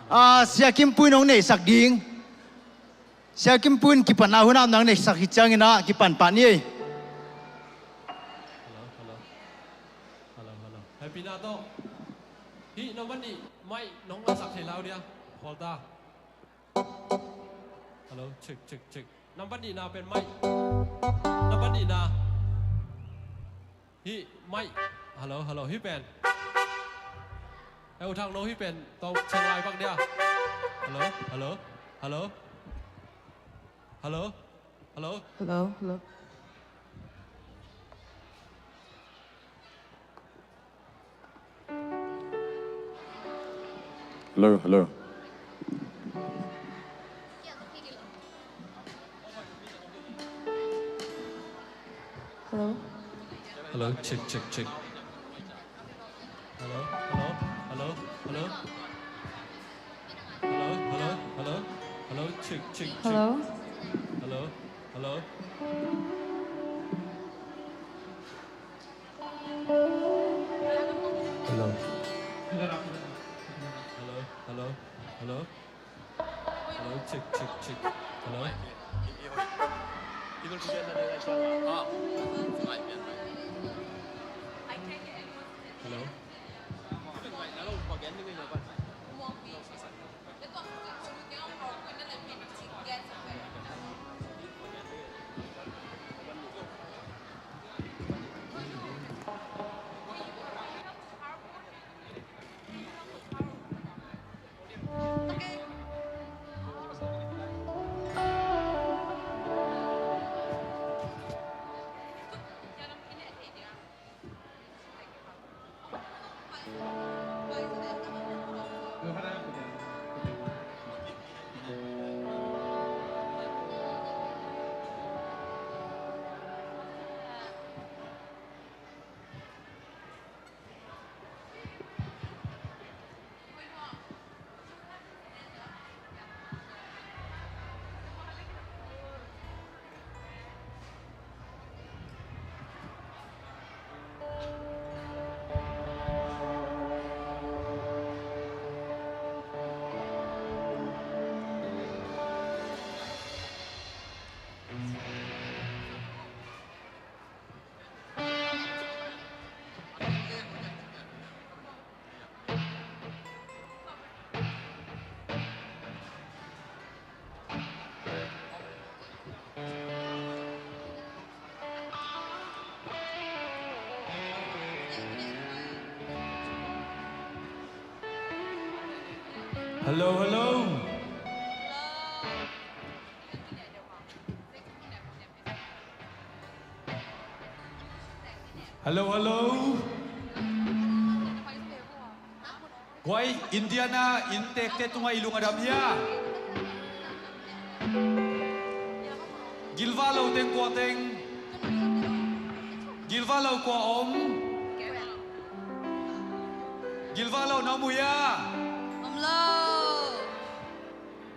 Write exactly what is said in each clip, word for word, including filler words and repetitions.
Ah, Sia Kim Puin hong neihsak ding. Sia Kim Puin kipatna hun ah nang neihsak hi ciangin ah kipan pah ni ei. Hello, hello. Hello, hello. Happy na to. Hi, number nih, mic nong sak thei lau dia. Hold on. Hello, check, check, check. Number nihna pen mic. Number nihna. Hi, mic. Hello, hello. Hi pen. Hei, U Thang No, hi pen. Tawh Chiang Rai bang dia. Hello, hello, hello. Hello, hello. Hello, hello. Hello, hello. Hello. Hello, check, check, check. Hello, hello, hello, hello. Hello, hello, hello, hello, check, check, check. Hello. Hello, hello. Hello. Hello, hello, hello. Hello, check, check, check. Hello. Hello. Hello, hello. Hello, hello. Guai, Indiana inntekte tungah i lung a dam hia? Gilvah lo teng kua teng? Gilvah lo kua om? Gilvah lo na om uh hia? Om lo.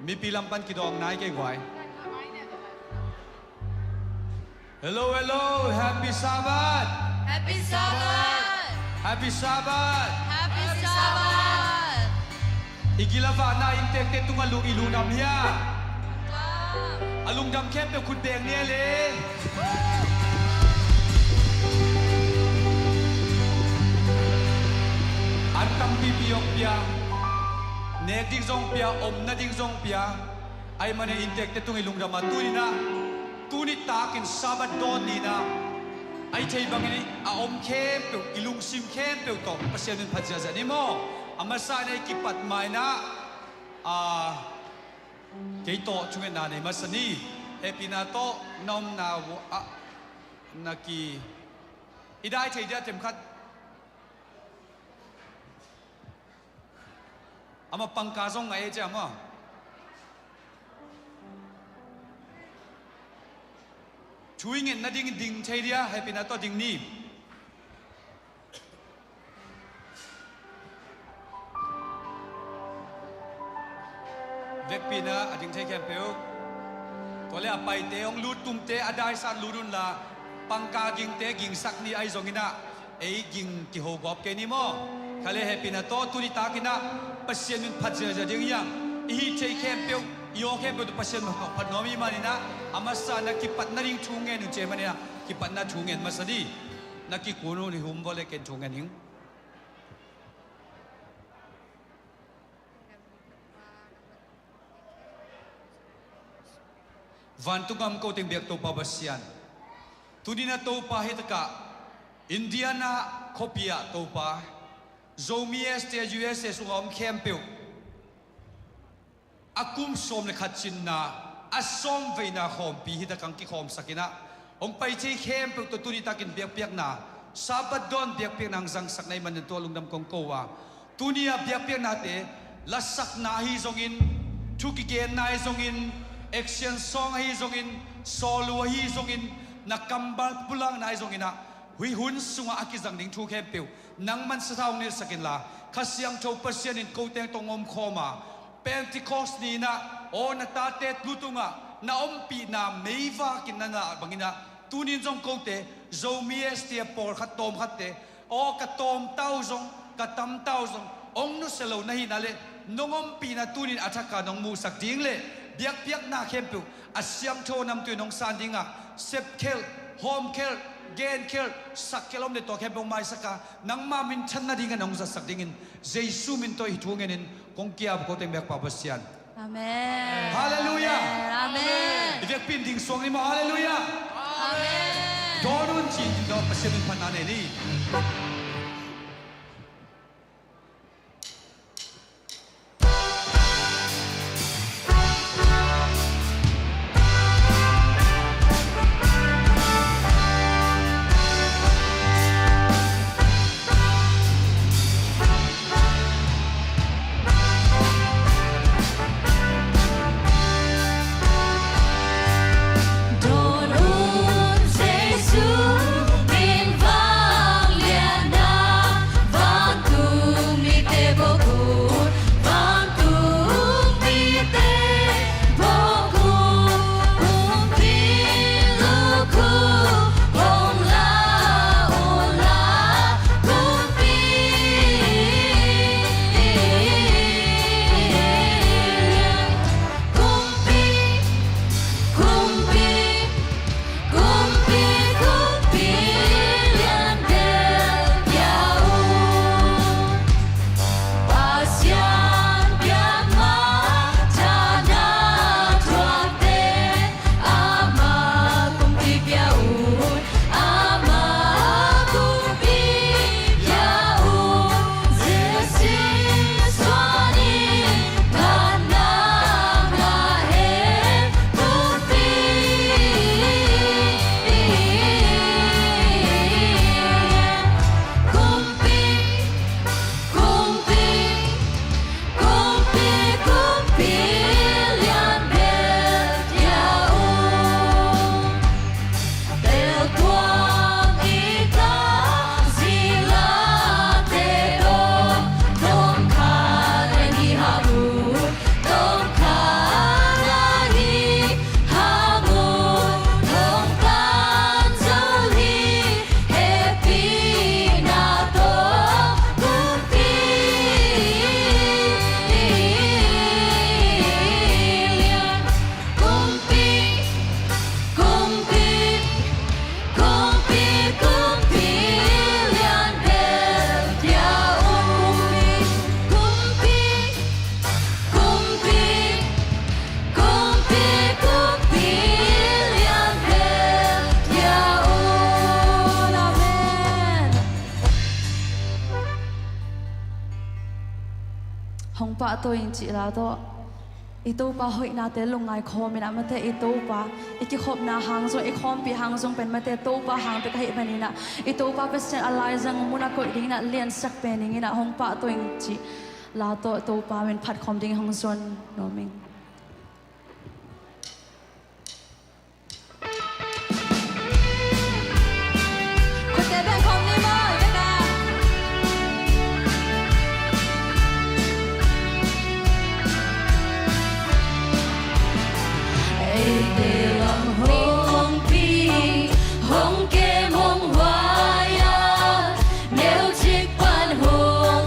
Mipi lam pan kidawng nai kei guai. Hello, hello, happy Sabbath. Happy Sabbath. Happy Sabbath. Happy Sabbath. I gil a vahna inntekte tungah lung i lungdam hia? A lungdam khempeuh khut beng ni a le. An tampipi hong pia, nek ding zong pia, omna ding zong pia. Ahih manin inntekte tungah i lungdam a, tuni-in ah, tuni takin Sabbath dawn ni-in ah, a i theih bangin a om khempeuh, i lungsim khempeuh tawh Pasian min phat ziahziah ni maw. A masa in ah i kipat ma-in ah, a, kei tawh thungetna nei masa ni. Hehpihna tawh na omna uh ah na ki, i dai thei dia themkhat. Amah pangka zong ngah e cia maw? Thu i nget nading ding thei dia, hehpihna tawh ding ni. Vekpi-in ah a ding thei khempeuh. Tua leh a paite hong lut tumte a daisat lut unla, pangka gingte gingsak ni ahi zongin ah, ei ging kiho gawp kei ni maw? Kha le hehpihna tawh tuni takin ah Pasian min phat ziahziah ding hi hang. I hih theih khempeuh, i aw khempeuh tawh Pasian min phat nuam i hih manin ah, a masa na kipat nading thu ngen un ci ahih manin ah kipatna thu ngen masa ni. Na kikun un i hum vua le ken thu ngen ing. Vantung a om ko teng biak Topa Pasian, tuni-in ah Topa hih takah Indiana khuapi ah Topa, Zomi S T U S A sungah om khempeuh a kum sawm le khat cinna a sawmveina khawmpi hih takah hong kikhawmsak in ah, hong pai thei khempeuh tawh tuni takin biakpiakna, Sabbath dawn biakpiakna hong zangsak na hih manin tua lungdam kong ko a, tuni-a biakpiaknate lasakna ahi zongin, thu kigenna ahi zongin, action song ahi zongin, solo ahi zongin, na kammal pulakna ahi zongin ah, hih hun sungah a kizang ding thu khempeuh nangman sathau hong nilsak inla, Kha Siangtho Pasian in ko teng tawh hong omkhawm a, Pentecost ni-in ah aw na tate lu tungah na ompihna meivak in na lah bangin ah, tuni-in zong kote Zomi S T A pawlkhat tawmkhatte, aw ka tawmta uh zong, ka tamta uh zong hong nusia lo na hihna le nong ompihna tuni-in a thak a nong muhsak ding le biakpiakna khempeuh a siangtho namtui nong san dingah sepkhelh, hawmkhelh, genkhelh, sakkhelh om le tua khempeuh hong maisak a, nangma minthan nadingin hong zatsak dingin Jesu min tawh hih thu ngenin kong ki-ap ko teng biakpa Pasian. Amen. Halleluiah. Amen. I vekpi in ding suak ni maw. Halleluiah. Amen. Dawn un ci-in ding dawn Pasian min phatna nei ni. Hong pahtawi ing cih la tawh. I Topa hoihnate lungngai khawm in ah, mate i Topa i kikhopna hang zong, i khawmpi hang zong pen mate Topa hang bek ahih manin ah, i Topa Pasian a laizang mun a koih dingin ah liansak pen ing in ah, hong pahtawi ing cih la tawh Topa min phat khawm ding hong zuan nuam ing. Eite lam hong pi, hong kem hong huai a, neucik pan hong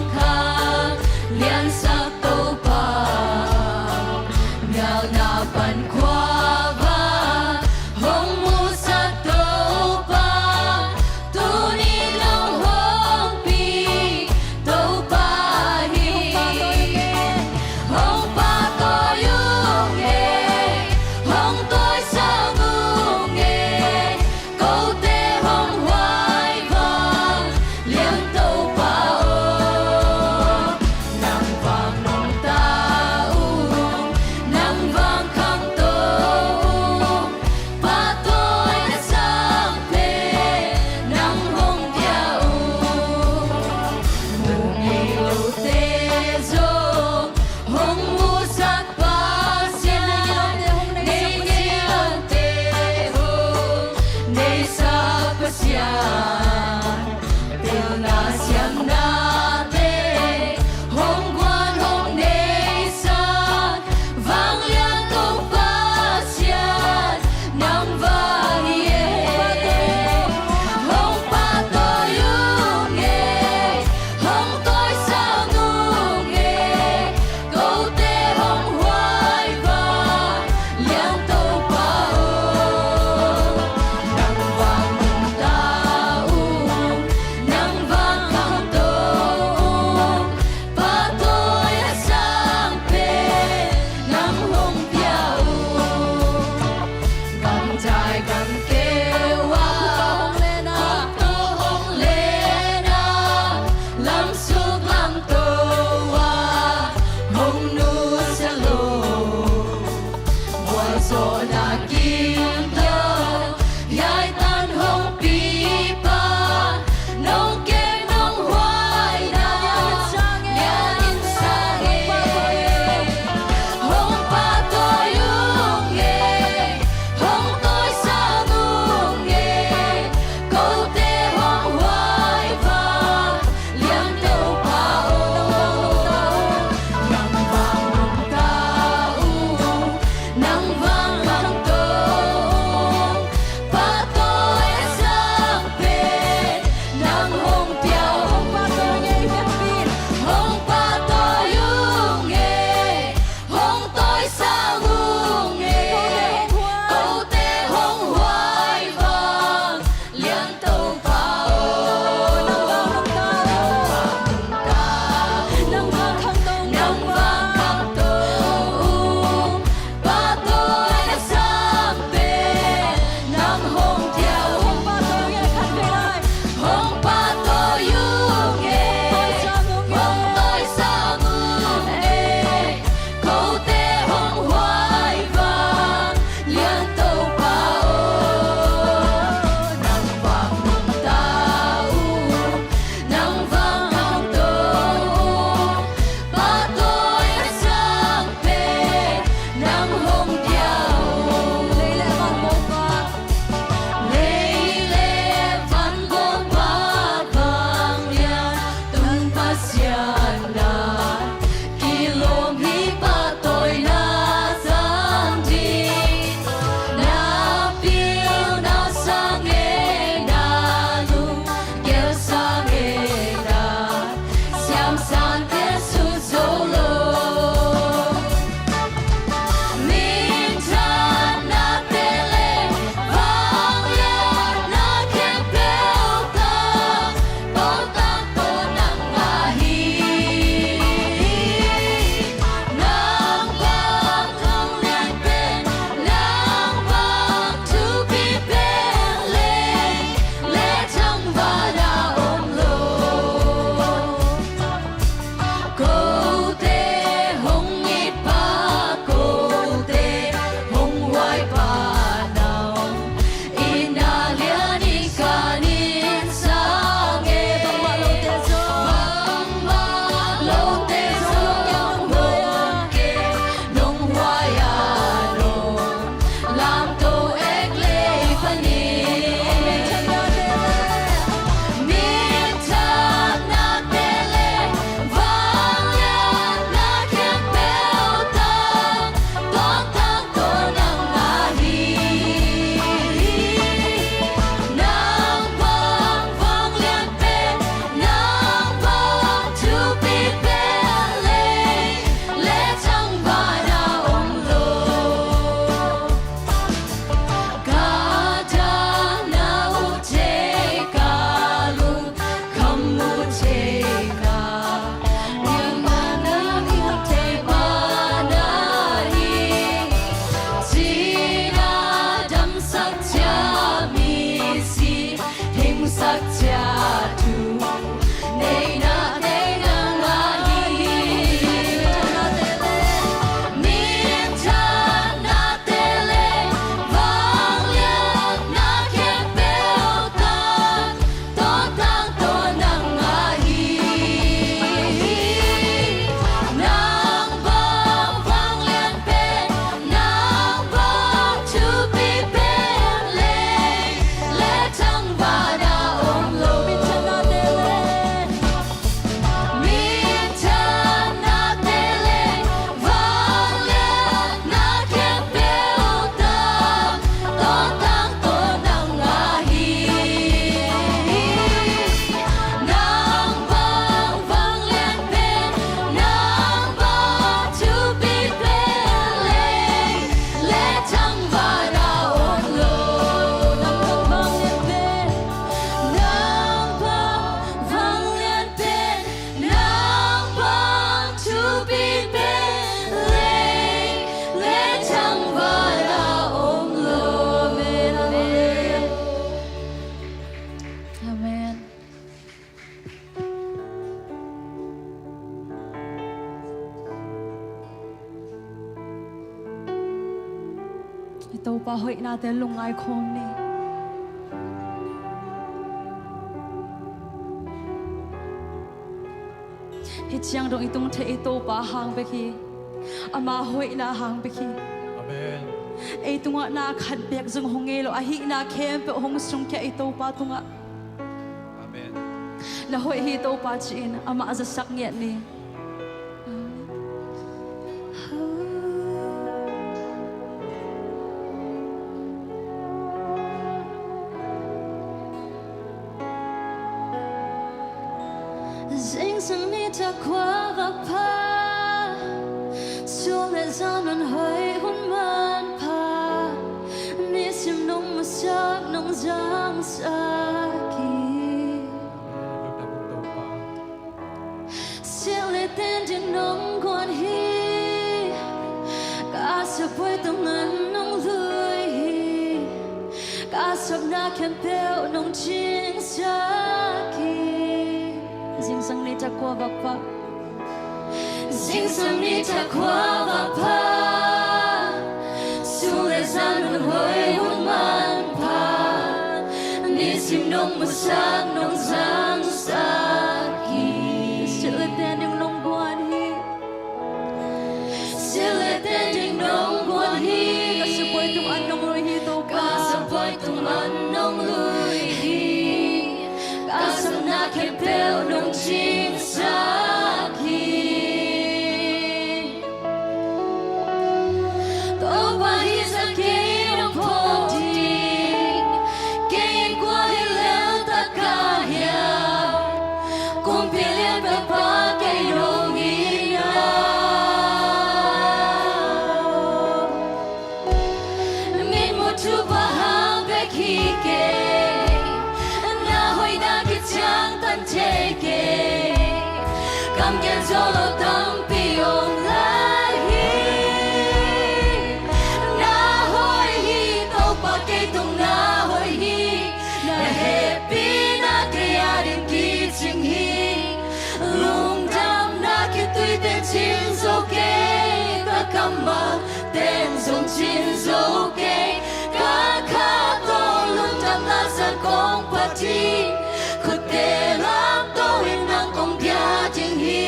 I Topa hoihnate lungngai khawm ni. Hih ciang dong i tung thei i Topa hang bek hi. Ama hoihna hang bek hi. Amen. Ei tungah na khat bek zong hong ngei lo, ahihna khempeuh hong sungkhia i Topa tungah. Amen. Na hoih hi Topa ci-in amah zasak ngiat ni. Amen. Zingsang nitak khua vak pha, sum le zan hun hoih hun manpha, nisim nong musak nong zangsak hi. Silh le ten ding nong guan hi, ka sabuai tung an nong lui hi, ka sapna khempeuh nong cingsak hi. Zingsang nitak khua vak pha, zingsang nitak khua vak pha, sum le zan hun hoih hun manpha, nisim nong musak nong zangsak hi. Silh le ten ding nong guan hi. Silh le ten ding nong guan hi. Ka sabuai tung an nong lui hi Topa. Ka sabuai tung an nong lui hi. Ka sapna khempeuh nong cingsak hi. Topa hi zah kei nong phawk ding, kei in kua hi lel tak ka hiam, kumpi lianpa kei nong hi na. Min muh thupha hang bek hi kei, na hoihna kiciangtan thei kei, kam gen zo lo tampi om lai hi. Na hoih hi Topa, kei tung na hoih hi, na hehpihna kei ading kicing hi. Lungdamna khitui teng cin zo kei, ka kam a teng zong cin zo kei. Ka kha tawh lungdamna zang kong phat hi, khutte lamto in nang kong bia ding hi.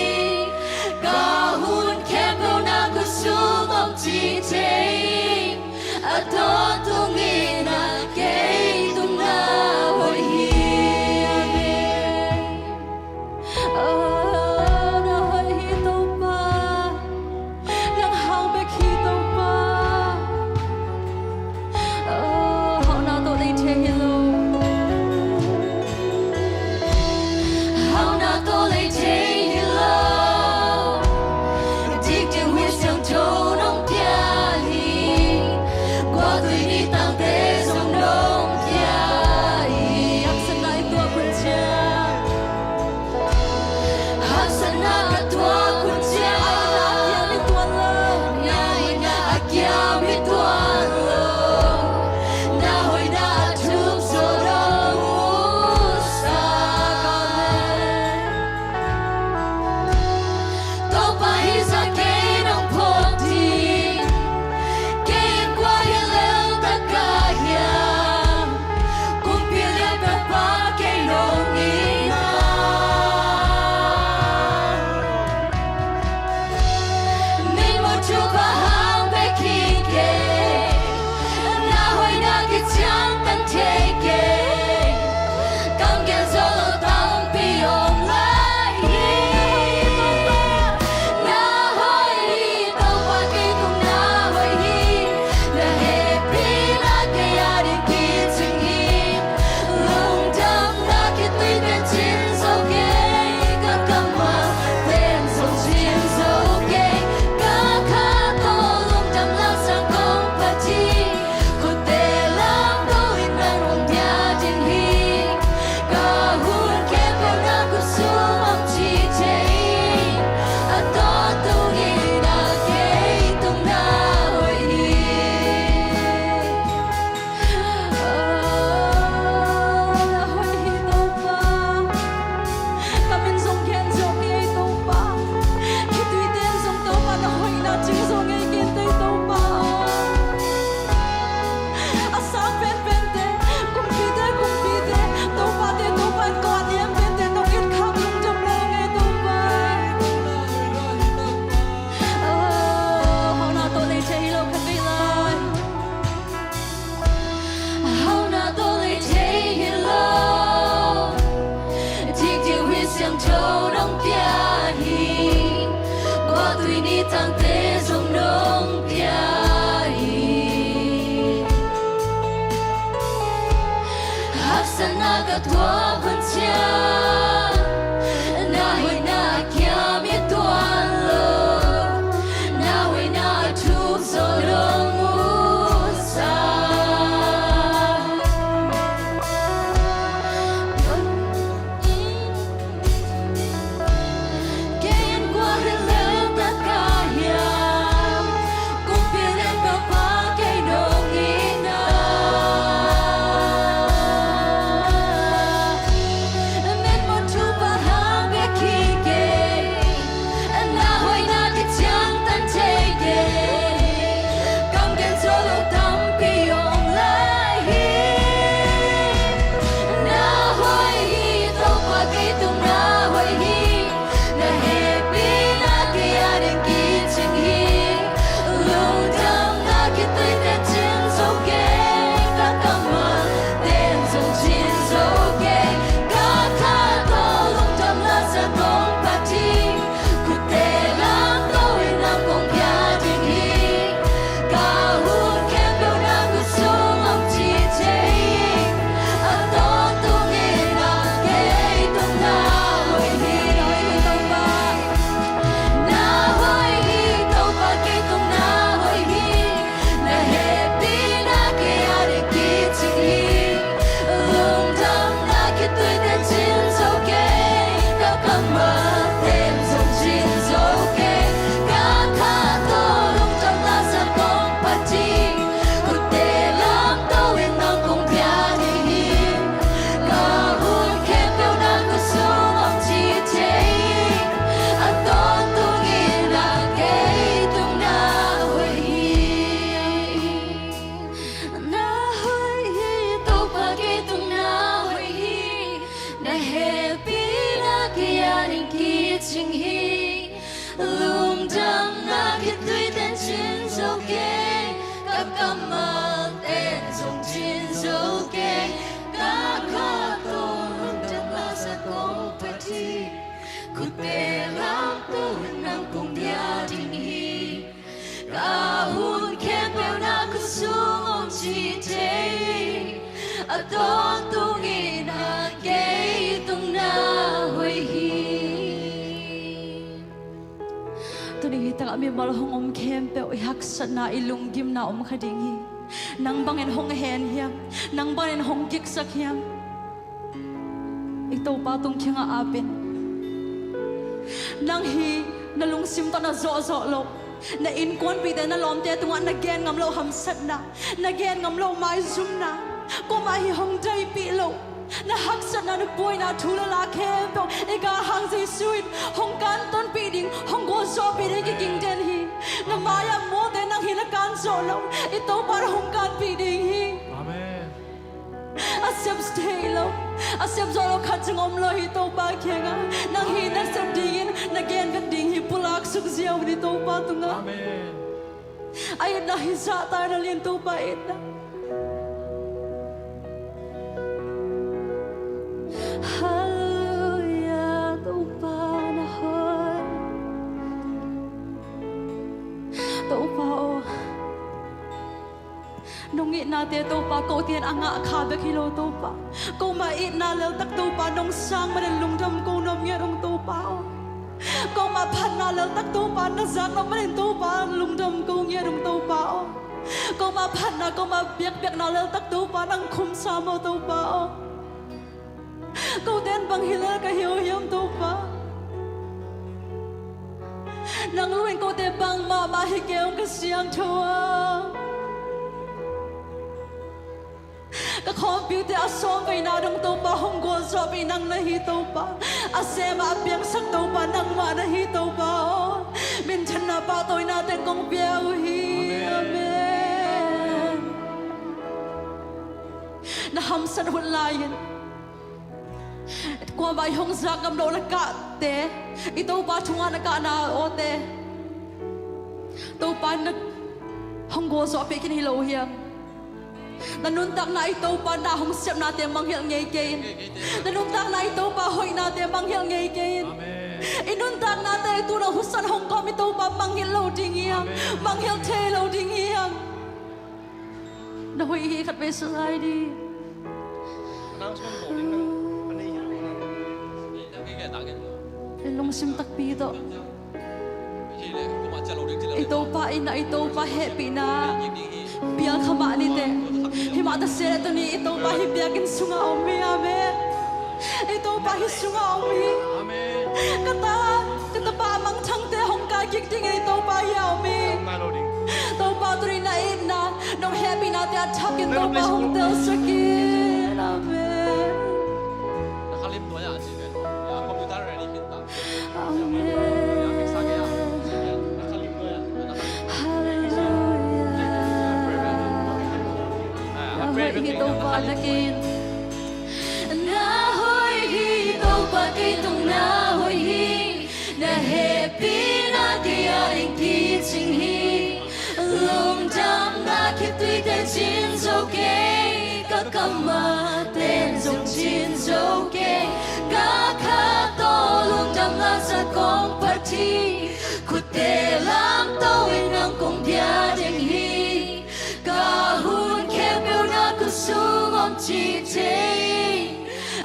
Ka hun khempeuh na khut sung om ci thei, a tawntung in na kei tung na hoih hi. Amen. Oh, na hoih hi Topa. Nang hau bek hi Topa. Oh, hauhna tawh lei thei hi lo. Hauhna tawh lei thei hi lo. Dik ding Khuaisiangtho nong pia hi. Kua tui ni tangte zong nong pia hi. Haksatna i tuak hun ciang, haksatna ka tuak hun ciang, na hoihna a kiam hi tuan lo. Na hoihna a thup zo lo. Sa ka le. Topa hi zah kei nong phawk ding, kei in kua hi lel tak ka hiam, kumpi lianpa kei nong hi na. Min muh thupha hang bek hi kei, na hoihna kiciangtan thei kei, kam gen zo lo tampi om lai hi. Na hoih hi Topa, kei tung na hoih hi, na hehpihna kei ading kicing hi. Lungdamna khitui teng cin zo kei, ka kam a teng zong cin zo kei. Ka kha tawh lungdamna zang kong phat hi, khutte lamto in nang kong Tuini tangte zong nong pia hi. Haksatna ka tuak hun ciang, na hoihna a kiam i tuan lo, na hoihna a thuk zo lo mu sa. Kei in kua hi lel ta ka hiam? Kumpi leh Topa kei nong hi na. Mitmuh thupha hang bek hi kei. Na hoihna kiciangtan thei kei. Kam gen zo lo tampi om lai hi. Na hoih hi, Topa kei tung na hoih hi. Na hehpihna kei ading kicing hi. Lungdamna khitui teh cin zo kei. Ka kammal teh zong cin zo kei. Ka kha tawh lungdamna za kong phat hi. Khutte lamto in nang kong pia ding hi. Ka hun khempeuh na khutsung om ci thei. A tawntung in na kei tung na hoih hi. Na hoih hi, Topa kei tung na hoih hi. Na hehpihna kei ading kicing hi. Lungdamna khitui teh cin zo kei. Ka kammal teh zong cin zo kei. Ka kha tawh lungdamna za kong phat hi. Khutte lamto in nang kong pia ding hi. Ka hun khempeuh na khutsung om ci thei. A tawntung in na kei tung na hoih hi. Na hoih hi, Topa kei tung na hoih hi. Na hehpihna kei ading kicing hi. Lungdamna khitui teh cin zo kei. Ka kammal teh zong cin zo kei. Ka kha tawh lungdamna za kong phat hi. Khutte lamto in nang kong pia ding hi. Ka hun khempeuh na khutsung om ci thei. A tawntung in na kei tung na hoih hi. Tuni hi takah mimal hong om khempeuh i haksatna, i lunggimna om kha ding hi. Nang bangin hong hen hiam? Nang bangin hong giksak hiam? I Topa tung kiangah ap in. Nang hi na lungsim tawh na zawhzawh loh, na innkuanpihte, na lawmte tungah na gen ngam loh hamsatna, na gen ngam loh maizumna, kuamah hi hong daipih loh, na haksatna, na buaina, thu le la khempeuh i galhang Jesu in hong kantonpih ding, hong gualzawhpih ding kiging den hi. Na mai-ah mualte nang hi na kan zawh loh, i Topa in hong kanpih ding hi. Amen. A sep thei lo, a sep zawh lo khat zong om lo hi Topa kiangah. Nang hi na sep dingin na gen vet ding hi, pulak suk ziau ni Topa tungah. Amen. A itna hi zahtak in a lian Topa itna. Halleluia, Topa na hoih. Topa aw. Nong itnate Topa, kote in a ngah kha bek hi lo Topa. Komah itna leltak Topa, nong sang manin lungdam ko nuam ngiat ung Topa aw. Komah phatna leltak Topa, na zak nuam manin Topa, lungdam ko ngiat ung Topa aw. Komah phatna, komah biakpiakna leltak Topa, nang khum sam aw Topa aw. Kote in bang hi lel ka hi uh hiam Topa? Nang lu in kote bang mahmah hi kei ung ka Siangtho aw. Ka khawmpiute a sawm veina dong Topa hong gualzawhpih nang na hi Topa. A sem a piangsak Topa nangmah na hi Topa aw. Minthanna pahtawina teng kong pia uh hi. Amen. Amen. Na hamsat hun lai-in kuamah i hong zak ngam loh na kahte, i Topa thu ngah na kahna awte, Topa in na hong gualzawhpih khin hi lo uh hiam? Na nuntakna i Topa na hong sepnate mangngilh ngei kei in. Na nuntakna i Topa hoihnate mangngilh ngei kei in. Amen. I nuntaknate i tuna husan hong kawm i Topa mangngilh lo ding hi hang. Mangngilh thei lo ding hi hang. Na hoih hi khat vei sa lai ni. I lungsim takpi tawh. I Topa in ah, i Topa hehpihna piang kha mah ni teh. Hi mah ta se leh tuni i Topa hih biakinn sungah om hi. Amen. I Topa hih sungah om hi. Ka ta, ka tapa a mangthangte hong kai kik dingin i Topa hih a om hi. Topa tuni na itna, nong hehpihnate a thakin Topa hong telsak in. Amen. Amen. Hallelujah. Na hoih hi Topa na kin. Na hoih hi Topa kei tung na hoih hi. Na hehpihna kei a ding kicing hi. Lungdamna khitui teh cin zo kei, ka kam ah ten zong cin zo kei. Ka kha tawh lungdamna zat kong phat hi. Khutte lamto in nang kong dia ding hi. Ka hun khempeuh na khut sung om ci thei.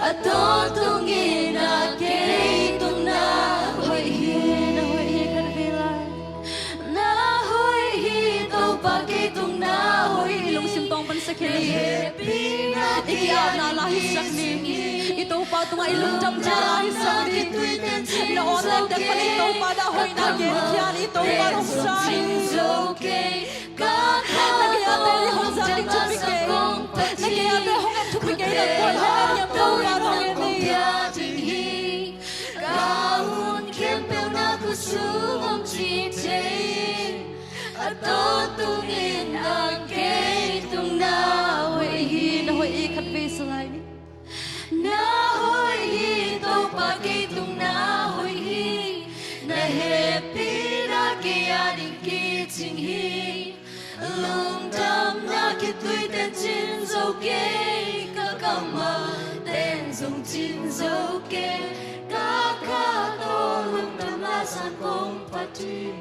A tawntung in a kei tung na hoih hi. Na hoih hi khat vei lai. Na hoih hi Topa kei tung na hoih hi. Lungsim tawng pan sa khin hi. I ki-apna la hisak ni. I Topa tungah i lungdamna la hisak ni. Na awn leh tek pan i Topa na hoihna gen khia ni. I Topa hong sa hi. Na gei-ate hong zak ding thupi kei. Na gei-ate hong en thupi kei. Na kuan hong en hiam Topa hong en ni. Ka hun khempeuh na khut sung om ci thei. A tawntung in a kei tung na hoih hi. Na hoih hi khat vei sa lai ni. Na hoih hi Topa kei tung na hoih hi. Na hehpihna kei a ding kicing hi. Lungdamna khitui ten cin zo kei, ka kam ah ten zong cin zo kei. Ka kha tawh lungdamna zat kong phat hi.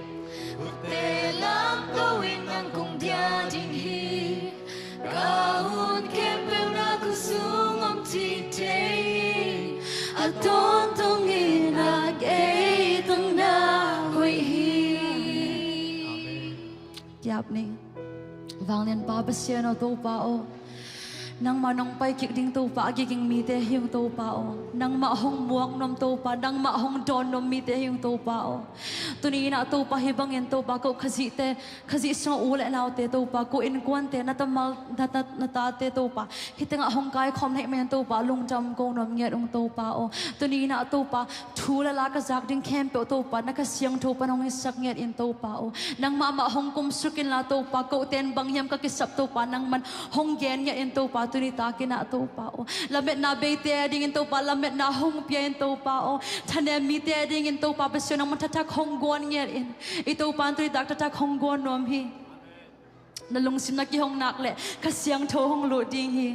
Khutte lamto in nang kong dia ding hi. Ka hun khempeuh na khut sung om ci thei. A tawntung in a kei tung na hoih hi. Amen. Ki-ap ni. Vanglianpa Pasian aw Topa aw. Nangmah nong pai kik ding Topa, a giging mite hi ung Topa aw. Nangmah hong muak nuam Topa, nangmah hong dawn nuam mite hi ung Topa aw. Tuni in ah Topa hih bangin Topa ko Khazihte, Khazih sungah u le naute Topa, ko innkuante, na tamal, na, na, na tate Topa. Hih tengah hong kaikhawm na hih manin Topa, lungdam ko nuam ngiat ung Topa aw. Tuni in ah Topa, thu le la ka zak ding khempeuh Topa, na Kha Siangtho pan hong hisak ngiat in Topa aw. Nangmah mah hong kumsuk inla Topa, kote in bang hiam ka kisap Topa, nangman hong gen ngiat in Topa, tuni tak in ah Topa aw. Lametna beite a dingin Topa, lametna hong pia in Topa aw. Thanem mite a dingin Topa Pasian nangman thathak hong guan ngiat in. I Topa in tuni tak thathak hong guan nuam hi. Na lungsim na kihong nak leh Kha Siangtho hong lut ding hi.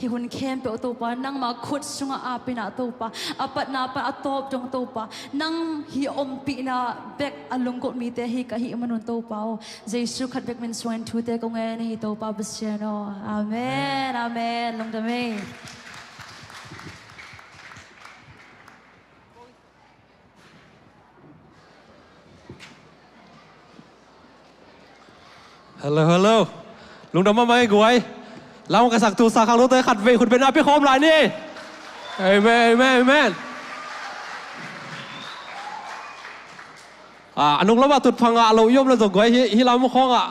Hih hun khempeuh Topa, nangmah khut sungah ap in ah Topa, a patna pan a tawp dong Topa, nang hih ompihna bek a lunggulh mite hi ka hih manun Topa aw. Jesu khat bek min suangin thute kong ngen hi Topa Pasian aw. Amen, amen. Lungdam ei. Hello, hello. Lungdam mahmah ei guai. Lam ka sak tu sa khang lute khat vei khut beng a pia khawm lai ni. Amen, amen, amen. Ah, a nung lamah tutphah ngah lo i om le zong guai hi, hih lam khawngah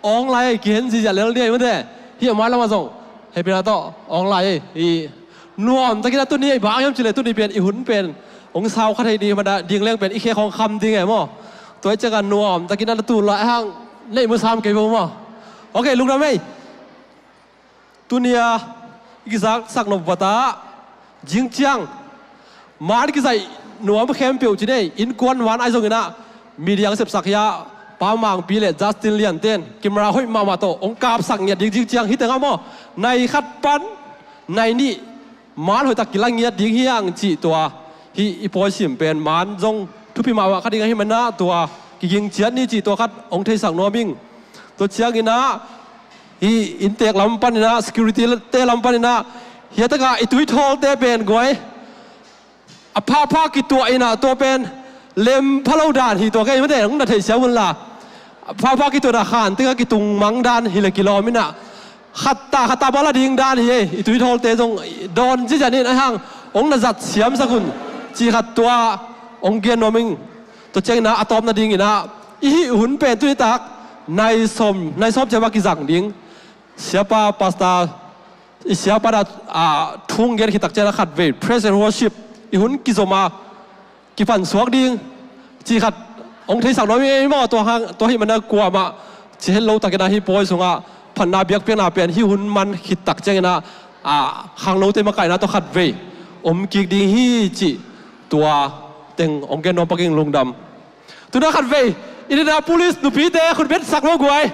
awng lai ei, kihen zizia lel ni ei mate. Hih a mai lamah zong hehpihna tawh awng lai ei. I nuam takin a tuni ei bang hiam cih leh tuni pen i hun pen hong sau kha thei ding hi mana, ding leng pen i khe khawng kham ding ei maw. Tua i ciangah nuam takin a tu lai hang neih musam kei bo maw. Ok, lungdam ei. Tuni a i kizaksak nop vatah zing ciang man kizaih nuam khempeuh ci nei, innkuan man ahi zongin ah media hong sepsak hi a, Pa Mangpi le Justin Lian ten camera hoih mahmah tawh hong kapsak ngiat ding zing ciang hih tengah maw, nai khat pan nai nih man hoihtak kilang ngiat ding hi hang cih tua Hih i pawi sim pen man zong thupi mahmah kha ding ahih manin ah tua kiging ciat ni cih tua khat hong theisak nuam ing. Tua ciangin ah hih inntek lam panin ah, security te lam panin ah, hiah takah i tuithawlte pen guai, a phapha kituah in ah tua pen lem pha lo dan hi tua kei mate, hong na theihsiam unla. A phapha kituah in ah khan tengah kitung mang dan hi le kilawm in ah, khatta khatta bang la ding dan hi ei. I tuithawlte zong dawn ziahziah in ahih hang hong na zat siamsak un cih khat tua hong gen nuam ing. Tua ciangin ah a tawpna dingin ah i hih hun pen tuni tak nai sawm, nai sawm ciang bang kizang ding. Siapa pastor, i siapa in ah, ah, thu hong gen khit tak ciangin ah khatvei praise and worship i hun kizom a kipan suak ding cih khat hong theisak nuam ing ei maw. Tua hang, tua ahih manin ah kuamah ci het lo takin ah hih pawi sungah phatna biakpiakna pen hih hun man khit tak ciangin ah, ah, khangnote makaihna tawh khatvei om kik ding hi cih tua teng hong gen nuam pak ing. Lungdam. Tu-in ah khatvei Indianapolis nupite khut betsak lo guai.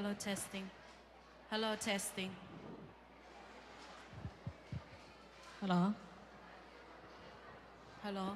Hello, testing. Hello, testing. Hello. Hello.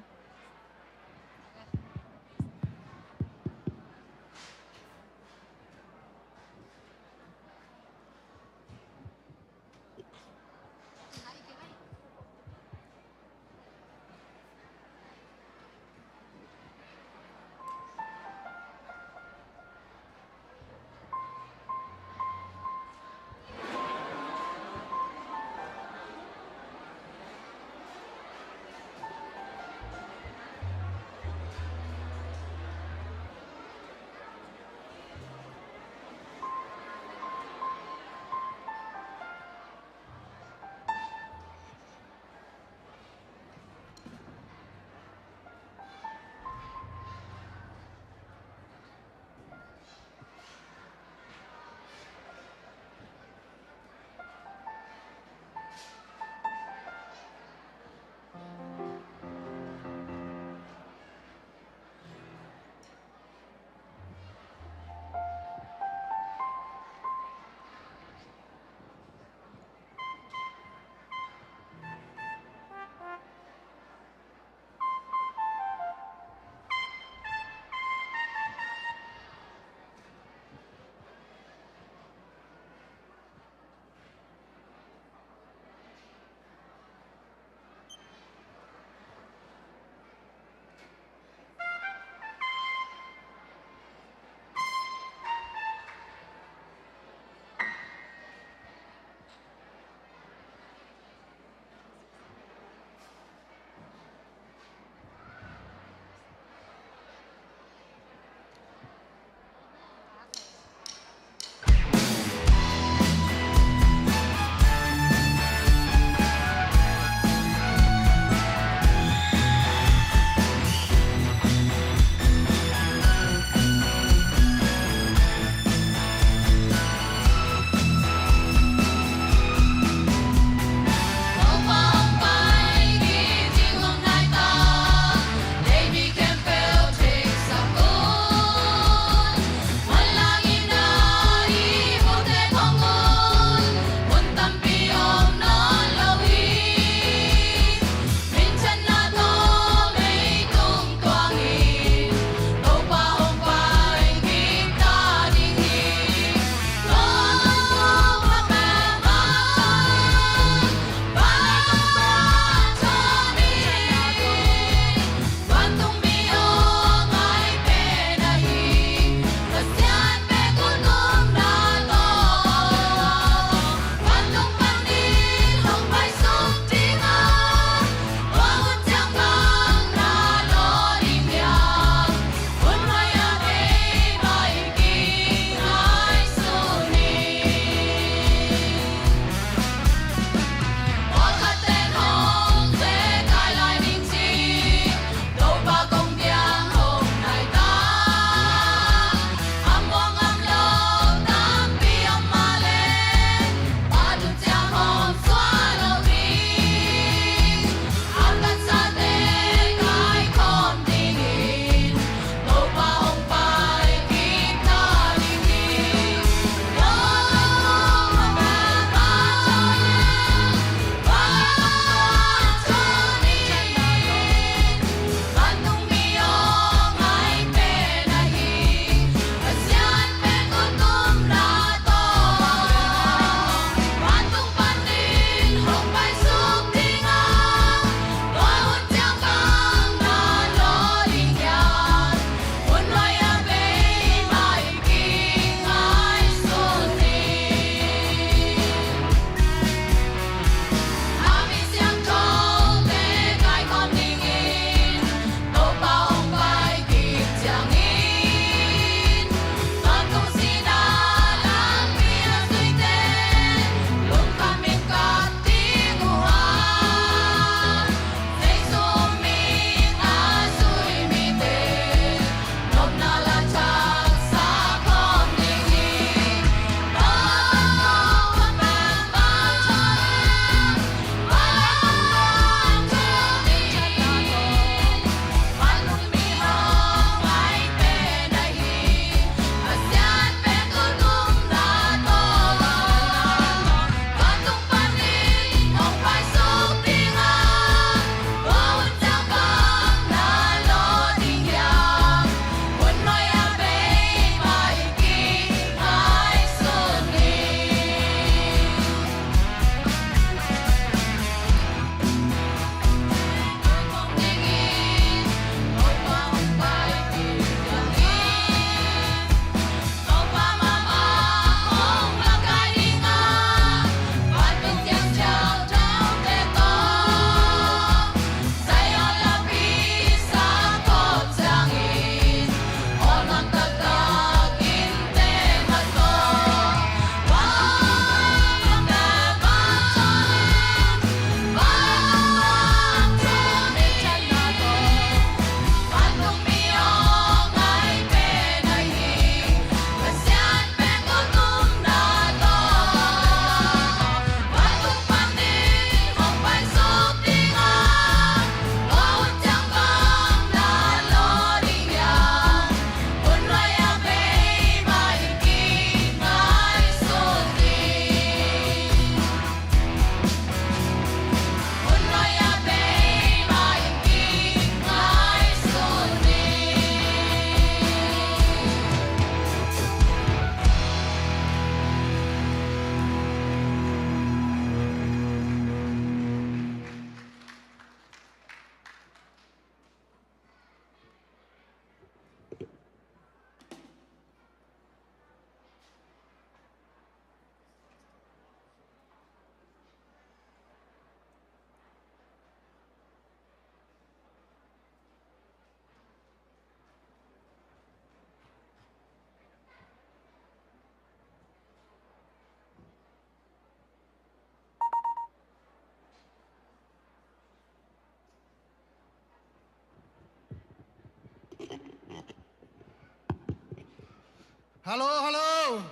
Hallo, hallo.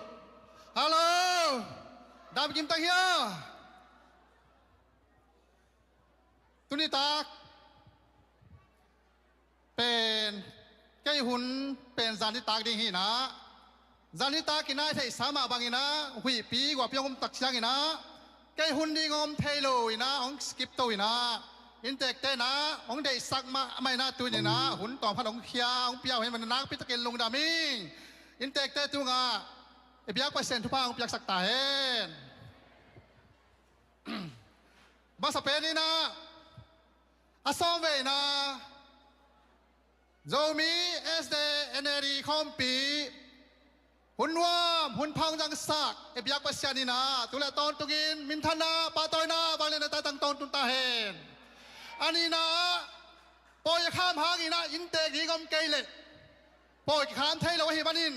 Hallo. Dam kim tak hia. Tuni tak pen kei hun pen zan nitak ding hi na. Zan nitak ina i theihsa mah bang ina huihpi guahpi hong om tak ciang ina kei hun ding om thei lo ina hong skip to ina inntekte na hong deihsak mah amah ina tu ina hun tawm khat hong khia hong pia uh hi man nakpi takin lungdam ing. Inntekte tungah i biak Pasian thupha hong piaksak ta hen. Masa pen ina a sawm ve ina Zomi S D A N A D khawmpi hun nuam hun pha hong zangsak i biak Pasian ina tu le tawntungin minthanna pahtawina vangliatna taitang tawntung ta hen. A nihna ah pawi a kham hang ina inntek ding om kei leh pawi kikham thei lo ahih manin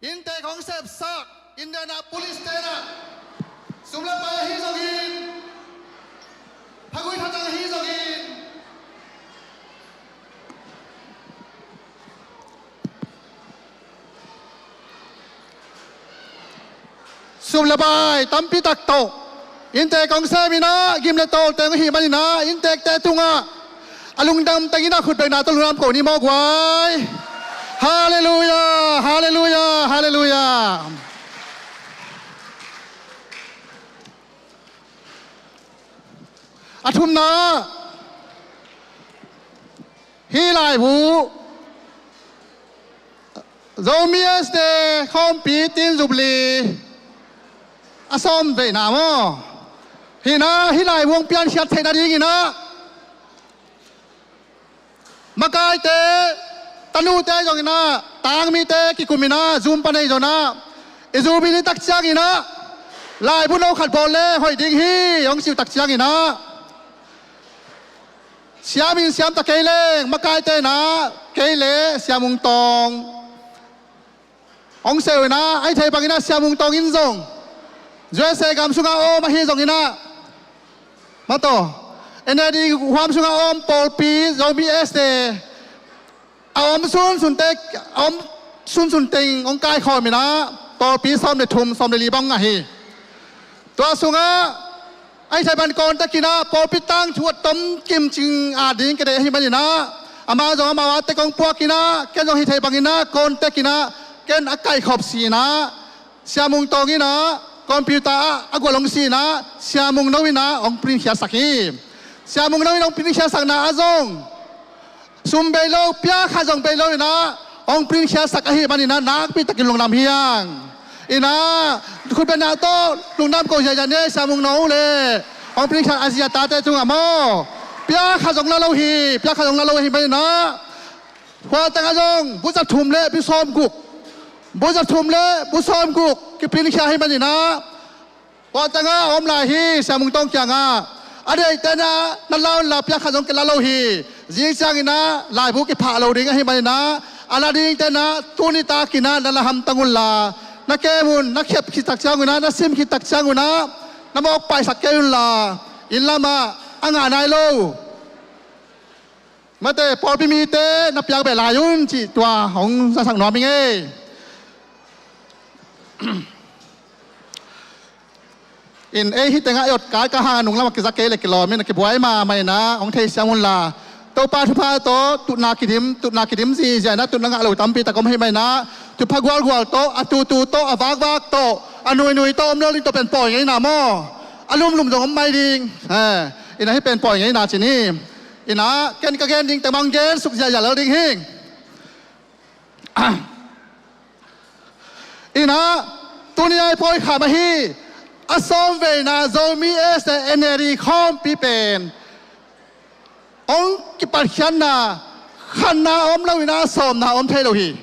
inntek hong sepsak Indianapolis te na sum le pai ahi zongin thagui thatang ahi zongin sum le pai tampi tak tawh inntek hong sem ina gim le tawl teng ahih man ina inntekte tungah a lungdam teng ina khutbetna tawh lungdam ko ni maw guai. Halleluia, halleluia, halleluia. A thumna hih laibu Zomi S D A khawmpi tin zubli a sawm veina maw hih na hih laibu hong piankhiat theihna ding ina makaite tanute zong ina tangmite kikum ina zum panei zong ina i zubli ni tak ciang ina laibu no khat bawl le hoih ding hi hong ciu tak ciang ina siam in siam ta kei leng makaite na kei le siam ung tawng hong seu ina ahi thei bang ina siam ung tawng in zong U S A gam sunga om ahi zong ina mato N A D huam sunga om pawlpi Zomi S D A a om sunsunte a om sunsun teng hong kaikhawm ina pawlpi sawm le thum sawm le li bang ahi. Tua sungah ahi thei ban kawntek ina pawlpi tangthu a tom kimcing a ding ka deih ahi man ina amah zong amah a tek hong puak ina ken zong hi thei bang ina kawntek ina ken a kaikhawp si ina siam ung tawng ina computer ah a gual hong si ina siam ung no ina hong print khiatsak hi. Siam ung no ina hong print khiatsakna ah zong sum bei lo pia khat zong bei lo ina hong print khiatsak ahih man ina nakpi takin lungdam hi ang. Ina khutbetna tawh lungdam ko ziahziah ni siam ung no le hong print khiat a zi a tate tungah maw pia khat zong la lo hi pia khat zong la lo ahih man ina hua tangah zong bu za thum le bu sawm guk bu za thum le bu sawm guk kiprint khia ahih man ina Tua tangah a om lai hi siam ung tawng kiangah a deihte na na la unla pia khat zong kila lo hi. Zing ciangin ah laibu kiphah lo ding ahih manin ah a la dingte na tuni takin ah na la hamtang unla na kem un na khiap khit tak ciangun ah na sim khit tak ciangun ah na mawk paihsak kei unla inn lamah a ngah nai lo mate pawlpi mite na piak beh lai un cih tua hong zasak nuam ing ei. In ei hih tengah i ot kai ka hang a nung lamah kiza kei le kilawm in a kibuai mahmah in ah hong theisiam unla Topa thupha tawh tutna kidim tutna kidim zihziah in ah tutna ngah lo tampi tak om ahih manin ah thupha gualgual tawh a tutu tawh a vakvak tawh a nuinui tawh om lo ding tawh pen pawi ngeina maw a lumlum zong om mai ding. Eh, in ah hih pen pawi ngeina ci ni. In ah ken ka gen ding teng bang gen suk ziahziah lel ding hing. In ah tuni a i pawi kham ahi a sawm veina Zomi S A N A D khawmpi pen hong kipatkhiatna khatna om lo in ah a sawmna om thei lo hi.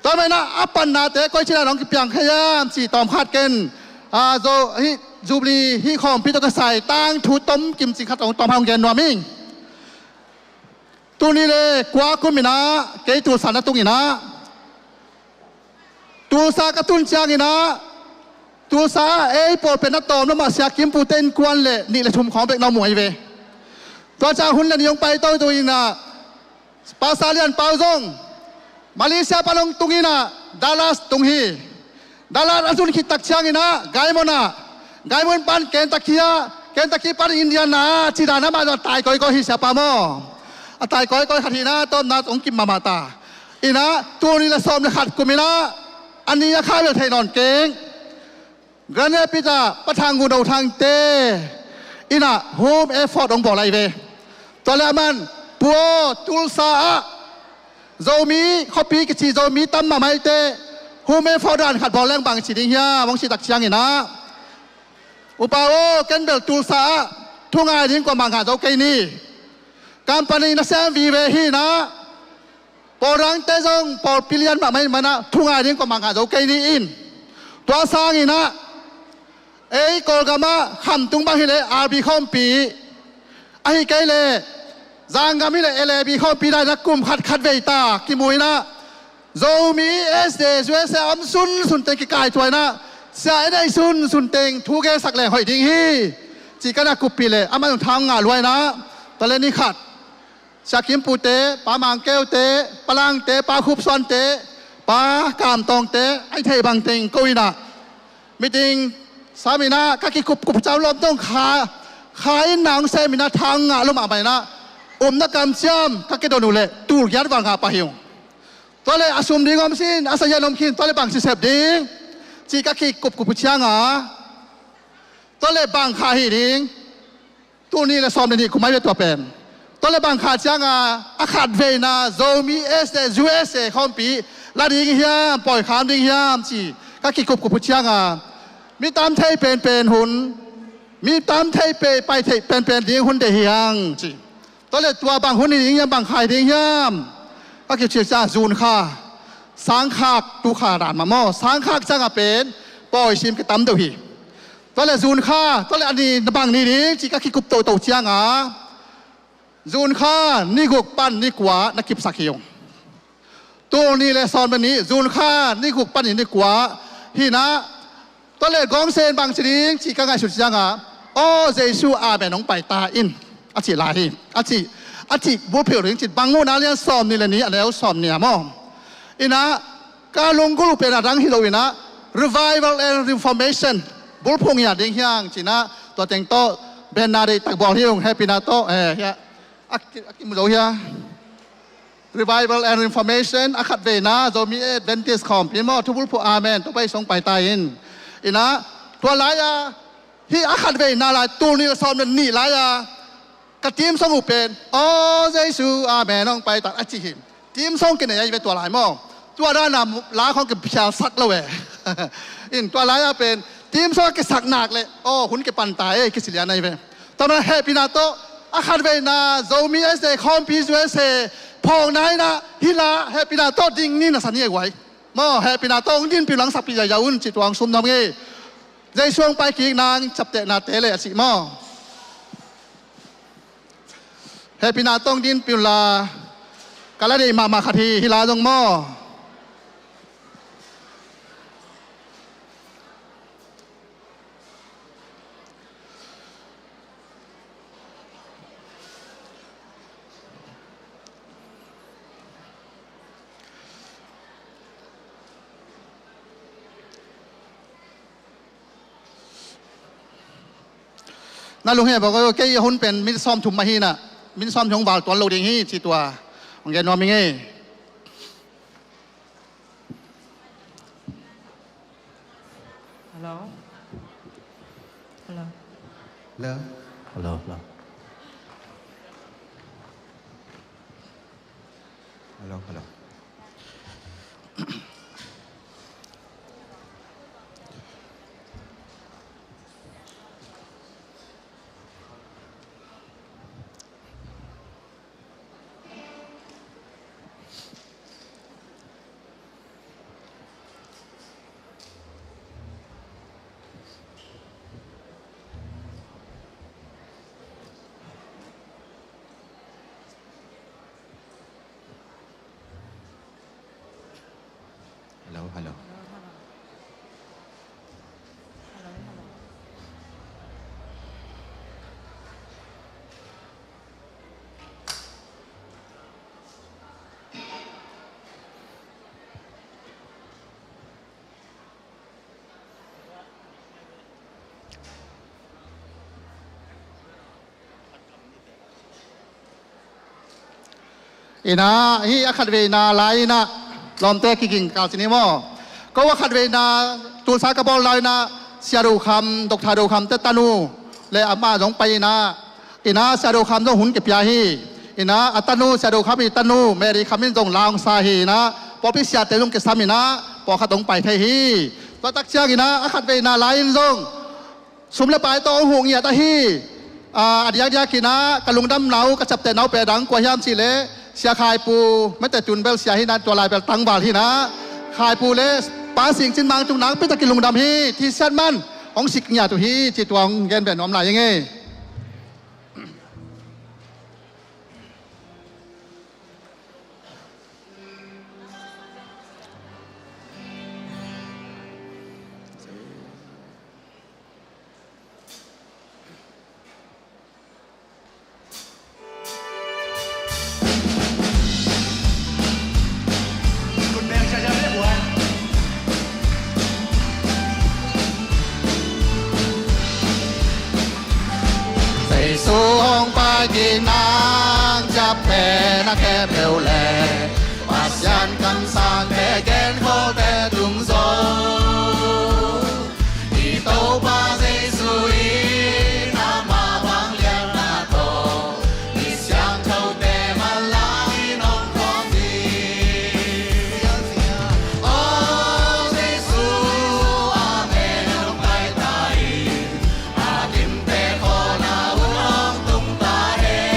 Tua manin ah a pannate koi cina hong kipiang kha hiam cih tawmkhat ken a zo hih Jubilee hih khawmpi tawh ka sai tangthu tom kimcing khat hong tawmkhat hong gen nuam ing. Tuni le kua kum in ah kei Tulsa na tung in ah Tulsa ka tun ciangin ah Tulsa ah ei pawlpi na tawm lamah Sia Kim Pu te innkuan le nih le thum khawng bek na mu ahi ve. Tua ciang hun le nih hong pai toto in ah Pastor Lian Pau zong Malaysia pan hong tung in ah Dallas tung hi. Dallas a zun khit tak ciangin ah Gaimon ah, Gaimon pan Kentucky ah, Kentucky pan Indiana ah, ci dan amah zong a tai kawikawi hi, siapa maw. A tai kawikawi khat hi in ah, tawpna hong kim mahmah ta. In ah tul nih le sawm le khat kum in ah a ni a kha bel thei nawn keng. Grand Rapids ah Pa Thang Gu No Thang te in ah home effort hong bawl ahi ve. Tua leh aman, Pu aw, Tulsa ah Zomi khuapi kici, Zomi tam mahmah ahih teh, home effort dan khat bawl leng bang ci ding hiam, hong cih tak ciangin ah, U Pa aw, ken bel Tulsa ah thu ngai ding kuamah ngah zo kei ni. Company na sem vive hi in ah, pawlrangte zong pawlpi lian mahmah ahih manin ah thu ngai ding kuamah ngah zo kei ni in. Tua sangin ah ei Kawlgam ah Khamtung bang hi leh R B khawmpi, ahih kei leh Zanggam hi leh L A B khawmpi dan in ah kum khat khat vei ta kimu in ah, Zomi S D, U S A a om sunsun teng kikaituah in ah, Sia N A sunsun teng thu gelsak leng hoih ding hi, ci-in ka na kuppih leh amah zong tha hong ngah lua in ah, tua leh ni khat Sia Kim Pu te, Pa Mang Keu te, Pa Lang te, Pa Khup Suan te, Pa Kam Tawng te, a hih theih bang teng ko in ah, meeting sam in ah, ka kikupkup ciang lawmte hong kha, kha in na hong sem in ah, tha hong ngah lua mahmah in ah, omna kamciam ka kidon uh leh tul giat val ngah pah hi ung. Tua leh a sum ding om sin, a sazian om khin, tua leh bang ci sep ding, ci ka kikupkup uh ciang a, tua leh bang kha hi ding. Tul nih le sawm le nih kum ahi ve tua pen. Tua leh bang kha ciang a, a khatveina Zomi S D, U S A khawmpi la ding hiam, pawi kham ding hiam, ci ka kikupkup uh ciang a, mi tam thei penpen hun, mi tam thei pe, pai thei penpen ding hun deih hi hang, ci. Tua leh tua bang hun hi ding hiam, bang kha hi ding hiam, ka kicing ciang a, June kha, sangkhak, tu kha dan mah maw, sangkhak ciang a pen pawi sim kitam deuh hi. Tua leh June kha, tua leh a ni na bang ni ding, ci ka kikup toto ciang a, June kha ni guk pan ni kua na kipsak hi ung. Tul nih le sawm le nih, June kha ni guk pan ni kua hi in ah, tua leh Gawngsen bang ci ding, ci ka ngaihsut ciang a, Aw Jesu, amen, hong pai ta in, a cih lai hi. A cih, a cih bulphuh ding ci, Bang Huhna a lian sawm nih le nih, a neu sawm nih ah maw. In ah, ka lunggulh uh pen a dang hi lo in ah, Revival and Reformation bulphuh ngiat ding hi hang, ci in ah, tua teng tawh banner deihtak bawl hi ung, hehpihna tawh, eh, hiah, a ki, a kimu zo hiah. Revival and Reformation, a khatveina Zomi Adventist khawmpi maw, thubulphuh, amen, tua pai sung pai ta in. In ah, tua lai a, hih a khatveina lai, tul nih le sawm le nih lai a, ka theme song uh pen, Aw Jesu, amen, hong pai ta, a ci hi. Theme song kinei ahi ve tua lai maw. Tua dan a la khawng kiphialsak lo e. In tua lai a pen, theme song a kisak nak leh, aw, hun kipan ta e, kici lian ahi ve. Tua manin hehpihna tawh, a khatveina Zomi S D A khawmpi, U S A phawkna in ah, hih la hehpihna tawh ding ni, na sa ni e guai. Maw, hehpihna tawh hong dinpih un, langsakpih zaizai un, ci tuang sum nuam ing e. Jesu hong pai kik nang ciaptehnate leh, a cih maw. Hehpihna tawh hong dinpih un la, ka la deih mahmah khat hi, hih la zong maw. Na lung he bawk, kei a hun pen minute sawmthum mah hi in ah, minute sawmthum hong val tuan lo ding hi, ci tua hong gen nuam ing e. Hello? Hello? Hello? Hello, hello. Hello, hello. Hello, hello. Inah hih a khatveina lai inah lawmte kiging kal ci ni maw? Ko a khatveina tulsa ka bawl lai inah Sia Do Kham, Doctor Do Kham te tanu le amah zong pai inah, inah Sia Do Kham zong hun kipia hi. Inah a tanu, Sia Do Kham i tanu Mary Kham in zong la hong sa hi inah pawlpi siate zong kisam inah pawlkhat hong pai thei hi. Tua tak ciang inah a khatveina lai in zong sum le pai tawh hong huh ngiat ahi. A diakdiak inah ka lungdamna uh, ka ciaptehna uh pen dang kua hiam cih leh Sia Khai Pu, mete tun bel sia hi inah tua lai bel tangval hi inah Khai Pu le Pa Sing Cin Mang Tung nakpi tak kilungdam hi. Thisiat man hong sik ngiat uh hi cih tua hong gen beh nuam lai ing ei. Jesu hong pai kik nang ciaptehna khe peuh le Pasian kamsangte genkholte tung zo. I Topa Jesu in amah vangliatna tawh i siangthote manlangin hong thuak hi. Aw Jesu, amen hong pai ta in, a kimte khawlna hun hong tung ta hen.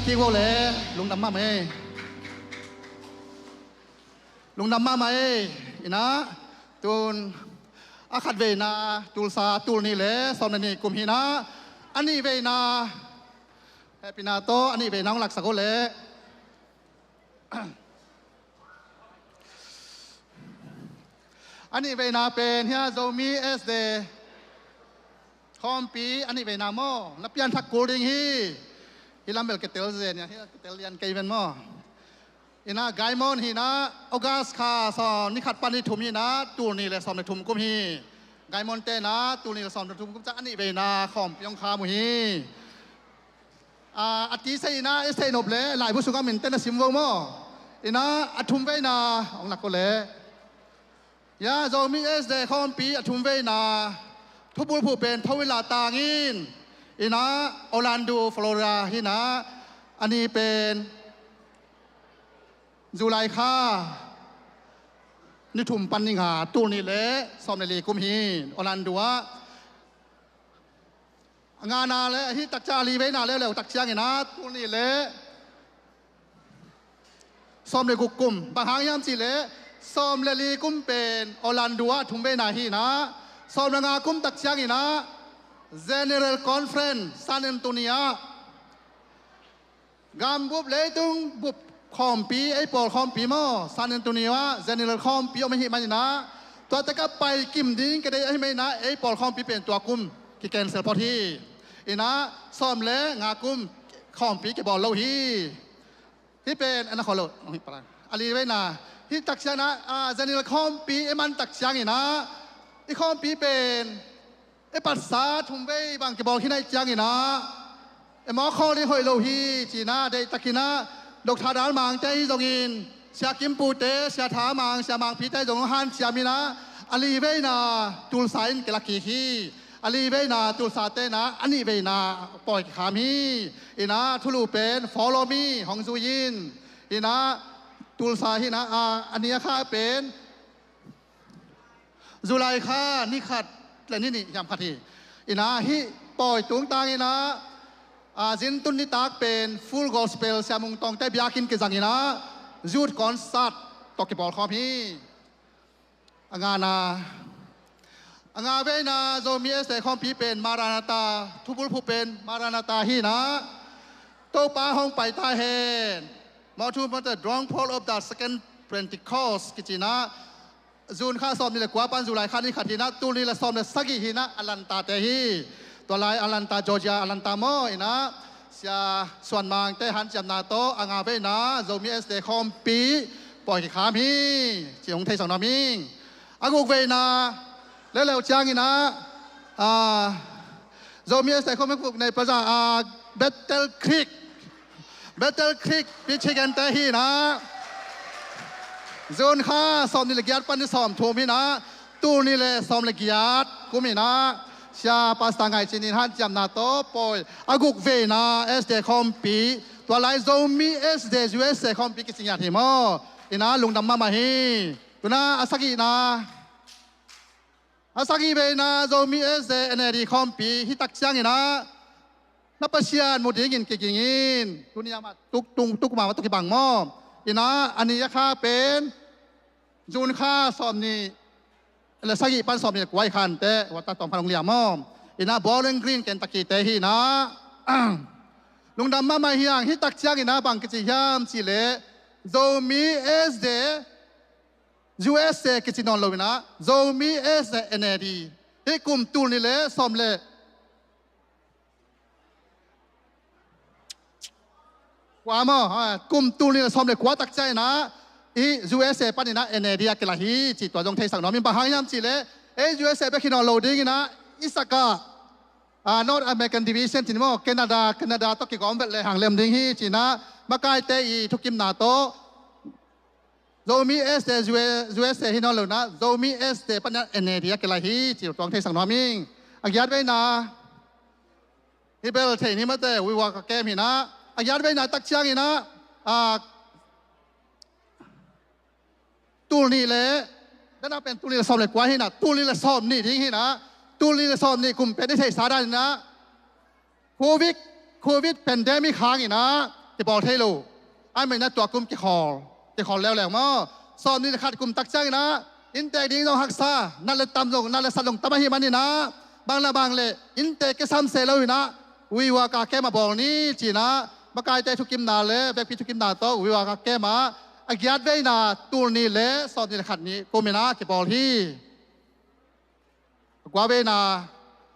Kik vo le, lungdam mahmah ei. Lungdam mahmah ei. Ina, tun a khat veina, Tulsa tul nih le sawm le nih kum hi ina, a nih veina, hehpihna tawh a nih veina hong laksak uh le. A nih veina pen hia Zomi S D khawmpi a nih veina maw, na pianthak kul ding hi. Hi lam bel ketel zen, hi lam ketel lian kei ven maw. Ina Gaimon hi ina, August kha sawm ni khat pan ni thum hi ina, tul nih le sawm le thum kum hi. Gaimon te ina tul nih le sawm le thum kum ciang a nih veina khawmpi hong kham uh hi. A, a ti sei ina, i sei nop le laibu sungah min te na sim vo maw. Ina a thum veina hong lak uh le. Ya, Zomi S D khawmpi a thum veina thubulphuh pen Thawila Tang in, ina Orlando, Florida hi ina, a ni pen July kha ni thum pan ni nga, tul nih le sawm le li kum hi Orlando ah. A ngana le hih takciang a li veina leuleu takciang ina tul nih le sawm le guk kum. Bang hang hiam cih le sawm le li kum pen Orlando ah thum veina hi ina, sawm le nga kum takciang ina General Conference San Antonio ah gambup leitung bup khawmpi, ei pawl khawmpi maw, San Antonio ah General khawmpi om ahih man ina, tua tek ah pai kim ding ka deih ahih man ina, ei pawl khawmpi pen tua kum ki cancel phot hi. Ina sawm le nga kum khawmpi kibawl lo hi. Hih pen a na khol lo. A li veina hih takciang ina, a, General khawmpi i man takciang ina, i khawmpi pen i patsa thum vei bang kibawl khin ahih ciang ina, e, mawk khawl ding hoih lo hi ci ina, deihtak ina Doctor Dal Mang te hi zongin, Sia Kim Pu te, Sia Tha Mang, Sia Mang Pi te hi zong hanciam ina, a li veina Tulsa in kilak kik hi. A li veina Tulsa te ina a nih veina pawi kikham hi. Ina thulu pen Follow Me hong zui in. Ina Tulsa hi ina, a, a ni a kha pen July kha ni khat le ni nih hiam khat hi. Ina hih pawi tungtang ina, a, zintun nitak pen Full Gospel Sia Mung Tawng te biakinn kizang ina youth concert tawh kipawlkhawm hi. A ngana, a nga veina Zomi S D khawmpi pen Maranatha, thubulphuh pen Maranatha hi ina, Topa hong pai ta hen. Mawh thu mawh te, drawing forth of the second Pentecost kici ina, June kha sawm nih le kua pan July kha ni khat hi ina, tul nih le sawm le sagih hi ina, Atlanta te hi. Tua lai Atlanta, Georgia Atlanta maw ina, Sia Suan Mang te hanciamna tawh a nga veina Zomi S D khawmpi pawi kikham hi ci hong theisak nuam ing. A guk veina leuleu ciang ina, a, Zomi S D khawmpi guk nei paza, a, Battle Creek, Battle Creek Michigan te hi ina, June kha sawm nih le giat pan ni sawm thum hi ina, tul nih le sawm le giat kum ina, Sia Pastor Ngai Cin in hanciamna tawh pawi a guk veina S D khawmpi, tua lai Zomi S D U S A khawmpi kici ngiat hi maw. Ina lungdam mahmah hi. Tuna a sagihna, a sagih veina Zomi S D N A D khawmpi hih takciang ina na Pasian mu dingin kiging in. Tuni a mah tuk tung tuk mah mah tuk kibang maw. Ina a ni a kha pen June kha sawm nih le sagih pan sawm nih le kua i khan te, wata tawm khan hong liam maw. Ina Bowling Green Kentucky te hi ina. Lungdam mahmah hi ang. Hih takciang ina bang kici hiam cih le Zomi S D U S A kici nawn lo ina, Zomi S D N A D. Hih kum tul nih le sawm le kua maw, ha, kum tul nih le sawm le kua takciang ina, i U S A pan ina N A D a kilaih hi ci tua zong theisak nuam ing. Bang hang hiam cih le, ei U S A bek hi nawn lo ding ina, i sak ah, a, North American Division ci ni maw, Canada, Canada tawh kigawm vet le hang lem ding hi ci ina, makaite i thukimna tawh Zomi S D U S A hi nawn lo ina, Zomi S D pan ina N A D a kilaih hi ci tua zong theisak nuam ing. A giat veina, hi bel thei ni mate, wi wa ka kem hi ina. A giat veina takciang ina, a, tul nih le, dana pen tul nih le sawm le kua hi ina, tul nih le sawm nih ding hi ina, tul nih le sawm nih kum pen i theihsa dan ina, Covid, Covid pandemic hang ina, kipawl thei lo. Ahih manin ah tua kum kikhawl, kikhawl leuleu maw. Sawmnih le khat kum tak ciangin ah inntek ding zong haksa, nat le tam zong, nat le sat zong tam ahih manin ah, bang le bang le inntek kisam se lo in ah, WeWork ah camp a bawl ni ci-in ah, makaite thukimna le vekpi thukimna tawh WeWork ah camp ah a giat veina tul nih le sawmnih le khat ni kum in ah kibawl hi. A kua veina,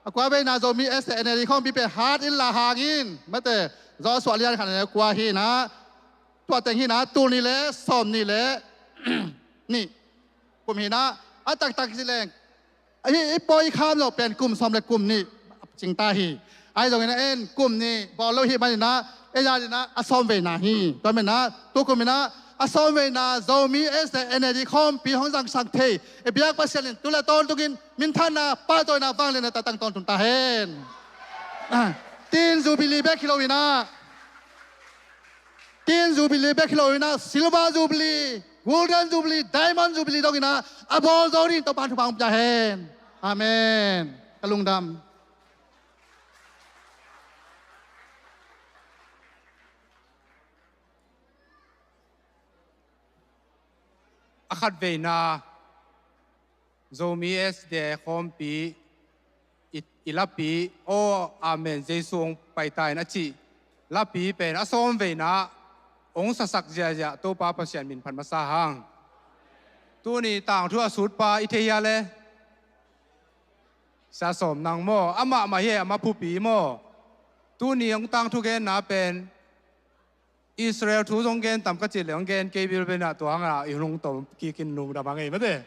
a kua veina Zomi S A N A D khawmpi pen hat in la hang in, mate, zawh a suah lian khat in ah kua hi in ah, tua teng hi in ah, tul nih le sawmnih le nih kum hi in ah, a taktak ci leng, ahi, i pawi i kham zawh pen kum sawm le kum nih cing ta hi. Ahi zongin ah en kum nih bawl lo ahih manin ah, ei zan in ah a sawm veina hi. Tua manin ah tu kum in ah a sawm veina Zomi S A N A D khawmpi hong zangsak thei i biak Pasian in tu le tawntungin minthanna, pahtawina, vangliatna tangtang tawntun ta hen. Ah, Tin Jubilee bek hi lo in ah, Tin Jubilee bek hi lo in ah, Silver Jubilee, Golden Jubilee, Diamond Jubilee dongin ah a bawl zo ding Topa'n thupha hong pia hen. Amen. Ka lungdam. A khat veina Zomi S D A khawmpi i, i lapi, aw, amen, Jesu hong pai ta in a cih lapi pen a sawm veina hong sasak ziahziah Topa Pasian min phat masa hang. Tuni tangthu a sutpa i thei hia le? Sia Sawm Nang maw, amah mah hi, amah phupi maw. Tuni hong tangthu genna pen Israel thu zong gen tam ka cih leh hong gen kei bilbel in ah, tua hangah i lungtom kikin lungdam a ngei mate.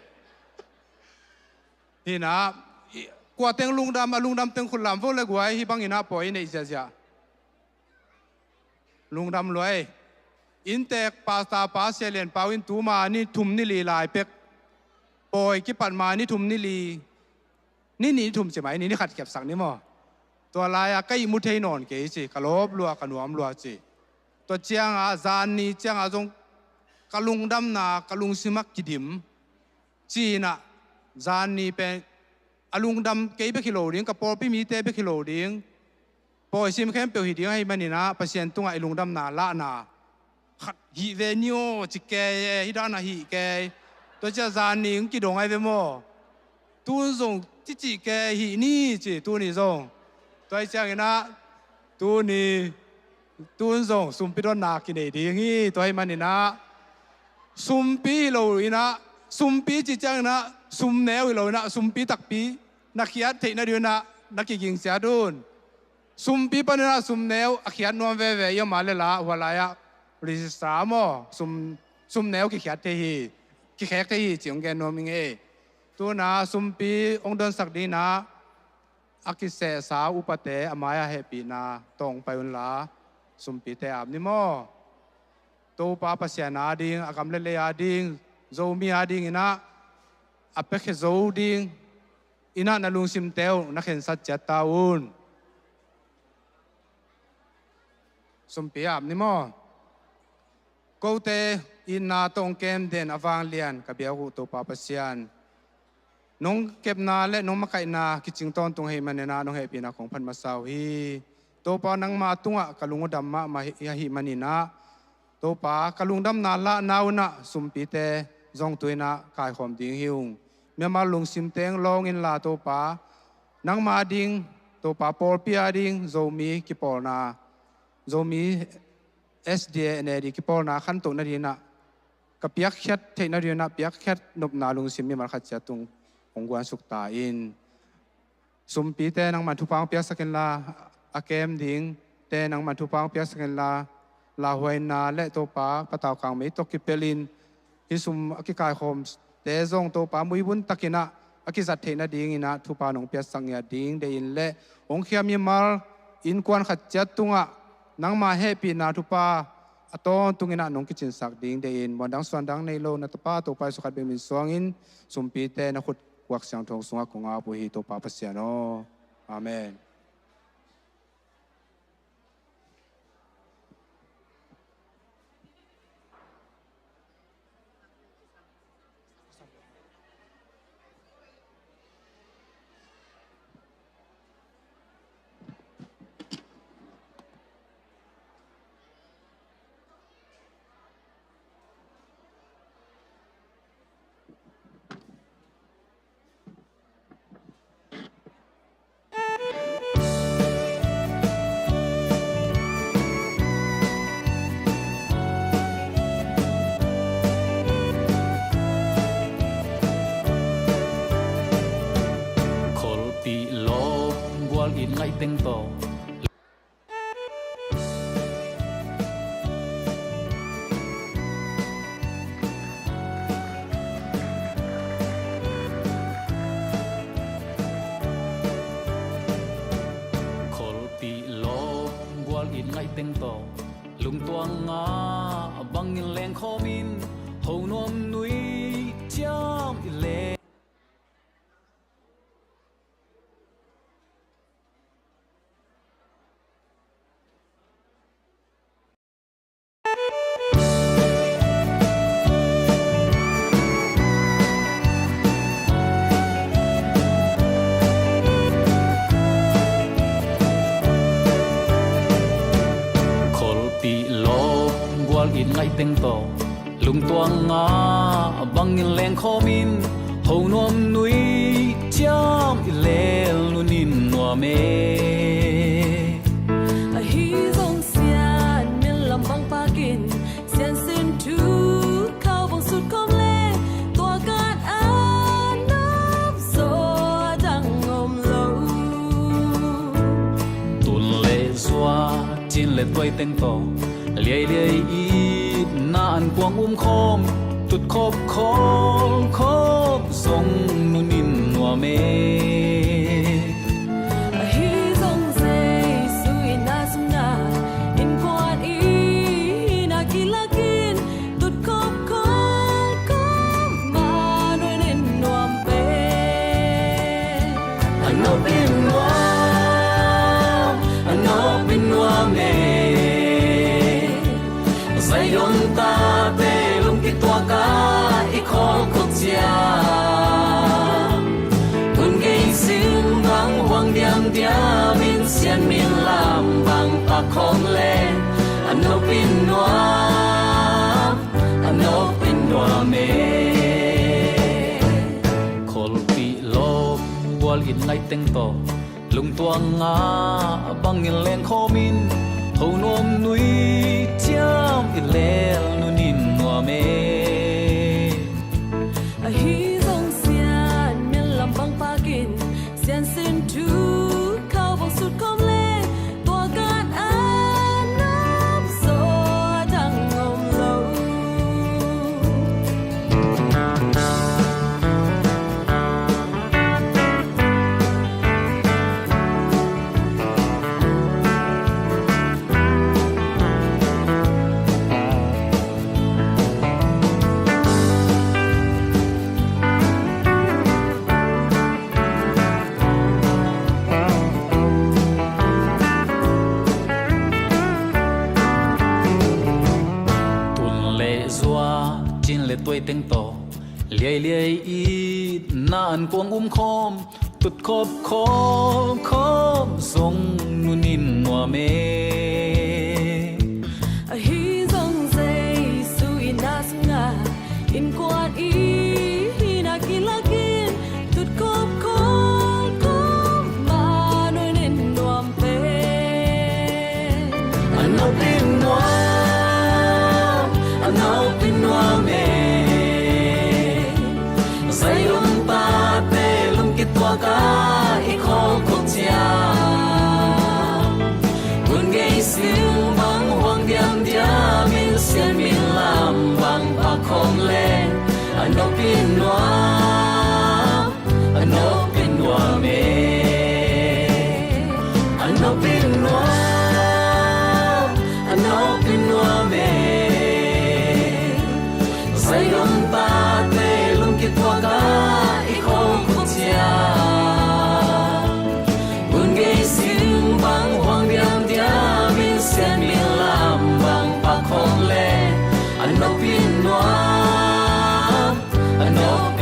Hi in ah, i, kua teng lungdam, a lungdam teng khut lam vo le guai, hih bangin ah pawi i neih ziahziah. Lungdam lua ei. Inntek pastor pa Sia Lian Pau in tuma ni thum ni li lai pek, pawi kipat ma ni thum ni li, ni nih ni thum ci mai ni, ni khat khepsak ni maw. Tua lai-ah ka ihmu thei nawn kei ci, ka lawp lua, ka nuam lua ci. Tua ciangah zan ni ciangah zong ka lungdamna, ka lungsim ah kidim. Ci-in ah zan ni pen a lungdam kei bek hi lo ding, ka pawlpi mite bek hi lo ding, pawi sim khempeuh hi ding ahih manin ah Pasian tungah i lungdamna lahna khat hih ve ni aw ci kei e, hih dan a hih kei. Tua ciah zan ni hong kidong ai ve maw. Tun zong cici kei hih ni ci, tuni zong. Tua hi ciangin ah tuni, tun zong sumpi donna kinei ding hi. Tua ahih manin ah sumpi hi lo in ah, sumpi ci ciangin ah sumneu hi lo in ah, sumpi takpi na khiat theihna dingin ah na kiging ciat un. Sumpi panin ah sumneu a khiat nuam veve i om a le la, hua lai-ah register maw, sum, sumneu kikhiat thei hi, kikhek thei hi ci hong gen nuam ing ei. Tun ah sumpi hong donsak dingin ah a kisehsa upate a mai-ah hehpihna tawh hong pai unla, sumpite ap ni maw. Topa Pasian ading, a gam le lei ading, Zomi adingin ah a piakhia zo ding in ah na lungsimte uh na khensat ciat ta un. Sumpi ap ni maw. Kote itna tawh hong kem den a vanglian ka biak uh Topa Pasian, nong kepna le nong makaihna kicing tawntung ahih manin ah nong hehpihna kong phat masa uh hi. Topa, nangma tungah ka lung uh dam mahmah hi, ahih manin ah Topa, ka lungdamna lahna un ah sumpite zong tu-in ah kaikhawm ding hi ung. Myanmar lungsim teng lawng inla Topa, nangma ding, Topa, pawlpi ading Zomi kipawlna, Zomi S D A N A D kipawlna khantoh nadingin ah, ka piakkhiat theih nadingin ah piakkhiat nopna lungsim mimal khat ciat tung hong guansuk ta in. Sumpite nangman thupha hong piaksak inla, a kem dingte nangman thupha hong piaksak inla, lauhuaina le Topa, patau kang mei tawh kipelin hih sum a kikaikhawmte zong Topa, muibun takin ah a kizat theih nadingin ah thupha nong piaksak ngiat ding deih in le, hong khia mimal innkuan khat ciat tungah nangma hehpihna thupha a tawntungin ah nong kicinsak ding deih in, muandang suandang nei lo na tapa Topa Jesu khat bek min suangin sumpite na khut kuak siangtho sungah kong ap uh hi, Topa Pasian aw. Amen. Gual it ngaih teng tawh. Kholpih lawm gual it ngaih teng tawh, lungtuang ngah bangin lengkhawm in, ho nuam nui ciam i leng. Kholpih lawm gual it ngaih teng tawh, lungtuang ngah bangin lengkhawm in, ho nuam nui ciam i lel nunin nuam e. Ahi zong Sian min lam bang pakin, Sian sin thu khau bang sut khawm leng, tua gat a nop zaw a dang om lo. Tun le zua, cin le tuai teng tawh, liailiai it na an kuang um khawm, tut khop khawl khop zong nunin nuam e. Ahi zong Jesu in a sungah innkuan i hihna kilakin, tut khop khawl khop mah nunin nuam pen. A nop in nuam, a nop in nuam e. Zion tate lungkituak a i khawl khut ciang, gun gei sing bang huang diamdiam in, Sian min lam bang pak khawm leng, a nop in nuam, a nop in nuam e. Kholpih lawm gual it ngaih teng tawh, lungtuang ngah bangin lengkhawm in, ho nuam nui ciam i lel nunin nuam e. Ahi zong Sian min lam bang pakin, Sian sin thu khau bang sut khawm leng, tua gat a nop zaw a dang om lo. Tun le zua, cin le tuai teng tawh, liailiai it na an kuang um khawm, tut khop khawl khop zong nunin nuam e. Ahi zong Jesu in a sungah innkuan i hihna kilakin, tut khop khawl khop mah nunin nuam pen. A nop in nuam, a nop in nuam e. Zion tate lungkituak a i khawl khut ciang, gun gei sing bang huang diamdiam in, Sian min lam bang pak khawm leng, a nop in nuam, a nop in nuam e. A nop in nuam, a nop in nuam e. Zion tate lungkituak a i khawl khut ciang, gun gei sing bang huang diamdiam in, Sian min lam bang pak khawm leng, a nop in nuam, a nop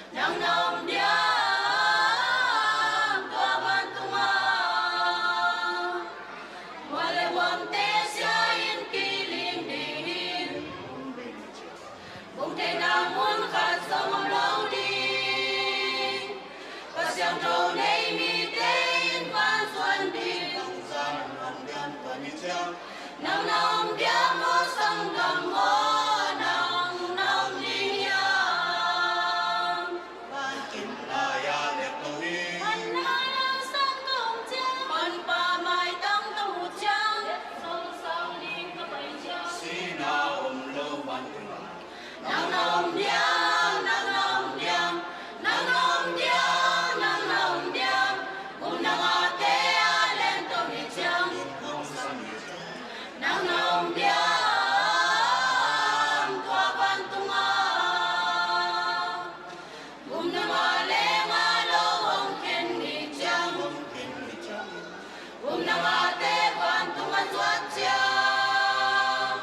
Nang na om diam tua vantung ah, mual le huamte sia in kiling ding hi. Bungtheihna mun khat zong om lo ding. Kha Siangtho nei mite in vanzuan ding. Nang na om diam aw sanggam aw, nang na om ding hiam? Van kim lai-a lek lo hi. Honpa maitang tawh mu ciang, sihna om lo vantung ah, nang na om diam, nang na om diam, nang na om diam, nang na om diam. Gupna ngate a leng tawh ni ciang, nang na om diam tua vantung ah. Gupna nga leng a lo hong khen ni ciang, gupna ngate vantung a zuat ciang,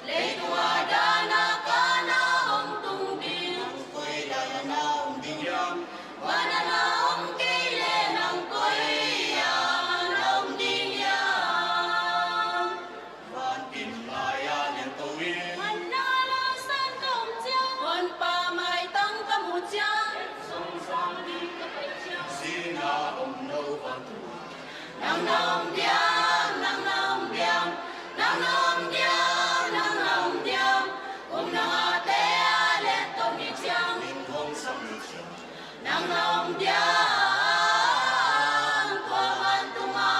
leitung a dan a ka na hong tung ding. Koi lai-ah na om ding hiam? Van ah na om kei leh nang koi ah na om ding hiam? Van kim lai-ah leng ko hi. Honpa maitang ka mu ciang, sihna om lo vantung ah, nang na om diam, nang na om diam, nang na om diam, nang na om diam. Gupna ngate a leng tawh ni ciang, nang na om diam tua vantung ah.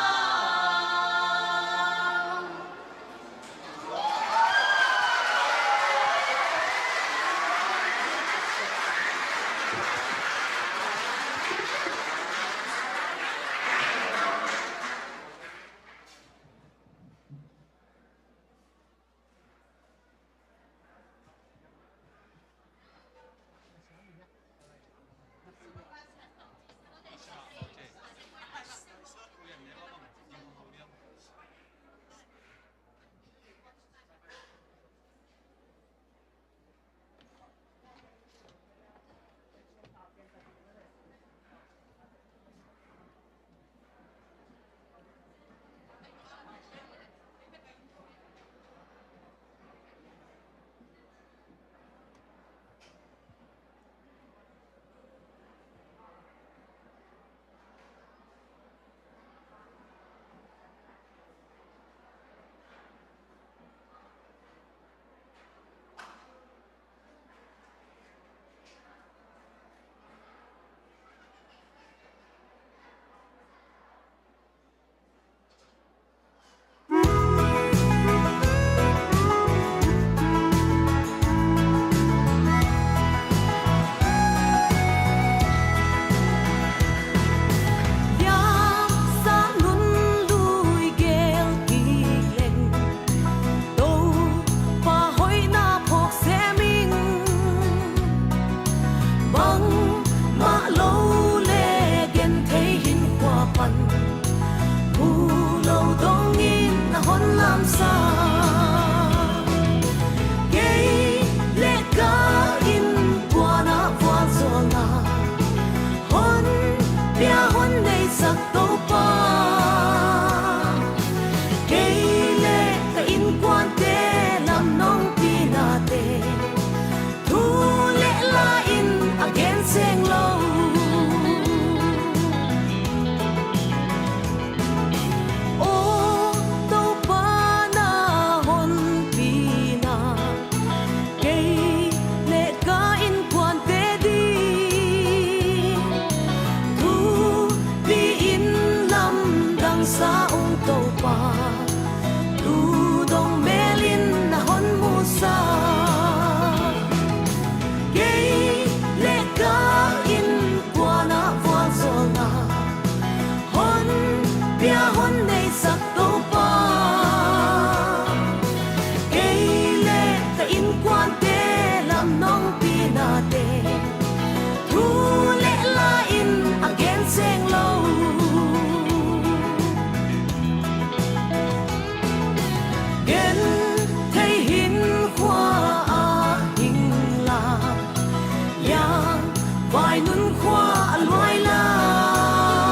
Vai nun khua a luai lai,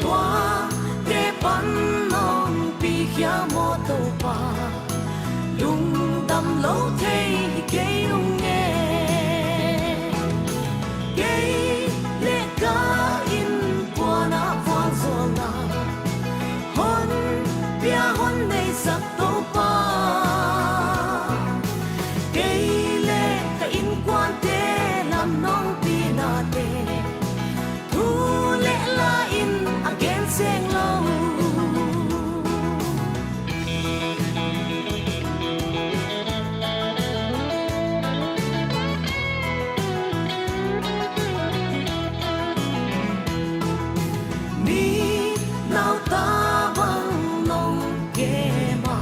tuate pan nong pikhia maw Topa, lungdam lo thei hi kei ung e. Kei le ka innkuan ah vualzawlna hon pia hon neisak Topa, kei le ka innkuante lam nong pinate thu le la in a gen seng lo. Mi nauta bang nong kem a,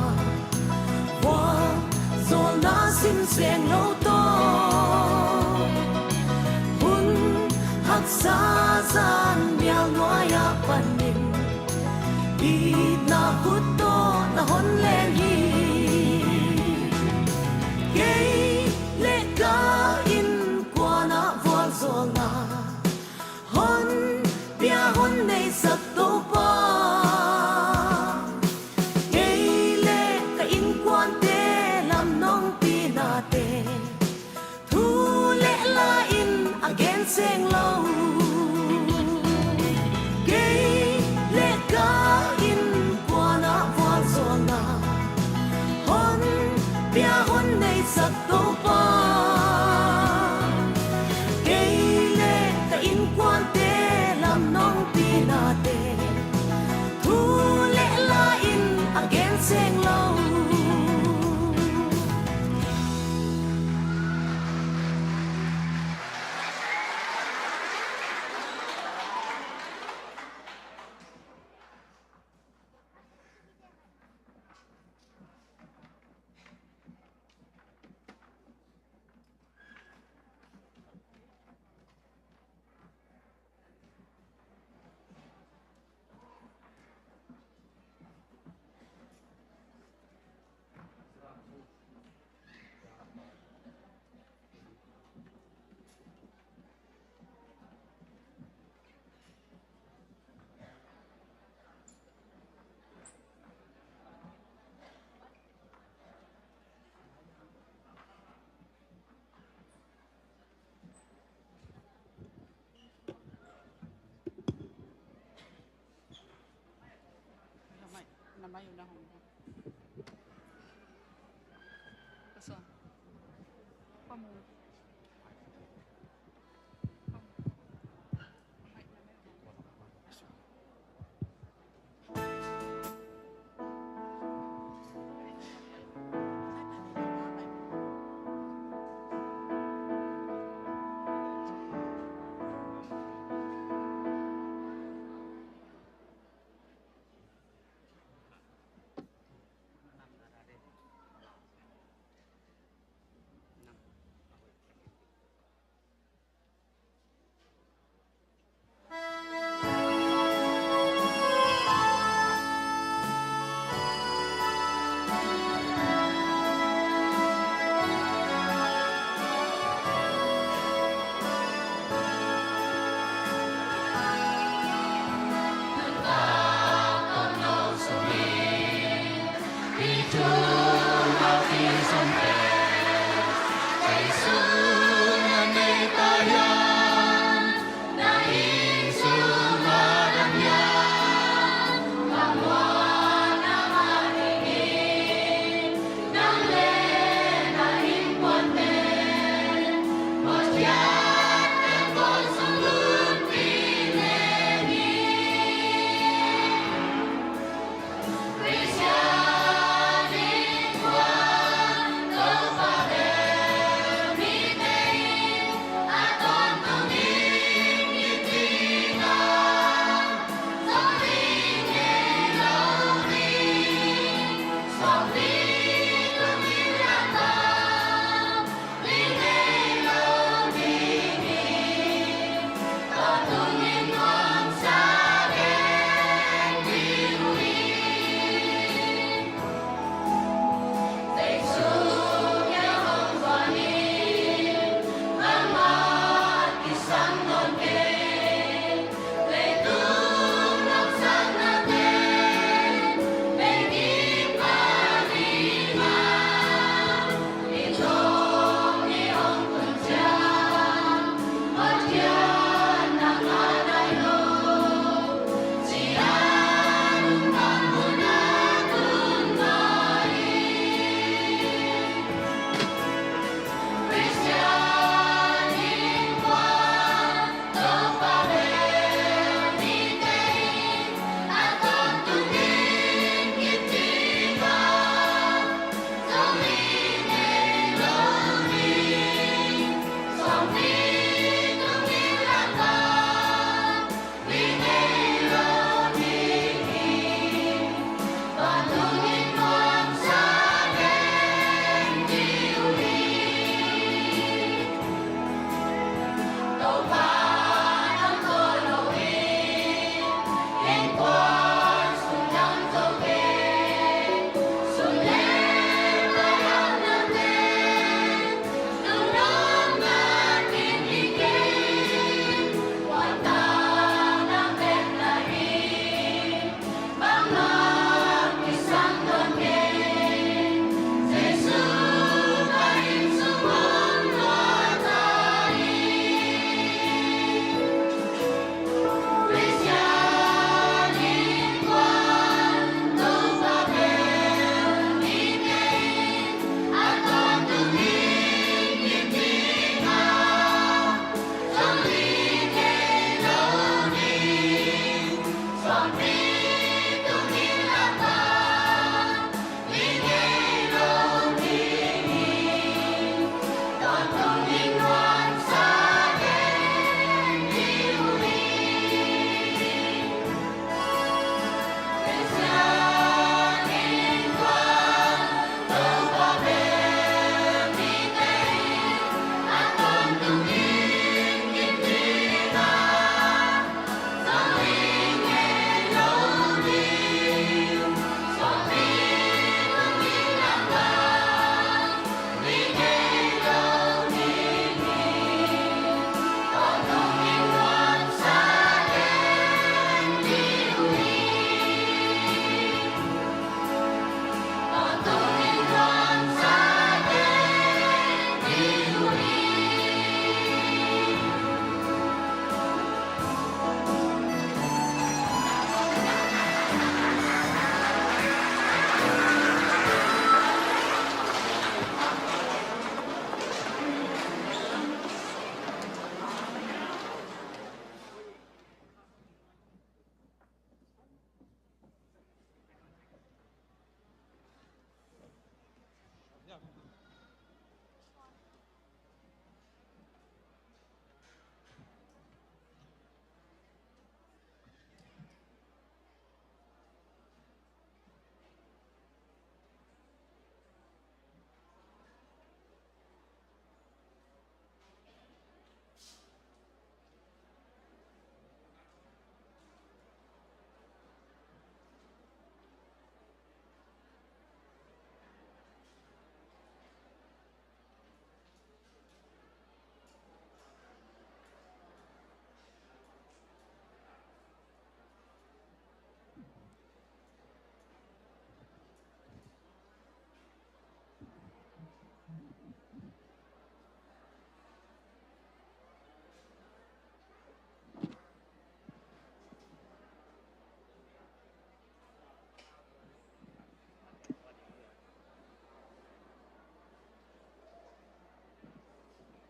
vualzawlna sim seng lo tawh, hun haksa zan mial nuai ah panin itna khut tawh na hon leng hi. Kei le ka innkuan ah vualzawlna hon pia hon neisak Topa, kei le ka innkuante lam nong pinate thu le la in a gen seng lo. Kei le ka innkuan ah vualzawlna hon pia hon neisak Topa, kei le ka innkuante lam nong pinate thu le la in a gen seng lo.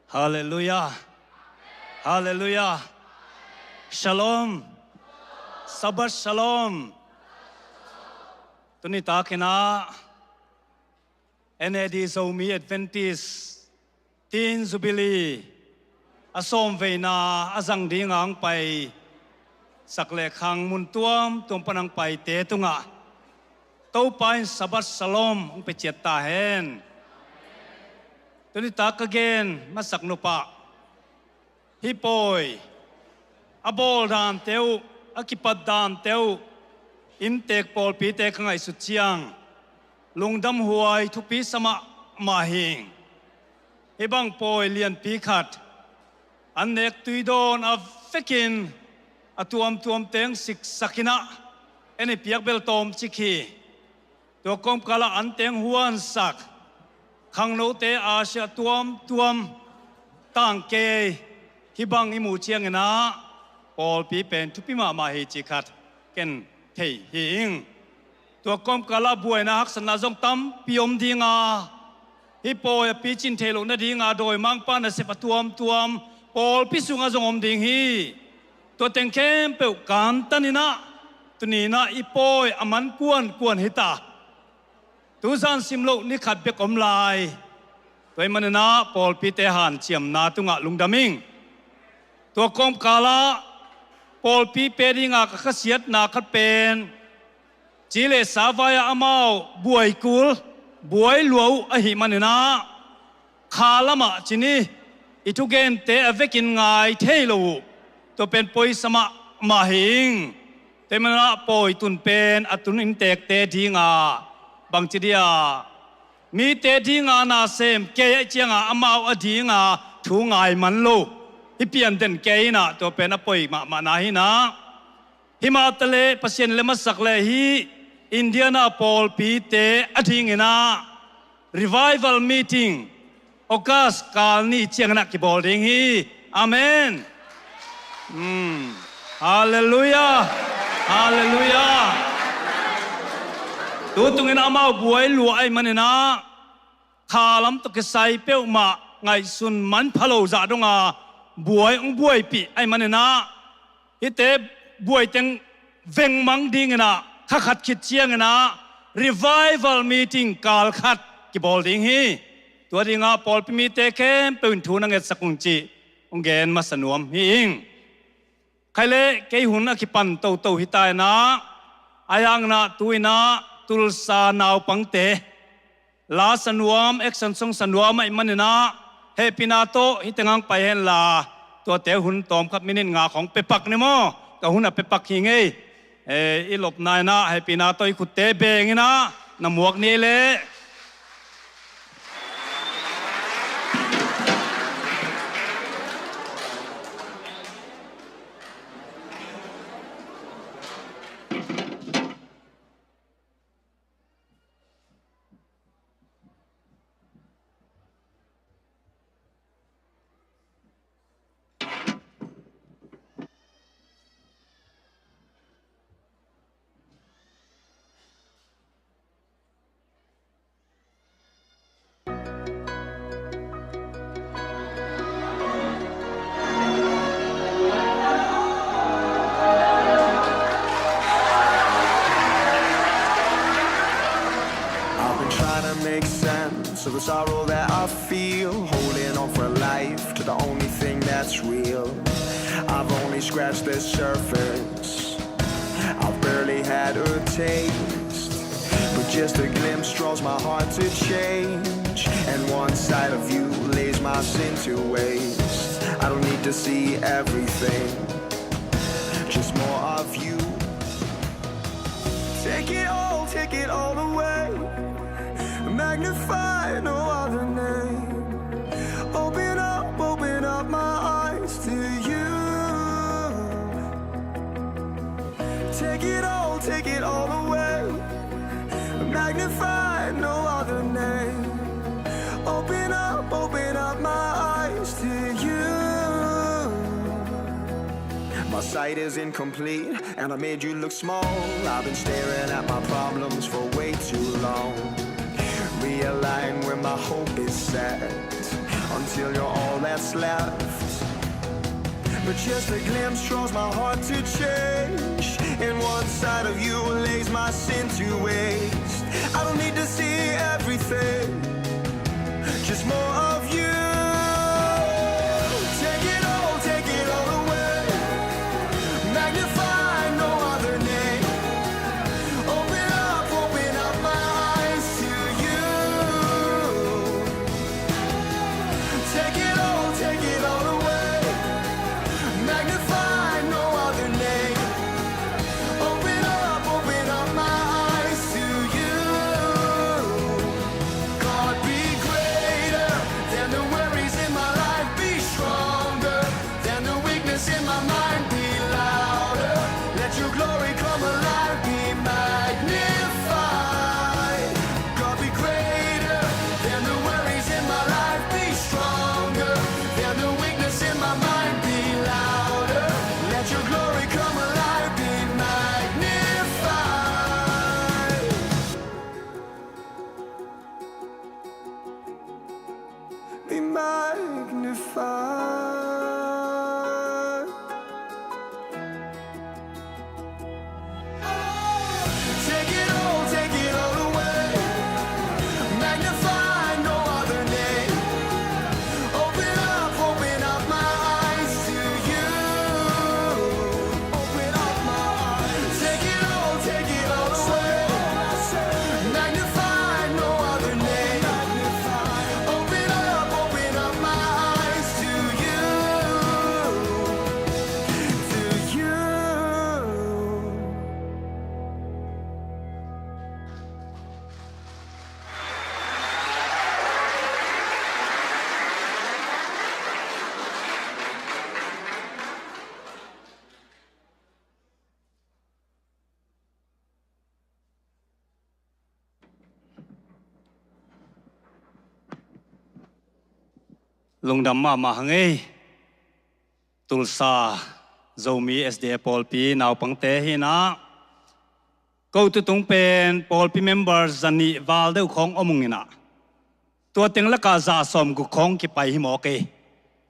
Halleluiah. Halleluiah. Shalom. Sabbath Shalom. Tuni takin ah N A D Zomi Adventist Teen Jubilee a sawmveina a zang ding a hong paisak leh khang mun tuamtuam pan a hong paite tungah Topa in Sabbath Shalom hong pia ciat ta hen. Tuni tak ka gen masak nop ah hih pawi a bawl dante uh, a kipat dante uh inntek pawlpite ka ngaihsut ciang lungdamhuai thupi sa mahmah hi ing. Hih bang pawi lianpi khat an nek tui dawn a vekin a tuamtuam teng siksak in ah en i piak bel tawmcik hi. Tua kawmkal ah an teng huansak khangnote Asia tuamtuam tangkei hih bang i muh ciangin ah pawlpi pen thupi mahmah hi cih khat ken thei hi ing. Tua kawmkal ah buaina haksatna zong tampi om ding a, hih pawi a picin theih loh nading a dawimangpa nasep a tuamtuam pawlpi sungah zong om ding hi. Tua teng khempeuh kantan in ah tuni in ah i pawi a man kuankuan hi ta. Tuzan sim loh ni khat bek om lai. Tua ahih manin ah pawlpite hanciamna tungah lungdam ing. Tua kawmkal ah pawlpi pia ding a ka khasiatna khat pen ci le sa vai ah amau buai kul, buai lua uh ahih manin ah kha lamah ci ni, i thugente a vekin ngai thei lo uh. Tua pen poisa mahmah hi ing. Tua ahih manin ah pawi tun pen a tun inntekte ding a bangci dia mite ding a na sem kei ahih ciang a amau a ding a thu ngai man lo, hih pian den kei in ah tua pen a poi mahmahna hi in ah. Himah taleh Pasian in lem a sak leh hih Indiana pawlpite a ding in ah revival meeting August kal ni ciangin ah kibawl ding hi. Amen. Hmm. Halleluiah. Halleluiah. Tutung in amau buai lua ahih manin ah kha lam tawh kisai peuhmah ngaihsun manpha lo zah dong a buai hong buaipih ahih manin ah hihte buai teng vengmang ding in ah kha khat khit ciangin ah revival meeting kal khat kibawl ding hi. Tua ding a pawlpi mite khempeuh in thu na ngetsak ung cih hong gen masa nuam hi ing. Khaile kei hun a kipan toto hi ta in ah, a hang in ah tu in ah Tulsa naupangte la sa nuam, action song sa nuam ahih manin ah hehpihna tawh hih teng hong pai hen la, tuate hun tawmkhat minute nga khawng pia pak ni maw. Ka hun a pia pak hi ing ei. Eh, i lopna in ah hehpihna tawh i khutte beng in ah na muak ni leh. I've been trying to make sense of the sorrow that I feel, holding on for life to the only thing that's real. I've only scratched the surface. I've barely had a taste, but just a glimpse draws my heart to change. And one sight of you lays my sin to waste. I don't need to see everything, just more of you. Take it all, take it all away. Magnify no other name. Open up, open up my eyes to you. Take it all, take it all away. Magnify no other name. Open up, open up my eyes to you. My sight is incomplete, and I made you look small. I've been staring at my problems for way too long. Realign where my hope is set. A Till you're all that's left. But just a glimpse draws my heart to change. And one sight of you lays my sin to waste. I don't need to see everything, just more of you. Take it all, take it all away. Magnify no other name. Open up, open up my eyes to you. Take it all, take it all away. Magnify no other name. Open up, open up my eyes to you. God, be greater than the worries in my life. Be stronger than the weakness in my mind. Be louder. Let your glory come alive. Be magnified. God, be greater than the worries in my life. Be stronger than the weakness in my mind. Be louder. Let your glory come alive. Be magnified. Be magnified. Take it all, take it all away. Magnify no other name. Open up, open up my eyes to you. Open up my eyes. Take it all, take it all away. Magnify no other name. Open up, open up my eyes to you. To you. Lungdam mahmah hang ei. Tulsa Zomi S D A pawlpi naupangte hi inah, ko tutung pen pawlpi member zanih val deuh khawng om ung inah, tua teng lakah za sawm guk khawng kipai hi mawk ei.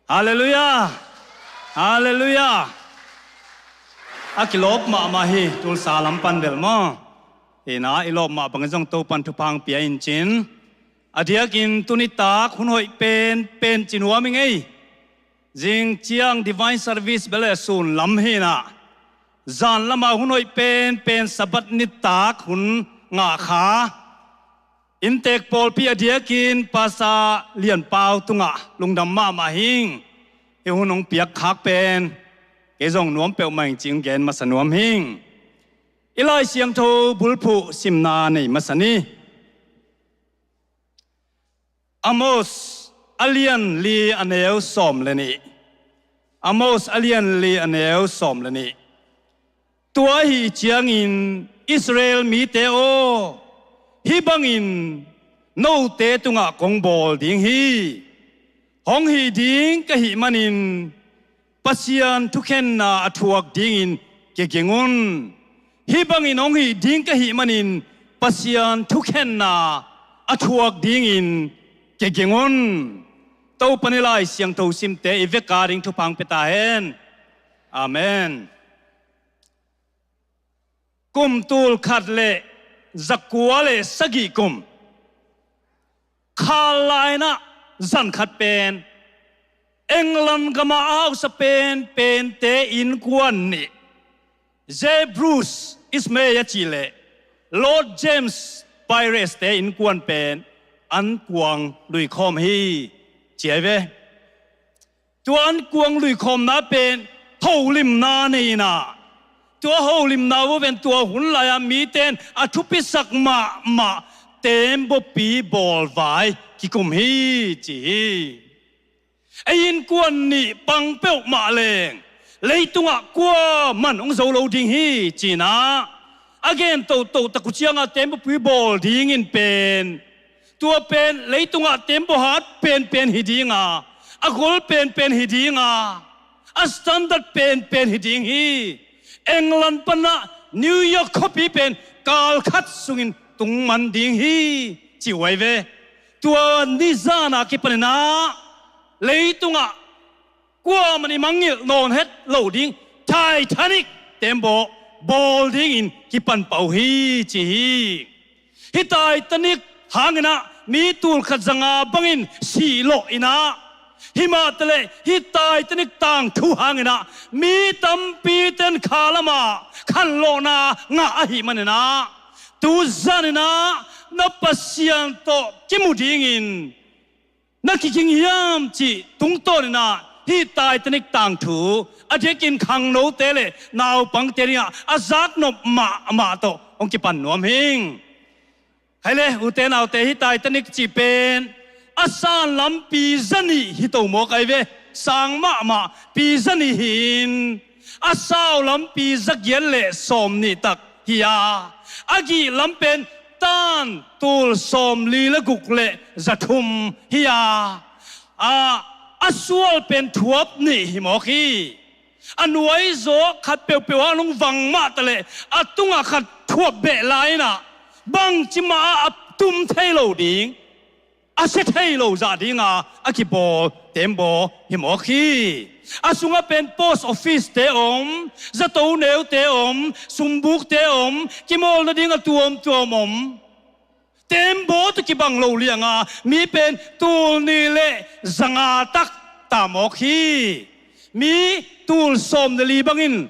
Halleluiah. Halleluiah. A kilawp mahmah hi, Tulsa lam pan bel maw. Hi inah i lawp mah bangin zong Topan thupha hong pia in cin. A diakin tuni tak hun hoih pen pen ci nuam ing ei. Zing ciang divine service bel le sun lam hi inah, zan lamah hun hoih pen pen Sabbath nitak hun ngah kha inntek pawlpi a diakin Pastor Lian Pau tungah lungdam mahmah hing. Hih hun hong piak khak pen kei zong nuam peuhmah ing ci-in gen masa nuam hing. I Lai Siangtho bulphuh simna nei masa ni. Amos a lian li a neu sawm le nih. Amos a lian li a neu sawm le nih. Tua ahi ciangin Israel mite aw, hih bangin note tungah kong bawl ding hi. Hong hih ding ka hih manin Pasian thukhenna a thuak dingin kiging un. Hih bangin hong hih ding ka hih manin Pasian thukhenna a thuak dingin kiging un. Topan i Lai Siangtho simte i vek a ding thupha hong pia ta hen. Amen. Kum tul khat le zakua le sagih kum, kha lai-in ah zan khat pen England gamah a hausa penpente innkuan nih, J Bruce Ismay a cih le Lord James Piras-te innkuan pen an kuang luikhawm hi, ci ahi ve. Tua an kuang luikhawmna pen holimna nei-in ah, tua holimna uh pen tua hun lai-a mite in a thupisak mahmah teembaw pi bawlvai kikum hi, ci hi. Ei innkuan nih pang peuhmah leng leitungah kuaman hong zo lo ding hi, ci-in ah a gen tohtoh tak uh ciangah teembaw pi bawl dingin pen, tua pen leitungah teembaw hat penpen hi ding a, a gol penpen hi ding a, a standard penpen hi ding hi. England panah New York khuapi pen kal khat sungin tung man ding hi, ci uh ahi ve. Tua ni zan a kipanin ah Leitungah kuamah in i mangngilh nawn het loh ding Titanic tembaw bawl dingin kipan pah uh hi ci hi. Hih Titanic hanginah mi tul khat zanga bangin sih lawh inah, himah taleh hih Titanic tangthu hanginah mi tampi ten kha lamah khanlawhna ngah ahih maninah, tu zaninah na Pasian tawh kimu dingin na kiging hiam cih tungtawninah hih Titanic tangthu a diakin khangnote le naupangte dingah a zaknop mahmah tawh hong kipan nuam hing. Hai le ute naute, hih Titanic cih pen a san lam pi zanih hi to mawk ai ve. Sang mahmah pi zanih hi-in a sau lam pi zagiat le sawmnih tak hi a, a gih lam pen tan tul sawmli le guk le zathum hi a, a, a sual pen thuap nih hi mawk hi. A nuaizaw khat peuhpeuh ah nung vang mah taleh a tungah khat thuap beh lai inah bangci mah ah a tum thei lo ding, a sia thei lo zah dinga a kibawl tembaw hi mawk hi. A sungah pen post office te om, zato neute om, sumbukte om, kimawl nading a tuamtuam om. Tembaw tawh kibang lo lianga mi pen tul nih le zanga tak ta mawk hi. Mi tul sawm le li bangin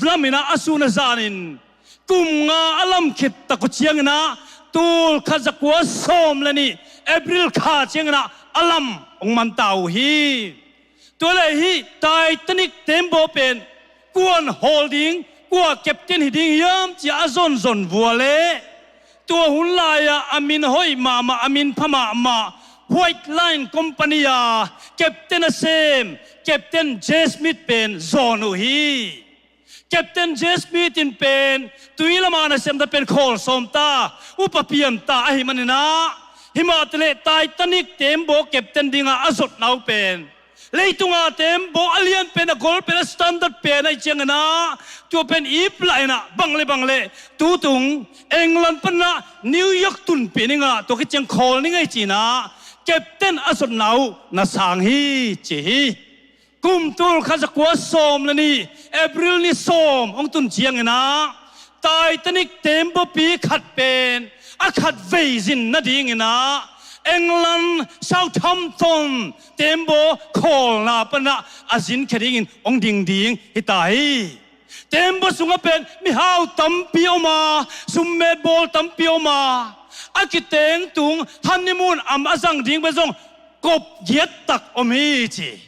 laminah a sun a zanin kum nga a lam khit tak uh cianginah tul khat zakua sawm le nih April kha cianginah a lam hong man ta uh hi. Tua le hih Titanic tembaw pen kuan hawl ding, kua captain hi ding hiam cia a zonzon vua leh tua hun lai-ah a min hoih mahmah, a min pha mahmah White Line Company a captain a sem Captain J. Smith pen zawn uh hi. Captain J. Smith in pen tui lama nasepna pen khawl sawm ta, upa pian ta ahih maninah, himah taleh Titanic tembaw captain dinga a zotna uh pen leitunga tembaw a lian pen, a gol pen, a standard pen ahih cianginah tua pen ip lah inah bang le bang le tutung England panah New York tunpih ningah tua khit ciang khawl ning ei cinah captain a zotna uh na sang hi ci hi. Kum tul khat zakua sawm le nih April ni sawm hong tun cianginah Titanic tembaw pi khat pen a khat vei zin nadinginah England Southampton tembaw khawlna panah a zinkhia dingin hong ding ding hi ta hi. Tembaw sungah pen mihau tampi om a, summet bawl tampi om a, a kiteng tung honeymoon am a zang ding pen zong kop giat tak om hi ci.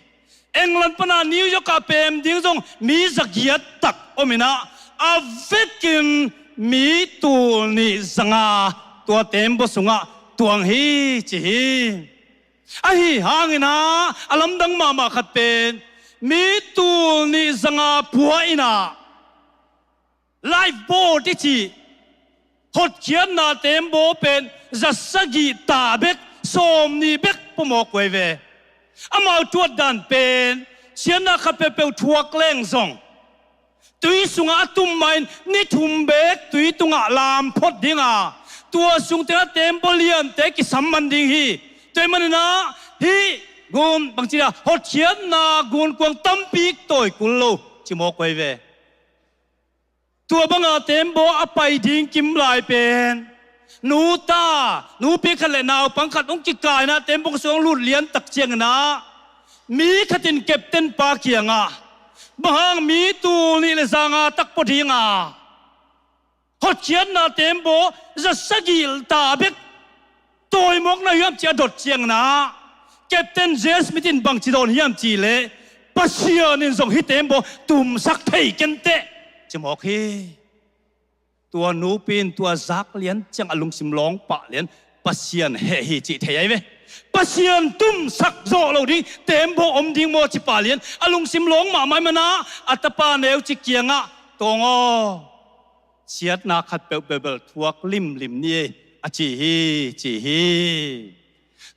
England pana New York ah pem ding zong mi zagiat tak om inah, a vekin mi tul nih zanga tua tembaw sungah tuang hi ci hi. Ahi hanginah a lamdang mahmah khat pen mi tul nih zanga pua inah lifeboat i cih hotkhiatna tembaw pen za sagih ta bek, sawm nih bek pua mawk uh ai ve. Amau tuat dan pen siatna khat peuhpeuh thuak leng zong tui sungah a tum mahin ni thum bek tui tungah lam phot dinga, tua sung tengah tembaw liante kisam man ding hi. Tua ahih maninah hih gun bangci a hotkhiatna gunkuang tampi tawi kul lo ci mawk uh ai ve. Tua banga tembaw a pai ding kim lai pen nu ta, nupi khat le naupang khat hong kikainah tembaw sung hong lut lian tak cianginah mi khat in captain pa kiangah, bang hang mi tul nih le zanga tak pua dinga hotkhiatna tembaw za sagih ta bek tawimawkna hiam ci a dot cianginah Captain J. Smith in bangci dawn hiam cihleh, Pasian in zong hih tembaw tumsak thei kenteh ci mawk hi. Tua nupi in tua zak lian ciang a lungsim lawng pah lian, Pasian heh hi cih thei ai ve. Pasian tumsak zawh lo ding tembaw om ding maw ci pah lian a lungsim lawng mahmah ai mana, a tapa neu ci kiangah, Tawng aw, siatna khat peuhpeuh bel thuak limlim ni ei, a ci hi, ci hi.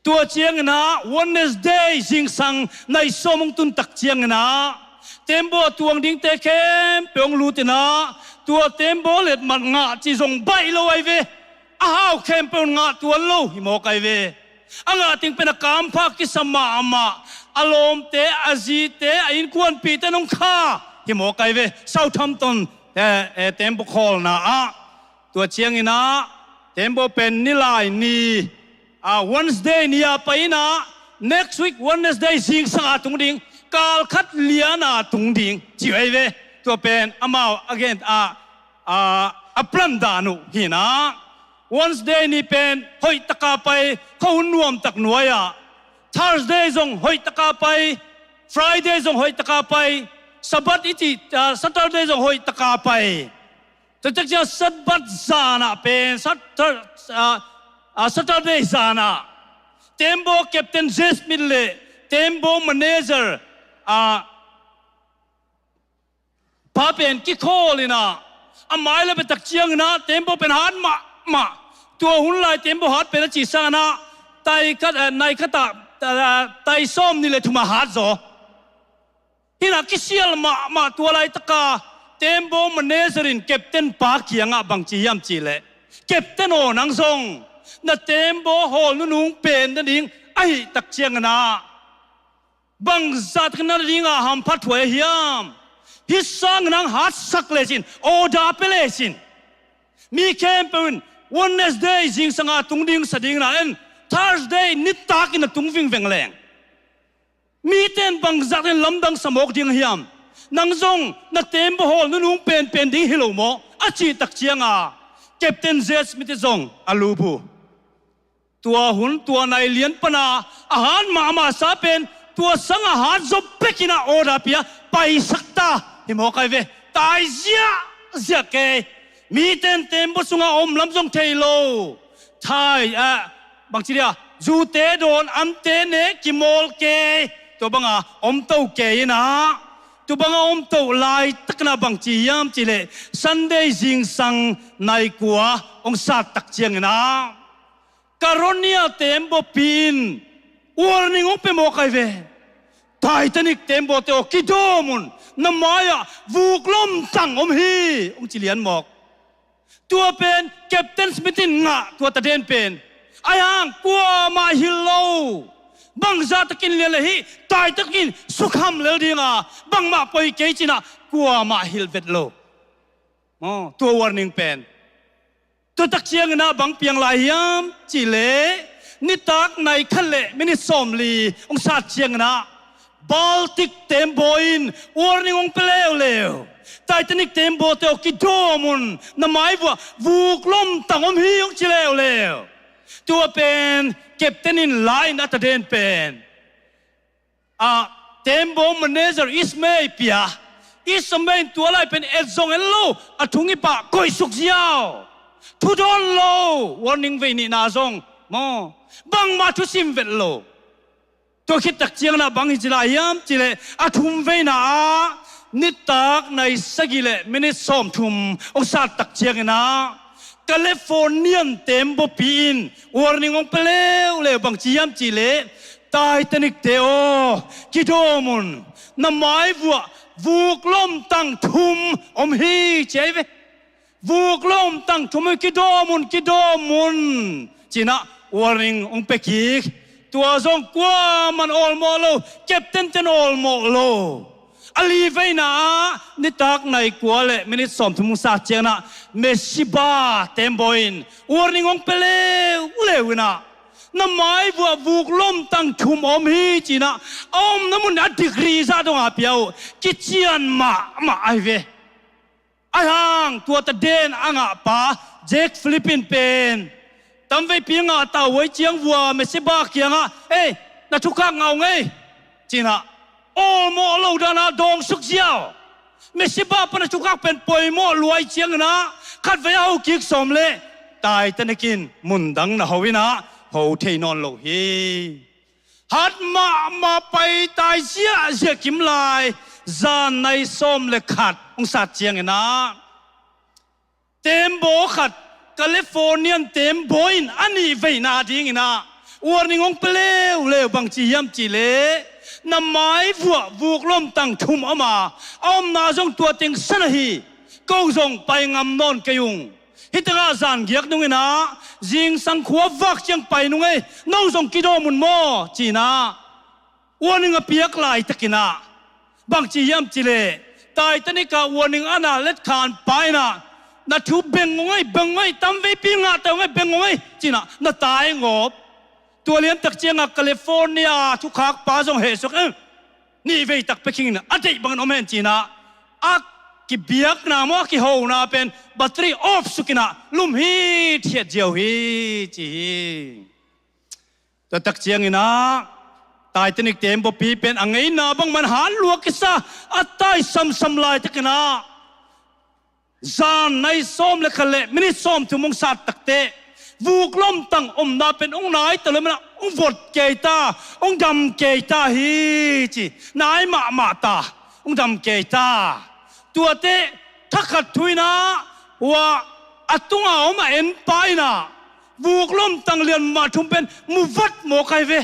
Tua cianginah Wednesday zingsang nai sawm hong tun tak cianginah tembaw a tuang dingte khempeuh hong lutinah tua tembaw letmat ngah ci zong baih lo ai ve. A hau khempeuh ngah tuan lo hi mawk ai ve. A ngah teng pen a kampha kisa mahmah, a lawmte, a zite, a innkuanpihte nong kha hi mawk ai ve. Southampton, eh, eh, tembaw khawlna ah, tua ciangin ah tembaw pen nilai ni, ah, Wednesday ni a pai in ah, next week Wednesday zingsang a tung ding, kal khat lian a tung ding ci ai ve. Tua pen amau a gen a, a, a plan dan uh hi in ah, Wednesday ni pen hoih taka pai, khuahun nuam tak nuai ah. Thursday zong hoih taka pai, Friday zong hoih taka pai, Sabbath i cih, ah, Saturday zong hoih taka pai. Tua tak ciang Sabbath zan ah pen, Satur-, ah, ah, Saturday zan ah tembaw Captain Jay Smith le tembaw manager, ah, pa pen kikhawl in ah, a mai le pen tak ciangin ah tembaw pen hat mahmah. Tua hun lai tembaw hat pen a cih sangin ah tai khat, eh, nai khat ah, ah, tai sawm nih le thum ah hat zaw. Hi in ah kisial mahmah. Tua laitak ah tembaw manager in captain pa kiangah bangci hiam cih leh, "Captain aw, nang zong na tembaw hawl nunung pen nading ahih tak ciangin ah bangzah takin na ding ah hamphathuai hiam? Hih sangin nang hatsak lecin, order pia lecin. Mi khempeuh in Wednesday zingsang a tung ding sa ding in ah, en, Thursday nitak in a tung vingveng leng. Mite in bangzah takin lamdang sa mawk ding hiam? Nang zong na tembaw hawl nunung penpen ding hi lo maw?" a cih tak ciangin ah Captain Jay Smith zong a lup uh. Tua hun, tua nai lian pan a, a hat mahmah sa pen, tua sang a hat zaw bek in ah order pia, paisak ta hi mawk ai ve. Tai ziahziah kei. Mite in tembaw sungah om lam zong thei lo. Thai, ah, bangci dia, zute dawn, ante ne kimawl kei. Tua bang a om to kei in ah, tua bang a om to laitak in ah bangci hiam cih leh, Sunday zingsang nai kua hong sat tak ciangin ah, Caronia tembaw pi in warning hong pia mawk ai ve. "Titanic tembawte aw, kidawm un, na mai-ah vuk lomtang om hi," hong ci lian mawk. Tua pen Captain Smith in ngah tua taden pen. Ahi hang kuamah hilh lo. Bangzah takin lian le hih Titanic in sukham lel ding a, bangmah poi kei ci in ah kuamah hilh vet lo. Maw, tua warning pen. Tua tak ciangin ah bang piang lai hiam cih leh, nitak nai khat le minit sawmli hong sat ciangin ah Baltic tembaw in warning hong pia leuleu. "Titanic tembawte aw, kidawm un, na mai vuah vuk lomtang om hi," hong ci leuleu. Tua pen captain in la in a taden pen, ah, tembaw manager Ismay pia. Ismay in tua lai pen et zong en lo, a thung i pah koihsuk ziau. Thu dawn lo, warning vei nihna zong maw, bangmah thusim vet lo. Tua khit tak ciangin ah bang hi ci lai hiam cih leh, a thum veina ah nitak nai sagih le minit sawmthum hong sat tak ciangin ah Californian tembaw pi in warning hong pia leuleu. Bangci hiam cih leh, "Titanic-te aw, kidawm un, na mai vuah vuk lomtang thum om hi," ci ai ve. "Vuk lomtang thum hi, kidawm un, kidawm un," ci in ah warning hong pia kik. Tua zong kuaman awlmawh lo, captain ten awlmawh lo. A li veina ah nitak nai kua le minit sawmthum hong sat ciangin ah Mesiba tembaw in warning hong pia leuleu in ah, "Na mai vuah vuk lomtang thum om hi," ci in ah, a omna mun a degree zah dong a pia uh, kician mahmah ai ve. Ahi hang tua taden a ngahpa Jack Philip in pen tamveipi a ngah ta uh ahih ciang vua Mesiba kiangah, "Ei, na thukhak ngah ung ei," ci in ah, awlmawh lo dan a dawngsuk ziau. Mesiba pan a thukhak pen poimawh lua ahih ciangin ah khatvei a ho kik sawm leh Titanic in mundang na ho in ah ho thei nawn lo hi. Hat mahmah, pai tai ziahziah kim lai, zan nai sawm le khat hong sat ciangin ah tembaw khat, Californian tembaw in a nih veina dingin ah warning hong pia leuleu. Bangci hiam cih leh, "Na mai vuah vuk lomtang thum om a, a omna zong tua teng san ahi, ko zong pai ngam nawn kei ung. Hih tengah zan giak nung inah, zingsang khua vak ciang pai nung ei, no zong kidawm un maw, ci inah warning a piak laitakin ah, bangci hiam cih leh, Titanic ah warning a na letkhan pa inah, na thu beng ung ei, beng ung ei, tamveipi ngah ta ung ei, beng ung ei, ci inah na taingawp. Tua liantak ciangah California thukhak pa zong hehsuak, eh, nih veitak pia khing inah a deih bangin om hen ci inah, a kibiakna maw, a kihona pen battery off suk inah lum hithiat ziau hi, ci hi. Tua tak ciang inah Titanic tembaw pi pen a ngeina bangmah in hat lua kisa, a tai samsam laitakin ah, zan nai sawm le khat le minit sawmthum hong sat takteh, vuk lomtang omna pen hong nai ta lua manin ah, hong vot kei ta, hong dam kei ta hi, ci. Nai mahmah ta, hong dam kei ta. Tuate thakhat thu inah, hua a tunga om a en pa inah, vuk lomtang lian mah thum pen mu vat mawk ahi ve.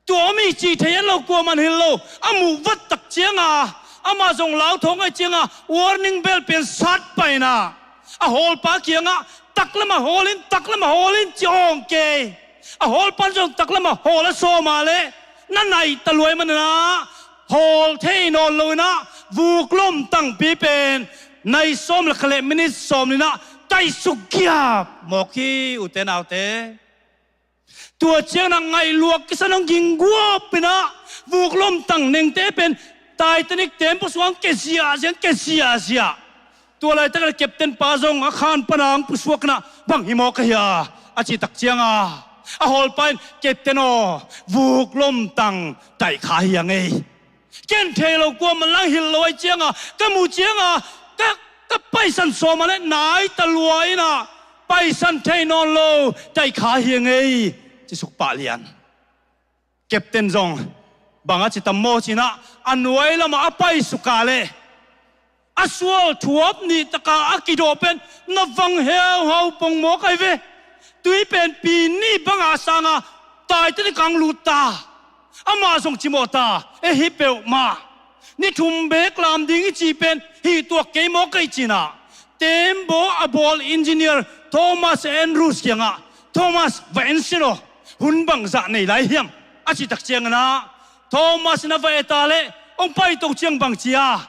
Tua om hi ci thei en lo, kuaman hilh lo. A muh vat tak cianga, amah zong lauthawng ahi cianga, warning bell pen sat pah inah, a hawlpa kiangah, taklam ah hawl in, taklam ah hawl in, ci awng kei. A hawlpan zong taklam ah hawl a sawm a leh, na naih ta lua ahih manin ah, hawl thei nawn lo inah, vuk lomtang pi pen nai sawm le khat le minit sawm inah taisuk giap mawk hi, ute naute. Tua ciangin ah ngaih lua kisa, nong ging guap inah, vuk lomtang nengte pen Titanic tembaw sungah hong ke ziahziah, hong ke ziahziah. Tua laitak inah captain pa zong a khan pan ah hong pusuak inah, bang hi mawk ahi a, a cih tak cianga, a hawlpa in, captain aw, vuk lomtang taih kha hi ing ei. Ken thei lo, kuaman lang hilh lo ahi cianga, ka muh cianga, ka, ka paisan sawm a leh nai ta lua inah, paisan thei nawn lo, taih kha hi ing ei, ci suk pah lian. Captain zong, bang a ci tam maw ci inah, a nuai lamah a paisuk a leh, a sual thuap nih taka a kidawh pen na vang heuhau pong mawk ahi ve. Tui pen pi nih banga sanga Titanic ah hong lut ta. Amah zong cimawh ta, eh, hi peuhmah. Ni thum beek lam ding i cih pen hih tuak kei mawk ei ci inah, tembaw a bawl engineer Thomas Andrews kiangah, Thomas, va en sin aw, hun bangzah nei lai hiam, a cih tak ciangin ah, Thomas in a va et a leh, hong paito ciang bang ci a,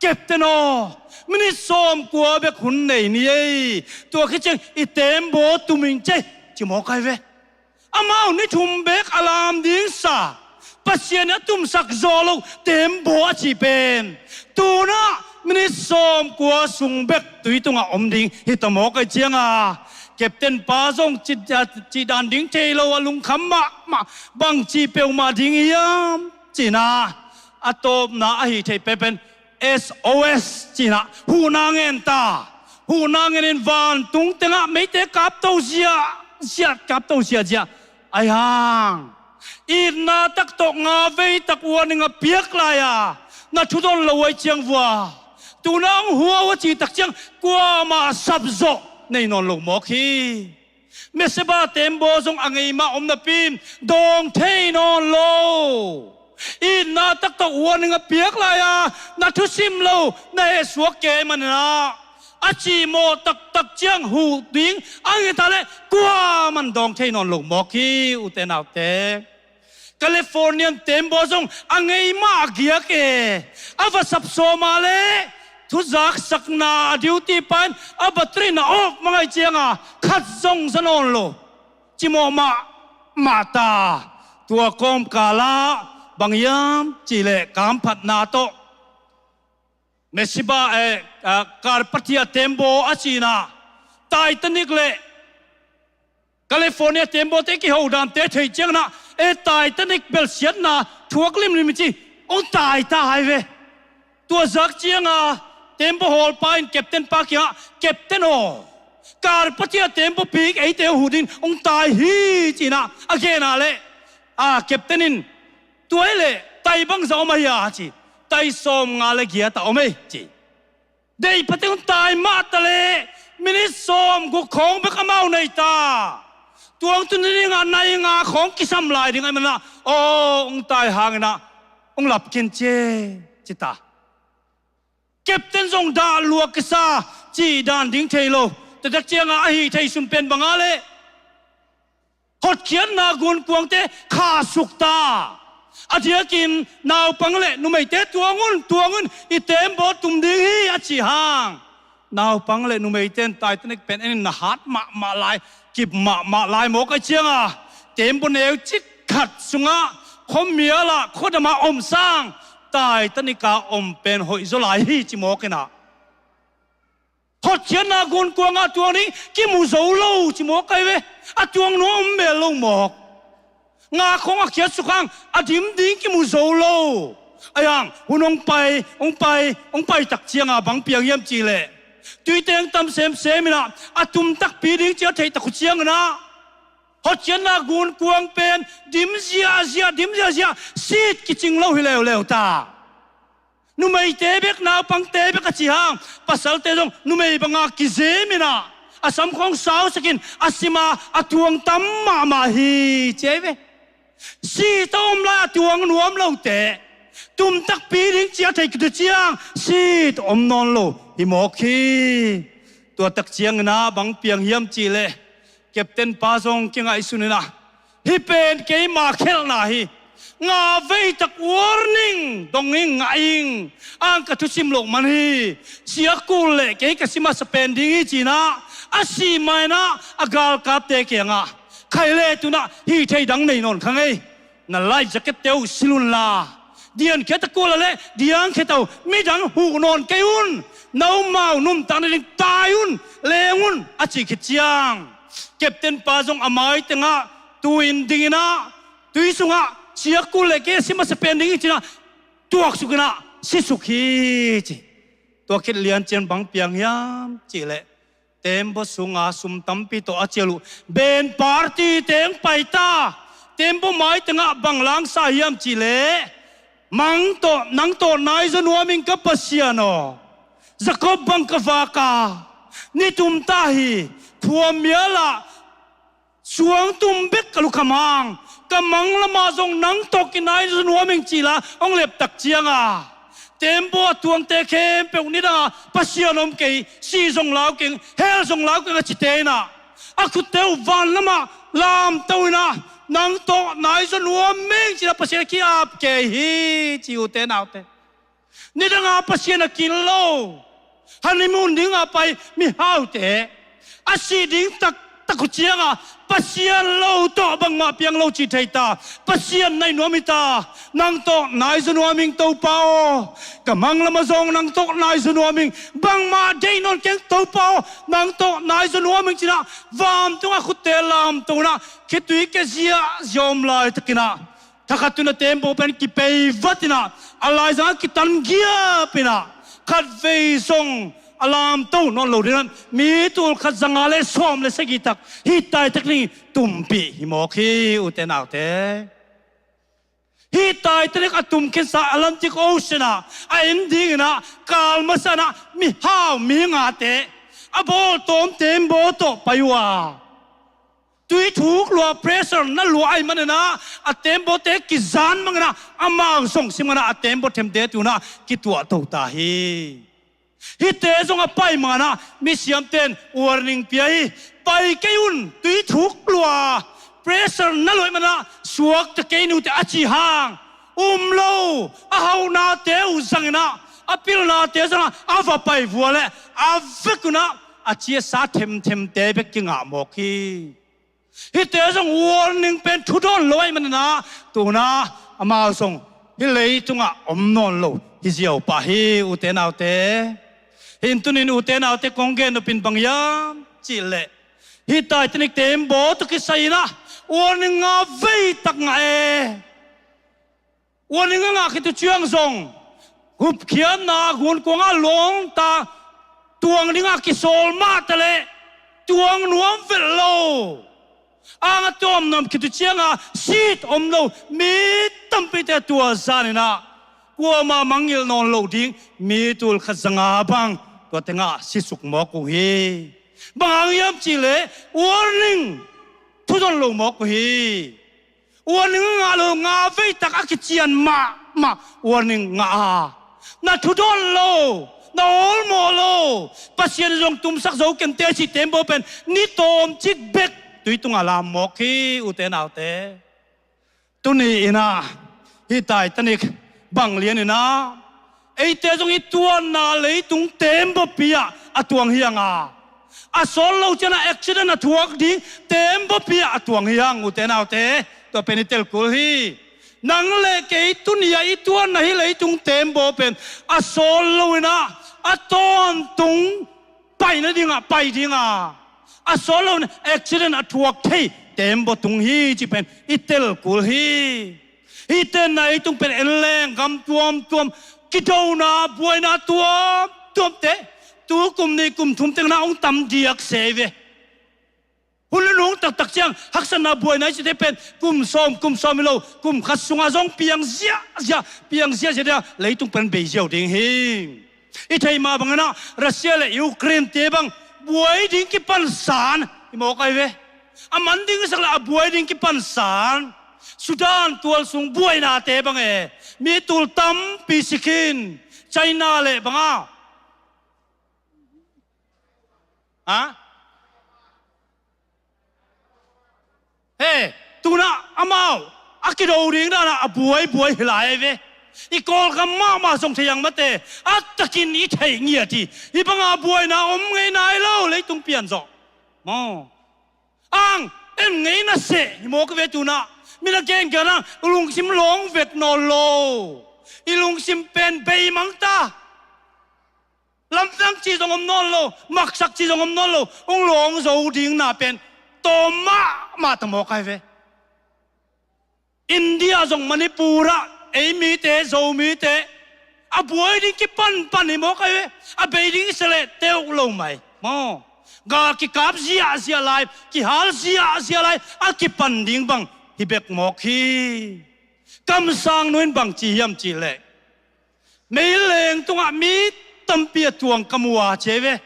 captain aw, minit sawmkua bek hun nei ni ei. Tua khit ciang i tembaw tum ing ci ei, ci mawk ahi ve. Amau ni thum beek a lam ding sa, Pasian in a tumsak zawh loh tembaw a cih pen, tu-in ah minit sawmkua sung bek tui tungah om ding hi ta mawk ahi cianga, captain pa zong cih, cih dan ding thei lo a lungkham mahmah, bang cih peuhmah ding hiam ci inah, a tawpna ahi thei pen pen S O S ci inah huhna ngen ta. Huhna ngenin vantung tengah meite kapto ziahziah, kapto ziahziah. Ahi hang, itna tak tawh nga vei tak warning a piak lai-a na thudon lo ahi ciang vua, tu-in ah hong hua uh a cih tak ciang kuamah sapzawh nei nawn lo mawk hi. Meribah tembaw zong a ngei mah om napi-in dawng thei nawn lo. Itna tak tawh warning a piak lai-a na thusim lo, na hehsuak kei manin ah, a cimawh taktak ciang huh ding a nget a leh kuaman dawng thei nawn lo mawk hi, ute naute. Californian tembaw zong a ngei mah a giak e. A va sap sawm a leh thuzaksakna a duty pa in a battery na off mang ahi cianga khat zong za nawn lo. Cimawh mahmah ta. Tua kawmkal ah bang hiam cih leh kamphatna tawh Meribah, eh, ah, Carpathia tembaw a cihna, Titanic le California tembawte kihodante theih ciangin ah, eh, Titanic belsiatna thuak limlim hi ci, hong tai ta hi ve. Tua zak cianga tembaw hawlpa in captain pa kiangah, "Captain aw, Carpathia tembaw pi eite huh dingin hong tai hi," ci-in ah a gen a leh, a captain in, "Tua hi leh tai bangzah om ahi a?" ci. "Tai sawmnga le giat a om ei," ci. Deih phatin hong tai mah ta leh minit sawmguk khawng bek amau nei ta. Tua hong tun dingah nai nga khawng kisam lai ding ahih manin ah, aw, hong tai hangin ah hong lap khin ci, ci ta. Captain zong dah lua kisa, cih dan ding thei lo. Tua tak cianga a hih thei sun pen banga leh hotkhiatna gunkuangte khahsuk ta. A diakin naupang le numeite tuang un, tuang un, i tembaw tum ding hi a cih hang, naupang le numeite in Titanic pen en in na hat mahmah lai, kip mahmah lai mawk a cianga, tembaw neu cik khat sungah khuamial ah khuadam ah om sang Titanic a om pen hoih zaw lai hi ci mawk inah. Hotkhiatna gunkuangah tuang ding kimu zo lo ci mawk ai ve. A tuang nuam mel lo mawk. Nga khong a khiatsuk hang a dim ding kimu zo lo. Ai hang hun hong pai, hong pai, hong pai tak cianga bang piang hiam cihleh, tuiteng tam semsem inah a tum takpi ding ci a theih tak uh cianginah hotkhiatna gunkuang pen dim ziahziah, dim ziahziah, sit kicing lo hi leuleu ta. Numeite bek, naupangte bek a cih hang, pasalte zong numei banga kizem inah a sam khong sausakin a sima a tuang tam mahmah hi ci ai ve. Sit a om lai a tuang nuam lote, tum takpi ding ci a thei khit uh ciang sit om nawn lo hi mawk hi. Tua tak cianginah bang piang hiam cihleh, captain pa zong kingaihsun inah, hih pen keima khelhna hi. Nga vei tak warning dong ing, ngah ing. Ang ka thusim loh man hi. Siakul le kei ka si masa pen ding hi cinah a sih mainah a galkapte kiangah, khaih le tunah hih thei dang nei nawn kha ngei. Na life jacket te uh silh unla, diankhiat a kul a le diankhiat a uh midang huh nawn kei un. Naumau nuntakna ding tai un, leng un a cih khit ciang, captain pa zong a maitengah tu in dinginah tui sungah siakul le kei a si masa pen ding hi cinah tuaksuk inah sisuk hi ci. Tua khit lian cian bang piang hiam cihleh, tembaw sunga sum tampi tawh a cial uh ben party teng pai ta. Tembaw maitengah bang langsa hiam cihleh, mang tawh, nang tawh nai zaw nuam ing ka Pasian aw. Jacob bang ka vaka, ni tum ta hi, khuamial ah suang tum bek ka lukham hang, ka mang lamah zong nang tawh kinai zaw nuam ing cihla hong leptak cianga, tembaw a tuangte khempeuh nidanga Pasian om kei, sih zong lau keng, hell zong lau keng a cite inah, a khutte uh van lamah lamto inah, nang tawh nai zaw nuam ing cihla Pasian a ki-ap kei hi ci, ute naute. Nidanga Pasian a kin lo, honeymoon dinga pai mihaute, a sih ding taktak uh cianga Pasian lo tawh bangmah piang lo cih thei ta. Pasian nai nuam hi ta. Nang tawh nai zaw nuam ing Topa aw. Ka mang lamah zong nang tawh nai zaw nuam ing. Bangmah deih nawn keng Topa aw. Nang tawh nai zaw nuam ing cinah, vam tungah khutte lamto inah, khitui kia ziahziah om laitakinah, thakhat tun a tembaw pen kipei vat inah, a laizangah kitan giap inah, khatvei zong a lamto nawn lo dingah, mi tul khat zanga le sawm le sagih tak hih Titanic tumpih hi mawk hi, ute naute. Hih Titanic a tum khinsa Atlantic Ocean ah a en dinginah, kal masa inah mihau mihingate a bawltawm tembaw tawh pai uh a, tui thuk lua, pressure na lua ahih maninah a tembawte kizan manginah, amau zong si manah a tembaw themte tunah kituahto ta hi. Hihte zong a pai manginah misiamte in warning pia hi. Pai kei un, tui thuk lua, pressure na lua ahih manah suakta kei ni uh teh a cih hang, um lo, a hauhnate uh zanginah, a pilnate zanginah a va pai vua leh a vek unah a ciasa themthemte bek kingah mawk hi. Hihte zong warning pen thudawn lo ahih maninah, tunah amau zong hih leitungah om nawn lo hi ziau pah hi, ute naute. Hih in tunin ute naute kong gen nopin bang hiam cihleh, hih Titanic tembaw tawh kisai inah warning nga vei tak ngah e. Warning a ngah khit uh ciang zong, hupkhiatna gunkuangah lawngta tuang dingah kisawl mahta leh tuang nuam velh lo. Ang a tuamnuam khit uh cianga sit om lo mi tampite tua zaninah kuamah mangngilh nawn lo ding mi tul khat zanga bang tua tengah sisuk mawk uh hi. Bang hang hiam cihleh warning thudawn lo mawk uh hi. Warning a ngah lo, nga vei tak a kician mahmah warning ngah a, Na thudawn lo, na awlmawh lo, Pasian zong tumsak zo kei ning te cih tembaw pen ni tawmcik bek tui tungah lam mawk hi, ute naute. Tuni in ah hih Titanic bang lian in ah eite zong i tuanna leitung tembaw pi ah a tuang hi hang a, a sawt lo ciangin ah accident a thuak ding tembaw pi ah a tuang hi hang, ute naute. Tua pen i tel kul hi. Nang le kei tuni a i tuanna hih leitung tembaw pen a sawt lo in ah a tawntung pai nading ah pai ding a, a sawt lo in ah accident a thuak thei tembaw tung hi cih pen i tel kul hi. Hih tenna i tung pen en leng gam tuamtuam, kidona, buaina tuamtuamte tu kum nih kum thum teng in ah hong tam diak se hi ve. Hun le nung taktak ciang haksatna buaina i cihte pen kum sawm, kum sawm hi lo, kum khat sungah zong piang ziahziah, piang ziahziah ding a, leitung pen bei ziau ding hi. I theih mah bangin ah Russia le Ukraine te bang buai ding kipan san hi mawk ahi ve. A man ding i sak le a buai ding kipan san. Sudan tual sung buainate bang e, mi tul tampi si khin. China le bang a, ha? He, tu-in ah amau a kido ding dan ah a buai buai hi lai ve. I Kawlgam mahmah zong thei hang mate, a takin i theih ngiat hi. Hih banga buaina om ngei nai lo, leitung pian zawh maw. Ang en ngei na seh hi mawk ve tu-in ah. Mi na gengen ang, i lungsim lawng vet nawn lo. I lungsim pen beimang ta. Lamdang cih zong om nawn lo, maksak cih zong om nawn lo, hong lawng zo ding na pen tawm mahmah ta mawk ahi ve. India zong Manipur ah ei mite, Zomite a buai ding kipanpan hi mawk ahi ve. A bei ding i sak leh teuh lo mai maw. Gal kikap ziahziah lai, kihal ziahziah lai, a kipan ding bang hi bek mawk hi. Kamsang nu in bang ci hiam cih leh, meileng tungah mi tampi a tuang ka mu a, ci hi ve.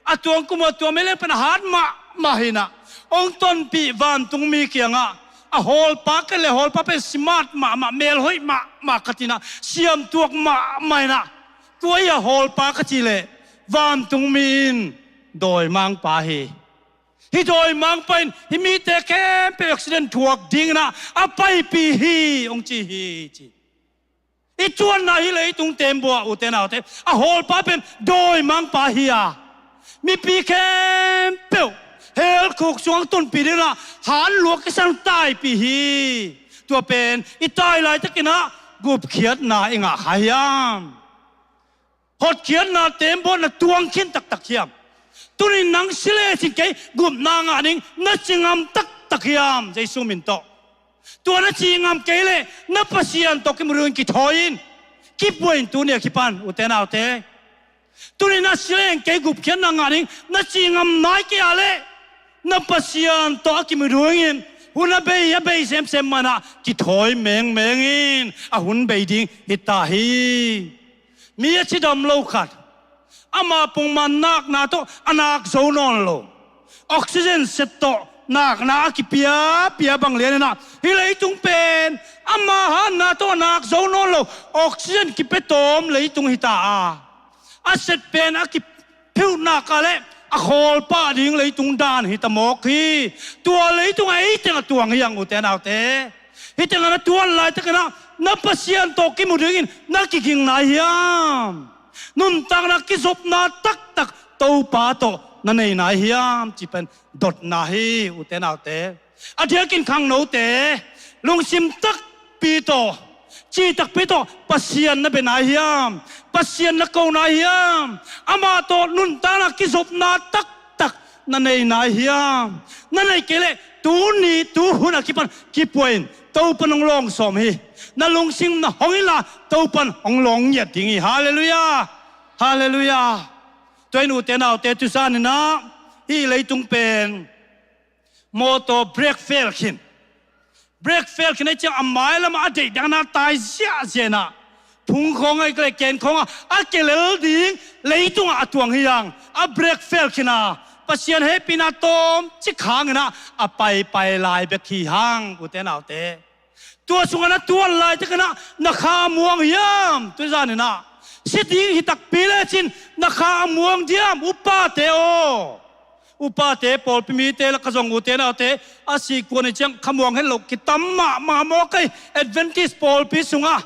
A tuang ka mu a, tua meileng pen a hat mahmah hi-in ah hong tonpih vantungmi kiangah, a hawlpa khat le hawlpa pen smart mahmah, melhoih mahmah khat hi-in ah, siamtuak mahmah hi-in ah, tua hi a hawlpa ka cih leh vantungmi in dawimangpa hi. Hih dawimangpa in hih mite khempeuh accident thuak ding in ah a paipih hi hong ci hi, ci. I tuanna hih leitung tembaw ah, ute naute, a hawlpa pen dawimangpa hi a, mipi khempeuh hell khuk sungah tonpih ding in ah hanluak kisang taipih hi. Tua pen i tai laitakin ah gupkhiatna i ngah kha hiam? Hotkhiatna tembaw na tuang khin taktak hiam? Tuni-in nang si lecin kei gupna ngah ding na ci ngam taktak hiam, Jesu min tawh? Tua na ci ngam kei leh na Pasian tawh kimu dingin kithawi in. Kibuai in tuni a kipan, ute naute. Tuni-in a si leng kei gupkhiatna ngah ding na ci ngam nai kei a leh, na Pasian tawh a kimu dingin hun a bei, a bei semsem mah in ah kithawi mengmeng in, a hun bei ding hi ta hi. Mi a cidam lo khat, ama pongman nakna tawh a nak zo nawn lo, oxygen set tawh nakna a kipiapia bang lian in ah, hih leitung pen ama hatna tawh a nak zo nawn lo, oxygen kipia tawm leitung hi ta a, a set pen a kipeuh nak a leh a khawlpah ding leitung dan hi ta mawk hi. Tua leitungah ei teng a tuang hi hang, ute naute. Hih tengah na tuan laitakin ah na Pasian tawh kimu dingin na kiging nai hiam? Nuntakna kizopna taktak Topa tawh na nei nai hiam, cih pen dotna hi, ute naute. A diakin khangnote, lungsim takpi tawh, ci takpi tawh Pasian na bia nai hiam? Pasian na ko nai hiam? Amah tawh nuntakna kizopna taktak na nei nai hiam? Na nei kei leh tuni tuhun a kipan kipuai in, Topan hong lawng sawm hi. Na lungsim na hong inla Topan hong lawng ngiat ding hi. Halleluiah. Halleluiah. Tua in ute naute, tu zan in ah hih leitung pen mawtaw brake fail khin. Brake fail khin ahih ciang a mai lamah a deih dangin a tai ziahziah in ah, phung khawng ah le ken khawng ah a kilel ding leitungah a tuang hi hang. A brake fail khin a, Pasian hehpihna tawmcik hangin ah a paipai lai bek hi hang, ute naute. Tua sungah na tuan laitakin ah na kha muang hiam? Tu zan in ah Si ding hi takpi lecin na kha a muang diam, upate aw? Upate, pawlpi mite, la ka zong ute naute, a sihkuan uh ciang kha muang het loh kitam mahmah maw kei. Adventist pawlpi sungah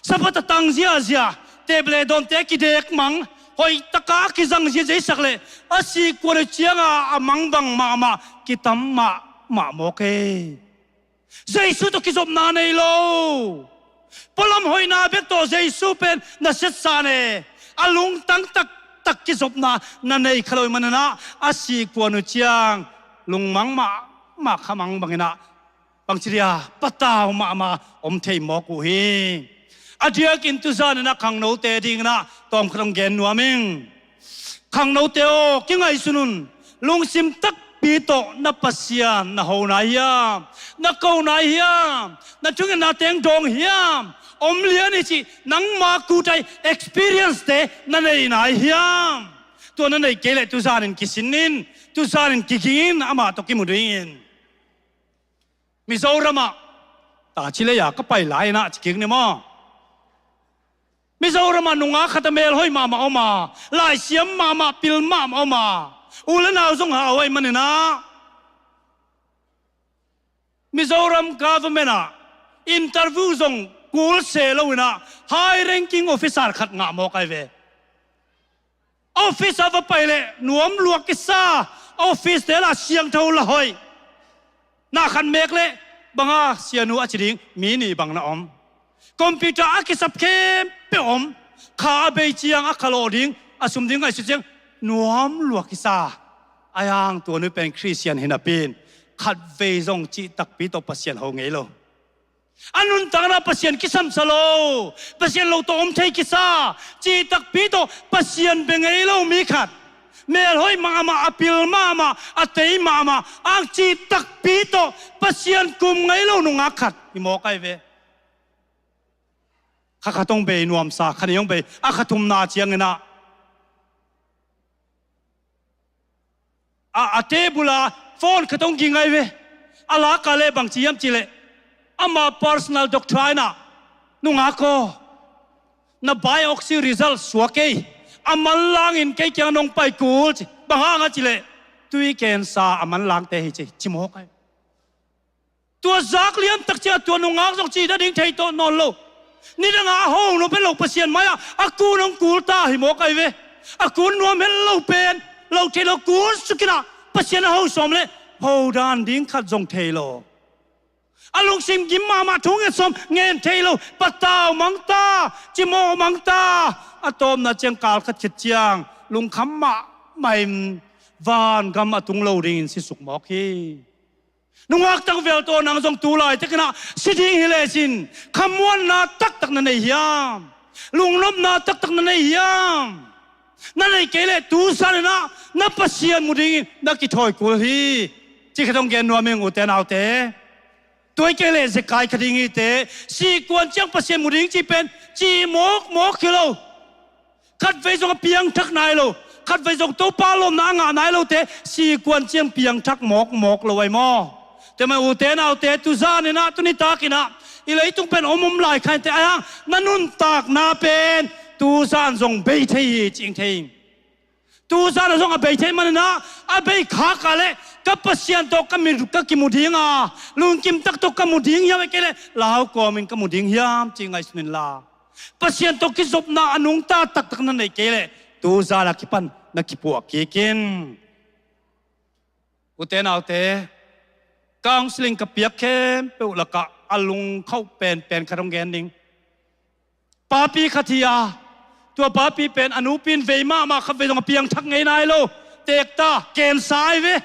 Sabbath a tang ziazia, tep le dawnte kidek mang, hoihtaka a kizang ziazia i sak leh a sihkuan uh cianga a mang bang mahmah kitam mahmah maw kei. Jesu tawh kizopna nei lo. Pualam hoihna bek tawh Jesu pen na siatsa ne. A lungtang taktak kizopna na nei kha lo i maninah a sihkuan uh ciang lungmang mahmah kha mang banginah bangci dia patau mahmah om thei mawk uh hi. A diakin tuzaninah khangnote dinginah tawmkhat hong gen nuam ing. Khangnote aw, kingaihsun un. Lungsim takpi tawh na Pasian na ho nai hiam? Na ko nai hiam? Na thungetna teng dawng hiam? Om lian hi cih nangma kutai experience-te na nei nai hiam? Tua na neih kei leh tuzanin kisin in, tuzanin kiging in, amah tawh kimu dingin. Mizoramah, ta ci lei-a ka pai lai-inah ci kik ni maw? Mizoramah nungak khat a melhoih mahmah om a, laisiam mahmah, pil mahmah om a, u le nau zong hau ahih maninah Mizoram government ah interview zong kul se loinah high ranking officer khat ngah mawk ai ve. Office ah va pai leh nuam lua kisa, office te lah siangtho lah hoih. Na khat mek leh banga sianu a ci ding mi nih bang na om. Computer a kisap khempeuh om. Kha a bei ciang a khalawh ding, a sum ding ngaihsut ciang nuam lua kisa. Ahi hang tua nu pen Khristian hi napi-in khatvei zong cih takpi tawh Pasian ho ngei lo. A nuntakna Pasian kisamsa lo, Pasian lo tawh om thei kisa, cih takpi tawh Pasian bia ngei lo mi khat, melhoih mahmah, a pil mahmah, a tei mahmah, ang cih takpi tawh Pasian kum ngei lo nungak khat hi mawk ai ve. Kha khat hong bei nuamsa, kha nih hong bei, a kha thumna cianginah a, a table ah phone khat hong ging ai ve. A lak a leh bangci hiam cih leh ama personal doctor inah, nungak aw, na biopsy result suak ei, a manlangin kei kiang nong pai kul ci. Bang hang a cih leh tui cancer a manlangte hi ci, ci mawk ai. Tua zak lian tak ciang tua nungak zong cih nading thei tawh nawn lo. Nidangah a ho nop het lo Pasian mai-ah a kun hong kul ta hi mawk ai ve. A kun nuam het lo pen lo thei lo, kun sukinah Pasian a ho sawm leh ho dan ding khat zong thei lo. A lungsim gim mahmah, thunget sawm ngen thei lo, patau mang ta, cimawh mang ta. A tawpna ciang kal khat khit ciang lungkham mahmah in vangam a tung lo dingin sisuk mawk hi. Nungak tangvel tawh nang zong tu laitakinah si ding hi lecin khamuanna taktak na nei hiam? Lungnopna taktak na nei hiam? Na neih kei leh tu zaninah na Pasian mu dingin na kithawi kul hi. Cih khat hong gen nuam ing ute naute. Tua hi kei leh zekai kha ding hi te, sihkuan ciang Pasian mu ding cih pen cih mawkmawk hi lo. Khatvei zong a piangthak nai lo, khatvei zong Topa lawmna a ngah nai lote sihkuan ciang piangthak mawkmawk lo ai maw? Tua mah ute naute, tu zaninah, tu nitakinah i leitung pen om om lai kha inteh, ahi hang na nuntakna pen tu zan zong bei thei hi cih ing thei ing. Tu zanah zong a bei thei maninah a bei khak a leh ka Pasian tawh ka mi, ka kimu ding a, lungkim tak tawh ka mu ding hiam, ahih kei leh lau kawmin ka mu ding hiam cih ngaihsun inla, Pasian tawh kizopna a nungta taktak na neih kei leh tu zan a kipan na kipuah kik in. Ute naute, counseling ka piak khempeuh lakah a lungkhauh penpen khat hong gen ding. Papi khat hi a, tua papi pen a nupi in vei mahmah, khatvei zong a piangthak ngei nai lo. Teek ta, cancer ai ve.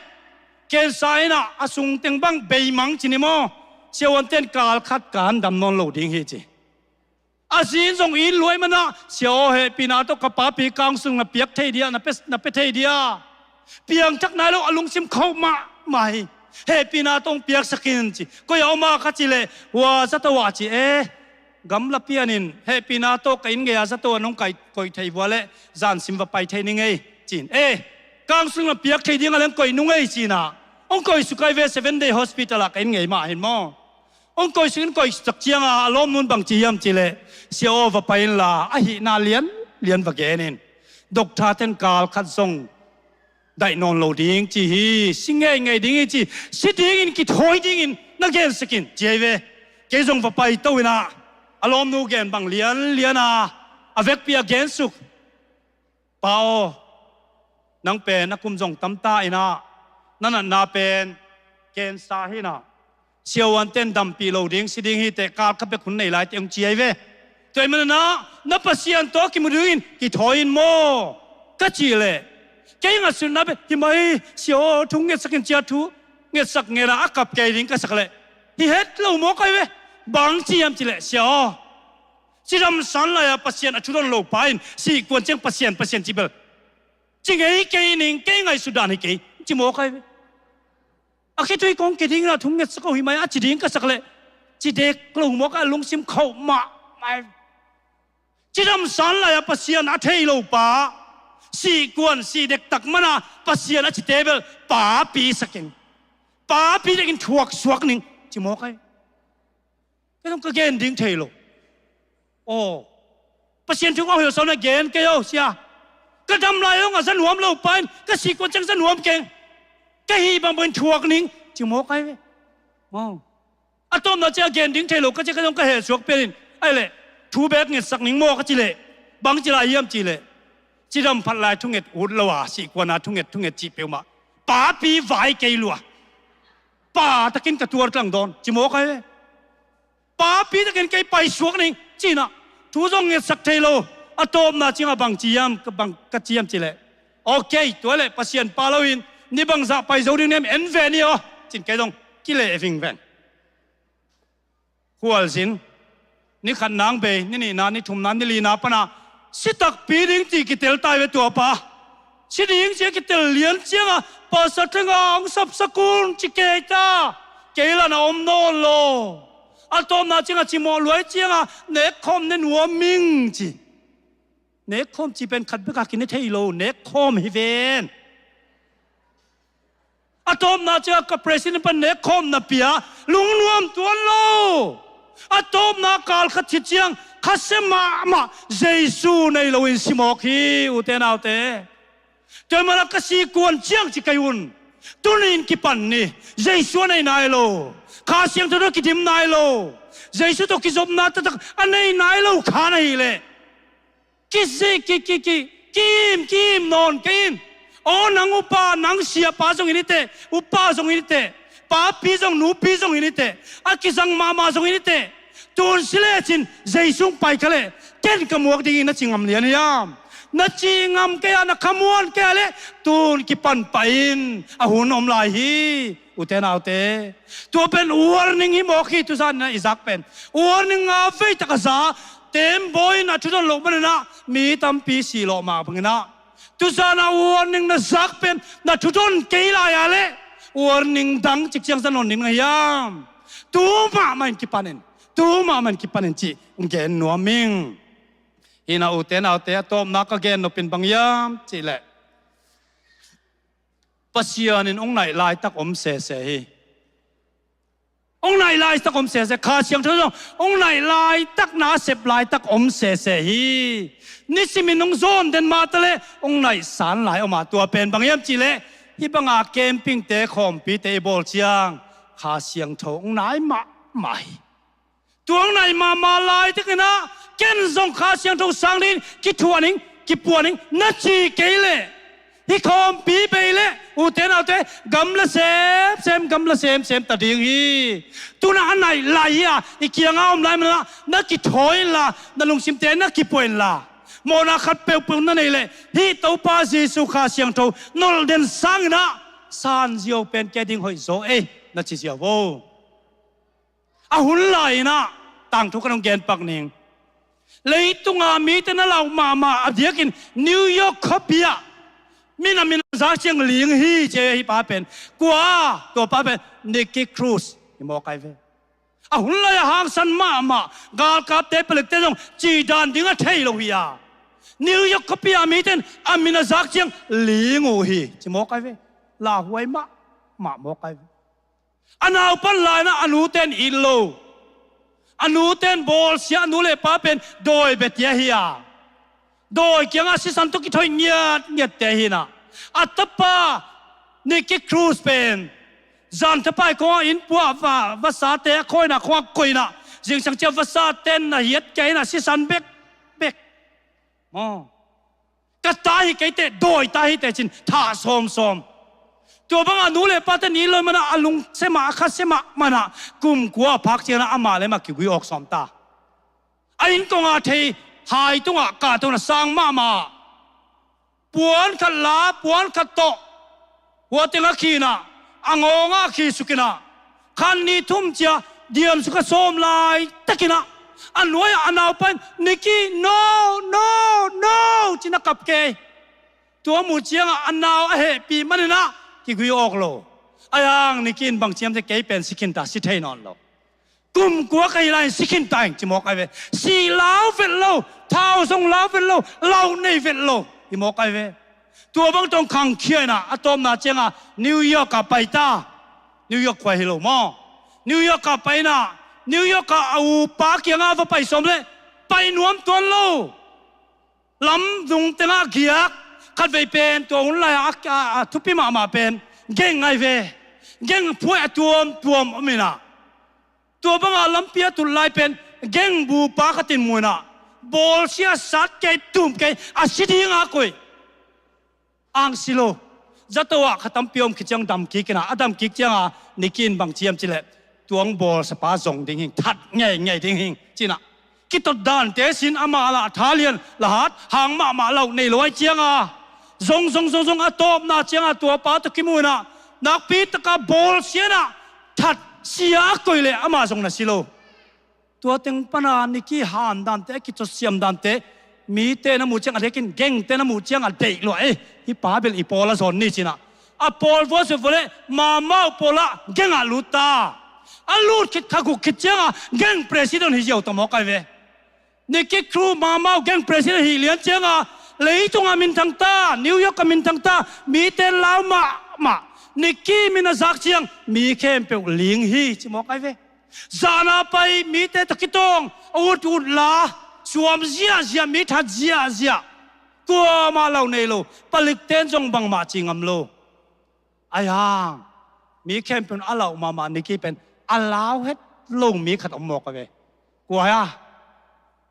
Cancer inah a sungteng bang beimang ci ni maw? Siavuante in kal khat kan dam nawn lo ding hi ci. A zi in zong it luai manah, sia aw, hehpihna tawh ka papi counseling na piak thei dia, na pe, na pe thei dia. Piangthak nai lo, a lungsim khauh mahmah hi. Hehpihna tawh hong piaksak in ci. Koi a om a kha cih leh, hua zato ah ci e. Gamla pianin hehpihna tawh ka inn gei-a zato ah nong kai, koih thei vua leh zansim va pai thei ning ei ci-in e. Counseling na piak thei ding a leng koih nung ei ci-inah hong koihsuk ai ve, Seven Day Hospital ah ka inn gei mah hin maw? Hong koih sungin koihsak cianga a lawmnun bang ci hiam cihleh, "Sia aw, va pai inla, a hihna lianlian va gen in. Doctor ten kal khat zong daih nawn lo ding ci hi, si ngeingei ding hi ci, si dingin kithawi dingin na gensak in," ci ahi ve. Kei zong va paito inah a lawmnu gen bang lianliana a vekpi a gensuk. "Pa aw, nang pen a kum zong tamta inah, na natna pen cancer hinah, siavuan ten dampih lo ding, si ding hi teh, kal khat bek hun nei lai teh," hong ci ahi ve. "Tua ahih maninah na Pasian tawh kimu dingin kithawi in maw?" ka cih leh, kei ngaihsutna bek, "Hi mai, Sia aw, thu ngetsak in," ci-a thu ngetsak ngetna a kap kei ding ka sak leh, hi het lo mawk ahi ve. Bang ci hiam cihleh, "Sia aw, cidam san lai-a Pasian a thu don lo pa in sihkuan ciang Pasian, Pasian ci bel ci ngei kei ning, kei ngaihsut dan hi kei," ci mawk ahi ve. "A khitui kong ke dingin a thu ngetsak o, hi mai," a ci ding ka sak leh, ci dek lo mawk a, lungsim khauh mahmah. Cidam san lai-a Pasian a thei lo pa, sihkuan, sih dektak mana Pasian a cite bel papi sak in, papi dekin thuak suak ning, ci mawk ahi. Kei zong ka gen ding thei lo. Aw, Pasian thu kong hilh sawm na gen kei aw, Sia. Ka dam lai zong a za nuam lo pa in ka sihkuan ciang za nuam keng. Ka hih bangbangin thuak ning, ci mawk ahi ve. Aw. A tawpna ciang a gen ding thei lo ka ci, kei zong ka hehsuak pen in. Ahih leh, "Thu bek ngetsak ning maw?" ka cih leh, "Bang ci lai hiam?" cih leh, "Cidam phat lai thunget ut lo a, sihkuana thunget, thunget cih peuhmah papi vai kei lua. Pa takin ka tuar tlang dawn," ci mawk ahi ve. "Papi takin kei paisuak ning," ci-inah thu zong ngetsak thei lo. A tawpna ciangah bang ci hiam, ka bang ka ci hiam cih leh, "Ok, tua leh Pasian pa loin ni bangzah pai zo ding na hiam, en ve ni aw," ci-in kei zong kileh vingveng. Khualzin, ni khatna hong bei, ni nihna, ni thumna, ni lina pana si takpi ding ci kitel tai ve tua pa. Si ding ci a kitel lian cianga, "Pastor Thang a hong sapsak un," ci kei ta. "Kei lah na om nawn lo. A tawpna cianga cimawh luai cianga, 'Nekkhawm ne nuam ing,' ci. Nekkhawm ci pen khat beka kine thei lo, nekkhawm hi ven. A tawpna cianga ka president pan nekkhawm na pia, lungnuam tuan lo. A tawpna kal khat khit ciang khasia mahmah, Jesu nei loin si mawk hi, ute naute. Tua mana ka sihkuan ciang ci kei un. Tuni-in kipan ni, Jesu a nei nai lo. Kha Siangtho tawh kidim nai lo. Jesu tawh kizopna taktak a nei nai lo kha na hih leh, kizih, ki, ki, ki, ki-im, ki-im nawn kei in. Aw, nang upa, nang siapa zong hi ni teh, upa zong hi ni teh, papi zong, nupi zong hi ni teh, a kizang mahmah zong hi ni teh, tun si lecin Jesu hong pai kha leh ken ka muak ding hi, na ci ngam lian hiam? Na ci ngam kei a, na khamuan kei a leh tun kipan pah in, a hun om lai hi, ute naute. Tua pen warning hi mawk hi, tuzan inah i zak pen. Warning nga veitak a za, teembaw in a thudon loh maninah mi tampi si lawh mah banginah, tuzan a warning na zak pen na thudon kei lai-a leh warning dang cikciang za nawn ding na hiam? Tu mahmah in kipan in, tu mahmah in kipan in cih gen nuam ing. Hi na, ute naute, a tawpna ka gen nopin bang hiam cih leh, Pasian in hong naih laitak om sese hi. Hong naih laitak om sese, Kha Siangtho zong hong naih laitak, na sep laitak om sese hi. Nisimin hong zawn den mah taleh hong naih san lai om a, tua pen bang hiam cih leh, hih banga campingte, khawmpite i bawl ciang Kha Siangtho hong nai mahmah hi. Tua hong naih mahmah laitakinah ken zong Kha Siangtho sang dingin kithuah ning, kipuah ning na ci kei leh, hih khawmpi bei leh, ute naute, gamla semsem, gamla semsem ta ding hi. Tunah a naih lai hi a, i kianga om lai manah na kithawi inla, na lungsimte na kipuah inla, mawhna khat peuhpeuh na neih leh, hih Topa Jesu Kha Siangtho nolh den sanginah san ziau pen kei ding hoih zaw ei, na ci ziau vo. A hun lai-inah tangthu kan hong gen pak ning. Leitunga mite na lau mahmah a diakin New York khuapi-ah mi na min a zak ciang ling hi, ci hi. Pa pen kua? Tua pa pen Nicky Cruz hi mawk ai ve. A hun lai-a hangsan mahmah, galkapte, palikte zong cihdan ding a thei lo hi a, New York khuapi-a mite in a min a zak ciang ling uh hi, ci mawk ai ve. Lauhuai mahmah mawk ai ve. A naupan lai-inah a nute in it lo, A nu ten bawlsia, a nu le pa pen dawi betia hi a, dawi kiangah sisan tawh kithoih ngiatngiatte hi inah, a tapa Nicky Cruz pen zan thapai khawngah inn puah va, vasate a khawina khawngah koih inah, zingsang ciah vasate na hiat kia inah sisan bekbek. Maw, ka ta hi kei teh, dawi ta hi teh ci-in thah sawmsawm. Tua bangah nu le pate ni loi manah, a lungsia mah, a khasia mah manah, kum kua a phak ciangah amah le amah kigui awk sawm ta. A inn kongah thei hai tungah kah tungah sang mahmah. Puan khat la, puan khat tawh, hua tengah khi inah, a ngawngah khi suk inah, khan ni thum ciah diamsuk a sawm laitakin ah, a nuai-ah a naupa in, "Nicky, no, no, no," ci-in a kap kei. Tua muh ciangah a nau a hehpih manin ah kigui awk lo. Ahi hang Nicky in bang ci hiam cih leh, "Kei pen si khin ta, si thei nawn lo. Kum kua ka hi lai-in si khin ta ing," ci mawk ai ve. Si lau vet lo, thau zong lau vet lo, lau nei vet lo hi mawk ai ve. Tua bang tawh khangkhia inah, a tawpna ciangah New York ah pai ta. New York khua hi lo maw. New York ah pai inah, New York ah a upa kiangah va pai sawm leh pai nuam tuan lo. Lamdung tengah giak, khatvei pen tua hun lai-ah a, a, a thupi mahmah pen geng ai ve. Geng phuai a tuamtuam om inah, tua bangah lampi a tut lai pen geng bupa khat in mu inah, bawlsia sat kei, tum kei, a si dingah koih. Ang si lo. Zato ah kha tampi om khit ciang dam kik inah, a dam kik ciangah Nicky in bang ci hiam cih leh, "Tua hong bawlsiapa zong ding hing, that ngeingei ding hing," ci inah. Kitot dante sin, amah lah tha lian, lah hat, hang mahmah, lau nei lo ai ciangah, zong, zong, zong, zong, a tawpna ciangah tua pa tawh kimu inah, nakpi takah bawlsia inah, that sia a koih leh amah zong na si lo. Tua teng pana Nicky han dante, a kicotsiam dante, mite na muh ciang a deih in, gengte na muh ciang a deih lua, "Eh, hih pa bel i pawl a zawn ni," ci inah, a pawl vuah suah vua leh Mau Mau pawlah gengah lut ta. A lut khit kha guk khit ciangah geng president hi ziau ta mawk ai ve. Nicky Cruz Mau Mau geng president hi lian ciangah leitungah minthang ta, New York ah minthang ta, mite lau mahmah. Nicky min a zak ciang mi khempeuh ling hi ci mawk ai ve. Zan a pai mite tawh kitawng, a ut ut la, suam ziahziah, mi that ziahziah. Kuamah lau nei lo, palikte in zong bangmah ci ngam lo. Ahi hang mi khempeuh in a lau mahmah Nicky pen a lau het lo mi khat om mawk ai ve. Kua hia?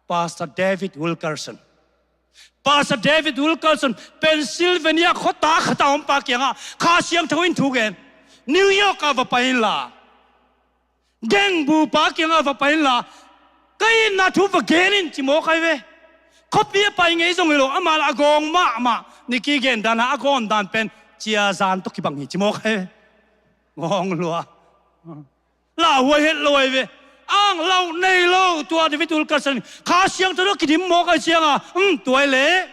Pastor David Wilkerson. Pastor David Wilkerson, Pennsylvania khuata khat ah om pa kiangah Kha Siangtho in thu gen. "New York ah va pai inla, geng bupa kiangah va pai inla, ka itna thu va gen in," ci mawk ai ve. Khuapi a pai ngei zong hi lo, amah lah a gawng mahmah, Nicky gen dan a, a gawng dan pen ciazan tawh kibang hi ci mawk ai ve. Gawng lua. Lauhuai het lo ai ve. Ang lau nei lo, tua David Wilkerson Kha Siangtho tawh kidim mawk ai ciangah, um, tua ai leh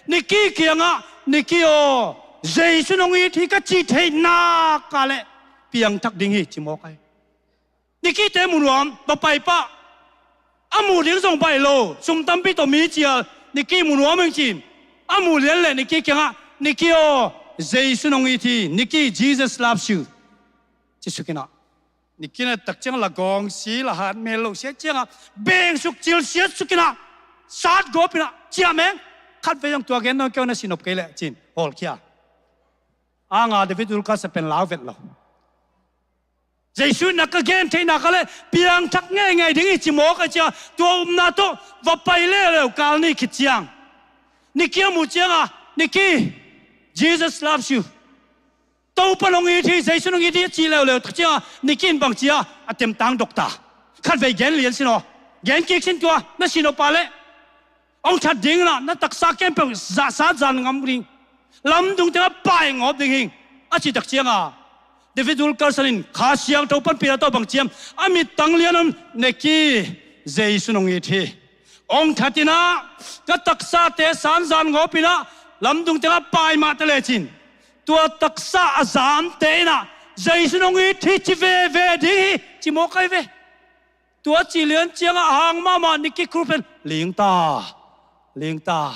Nicky kiangah, "Nicky aw, Jesu nong it hi ka cih theih nak leh piangthak ding hi," ci mawk ai. Nicky te mu nuam, va pai pah. A muh ding zong baih lo, sum tampi tawh mi cial, Nicky mu nuam ing ci-in. A muh lian leh Nicky kiangah, "Nicky aw, Jesu nong it hi, Nicky, Jesus loves you," ci suk inah. Nicky in a tak ciang lah gawng si, lah hat mel lo siat ciangah, beng suk, cil siat suk inah, sat gawp inah, "Ciah meng, khatvei zong tua gen nawn kei un, na si nop kei leh," ci-in hawlkhia. Anga David Wilkerson pen lau vet lo. "Jesu itna ka gen theih nak leh piangthak ngeingei ding hi," ci mawk ai ciangah, tua upna tawh va pai leuleu, kal nih khit ciang Nicky a muh ciangah, "Nicky, Jesus loves you. Topa nong it hi, Jesu nong it hi," a cih leuleu tak ciangah Nicky in bang ci a, a temtang dok ta. "Khatvei gen lian sin aw. Gen kik sin tua, na si nop leh. Hong that ding inah, na taksa khempeuh zahsat zan ngam ding, lamdung tengah pai ngawp ding hing," a cih tak ciangah David Wilkerson in Kha Siangtho panpihna tawh bang ci hiam, a mittang lian un, "Nicky, Jesu nong it hi. Hong that inah, ka taksate san zan ngawp inah, lamdung tengah pai mah ta lecin, tua taksa a zamte inah, Jesu nong it hi ci veve ding hi," ci mawk ai ve. Tua cih lian ciangah a hang mahmah Nicky Cruz pen ling ta, ling ta.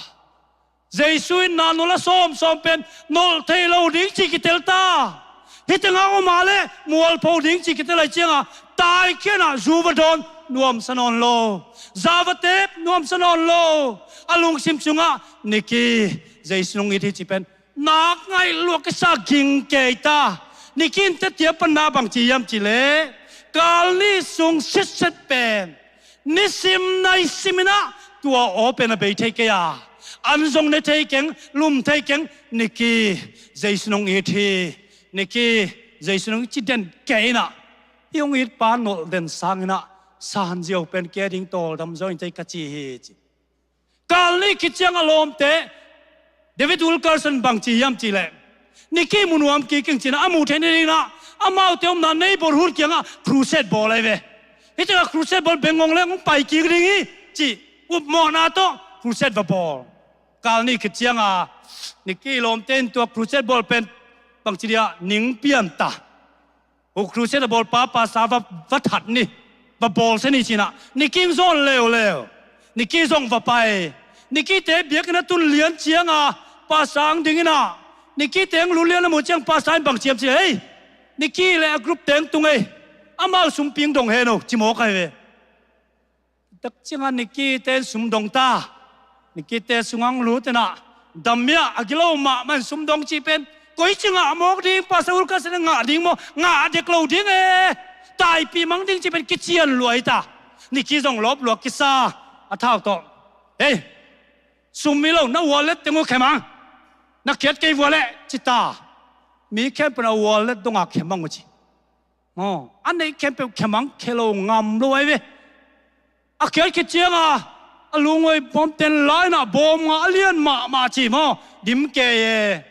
Jesu itna nolh a sawmsawm pen nolh thei lo ding cih kitel ta. Hih tengah om a leh mualpho ding cih kitel ai ciangah, taikhia inah zu va dawn, nuamsa nawn lo, za va tep nuamsa nawn lo, a lungsim sungah Nikki Jesu nong it hi ci pen nak ngaih lua kisa ging kei ta. Nikki in tetia panna bang ci hiam cih leh, kal ni sung sitset pen nisim naisim in ah tua aw pen a bei thei kei a, an zong ne thei keng, lum thei keng, Nikki Jesu nong it hi, Nikki Jesu nong it ci den kei in ah, hih hong it pa nolh den sang in ah san ziau pen kei a ding tawldam zaw in tei ka ci hi ci. Kal nih khit ciang a lawmte David Wilkerson bang ci hiam cih leh, Nikki mu nuam kik ing ci in ah, a muh theih nading in ah amaute omna neighborhood kiangah crusade bawl ahi ve. Hih tengah crusade bawl bengngong leng hong pai kik ding hi ci, upmawhna tawh crusade va bawl. Kal nih khit ciang a Nikki lawmte in tua crusade bawl pen bang ci dia ning pian ta. Hu crusade a bawlpa pastor va, va that ni, va bawl se ni ci in ah, Nikki hong zawn leuleu. Nikki zong va pai. Nikki te biakinn a tun lian ciang a pastor hong ding in ah, Nikki te hong lut lian a muh ciang pastor in bang ci hiam cih leh, "Hei, Nikki le a group te hong tung ei. Amau sumpi hong dong hen o," ci mawk ahi ve. Tak ciangah Nikki te in sum dong ta. Nikki te sungah hong lut in ah, dam mia a gilo mahmah in sum dong cih pen koi ci ngah mawk ding, Pastor Wilkerson in ngah ding maw, ngah dek lo ding e. Taipih mang ding cih pen kician lua hi ta. Nikki zong lawp lua kisa a thau tawh, "Hei, sum hi lo, na wallet teng uh khia mang. Na khiat kei vua leh," ci ta. Mi khempeuh in a wallet dong a khia mang uh ci. Maw, a neih khempeuh khia mang, khia lo ngam lo ahi ve. A khiat khit ciang a, a lungngaih bawm ten la in ah bawm ngah a lian mahmah ci maw, dim kei e.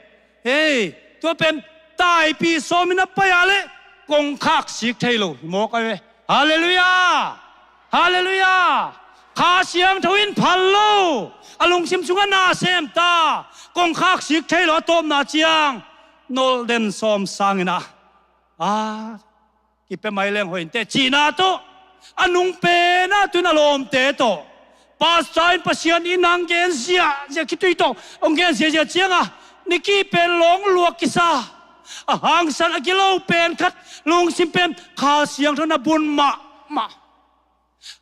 Hei, tua pen taipih sawm in a pai a leh kongkhak sik thei lo hi mawk ahi ve. Halleluiah. Halleluiah. Kha Siangtho in phal lo, a lungsim sungah na sem ta, kongkhak sik thei lo, a tawpna ciang nolh den sawm sang in ah, a, kipia mai leng hoih inteh cihna tawh, a nung pen ah tu in a lawmte tawh, pastor in Pasian in hong gen ziahziah, khitui tawh hong gen ziahziah ciang a, Nikki pen lawng lua kisa, a hangsan, a gilo pen khat, lungsim pen Kha Siangtho in a bun mahmah.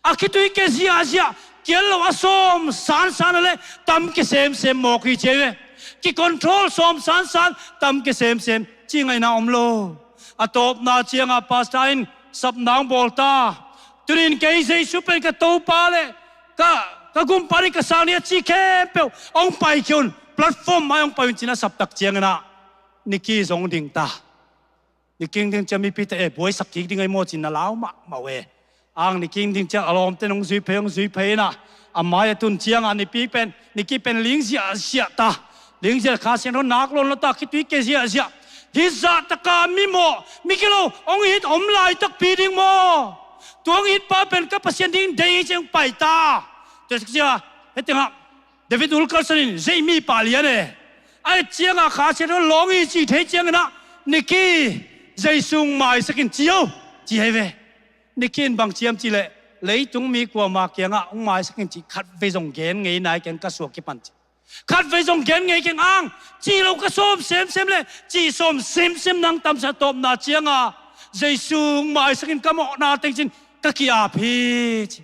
A khitui kia ziahziah, kial lo a sawm sansan a leh tam kia semsem mawk hi ci ahi ve. Kicontrol sawm sansan, tam kia semsem, ci ngaihna om lo. A tawpna ciang a pastor in sapna hong bawl ta. Tuni in kei Jesu pen ka Topa leh ka, ka Gumpa hi ka sang hi a ci khempeuh hong paikhia un, platform mai hong pai un ci in a sap tak ciang in ah Nikki zong ding ta. Nikki ding ciang mipite, "Eh, buaisak kik ding ahi maw?" ci in a lau mahmah uh e. Ang Nikki ding ciang a lawmte in hong zui phei, hong zui phei in ah, a mai a tun ciang a Nikki pen, Nikki pen ling ziahziah ta. Ling ziah, Kha Siangtho nak lawn lo ta, khitui kia ziahziah. Hih zah tak a mi mawh, mi gilo hong it om laitakpi ding maw? Tua hong it pa pen ka Pasian ding deih hi ci in hong pai ta. Tua sak sia, hih tengah David Wilkerson in, "Zeimi pah lian e. A et ciang a Kha Siangtho lawng hi," ci thei ciang in ah, "Nikki, Jesu hong maisak in ci o," ci ahi ve. Nikki in bang ci hiam cih leh, "Leitung mi kuama kiangah hong maisak in cih khatvei zong gen ngei nai keng, ka suak kipan," ci. "Khatvei zong gen ngei keng ang, cih lo ka sawm semsem leh, cih sawm semsem nang tam sa, tawpna ciang a Jesu hong maisak in, ka mawhna teng ci in ka ki-ap hi," ci.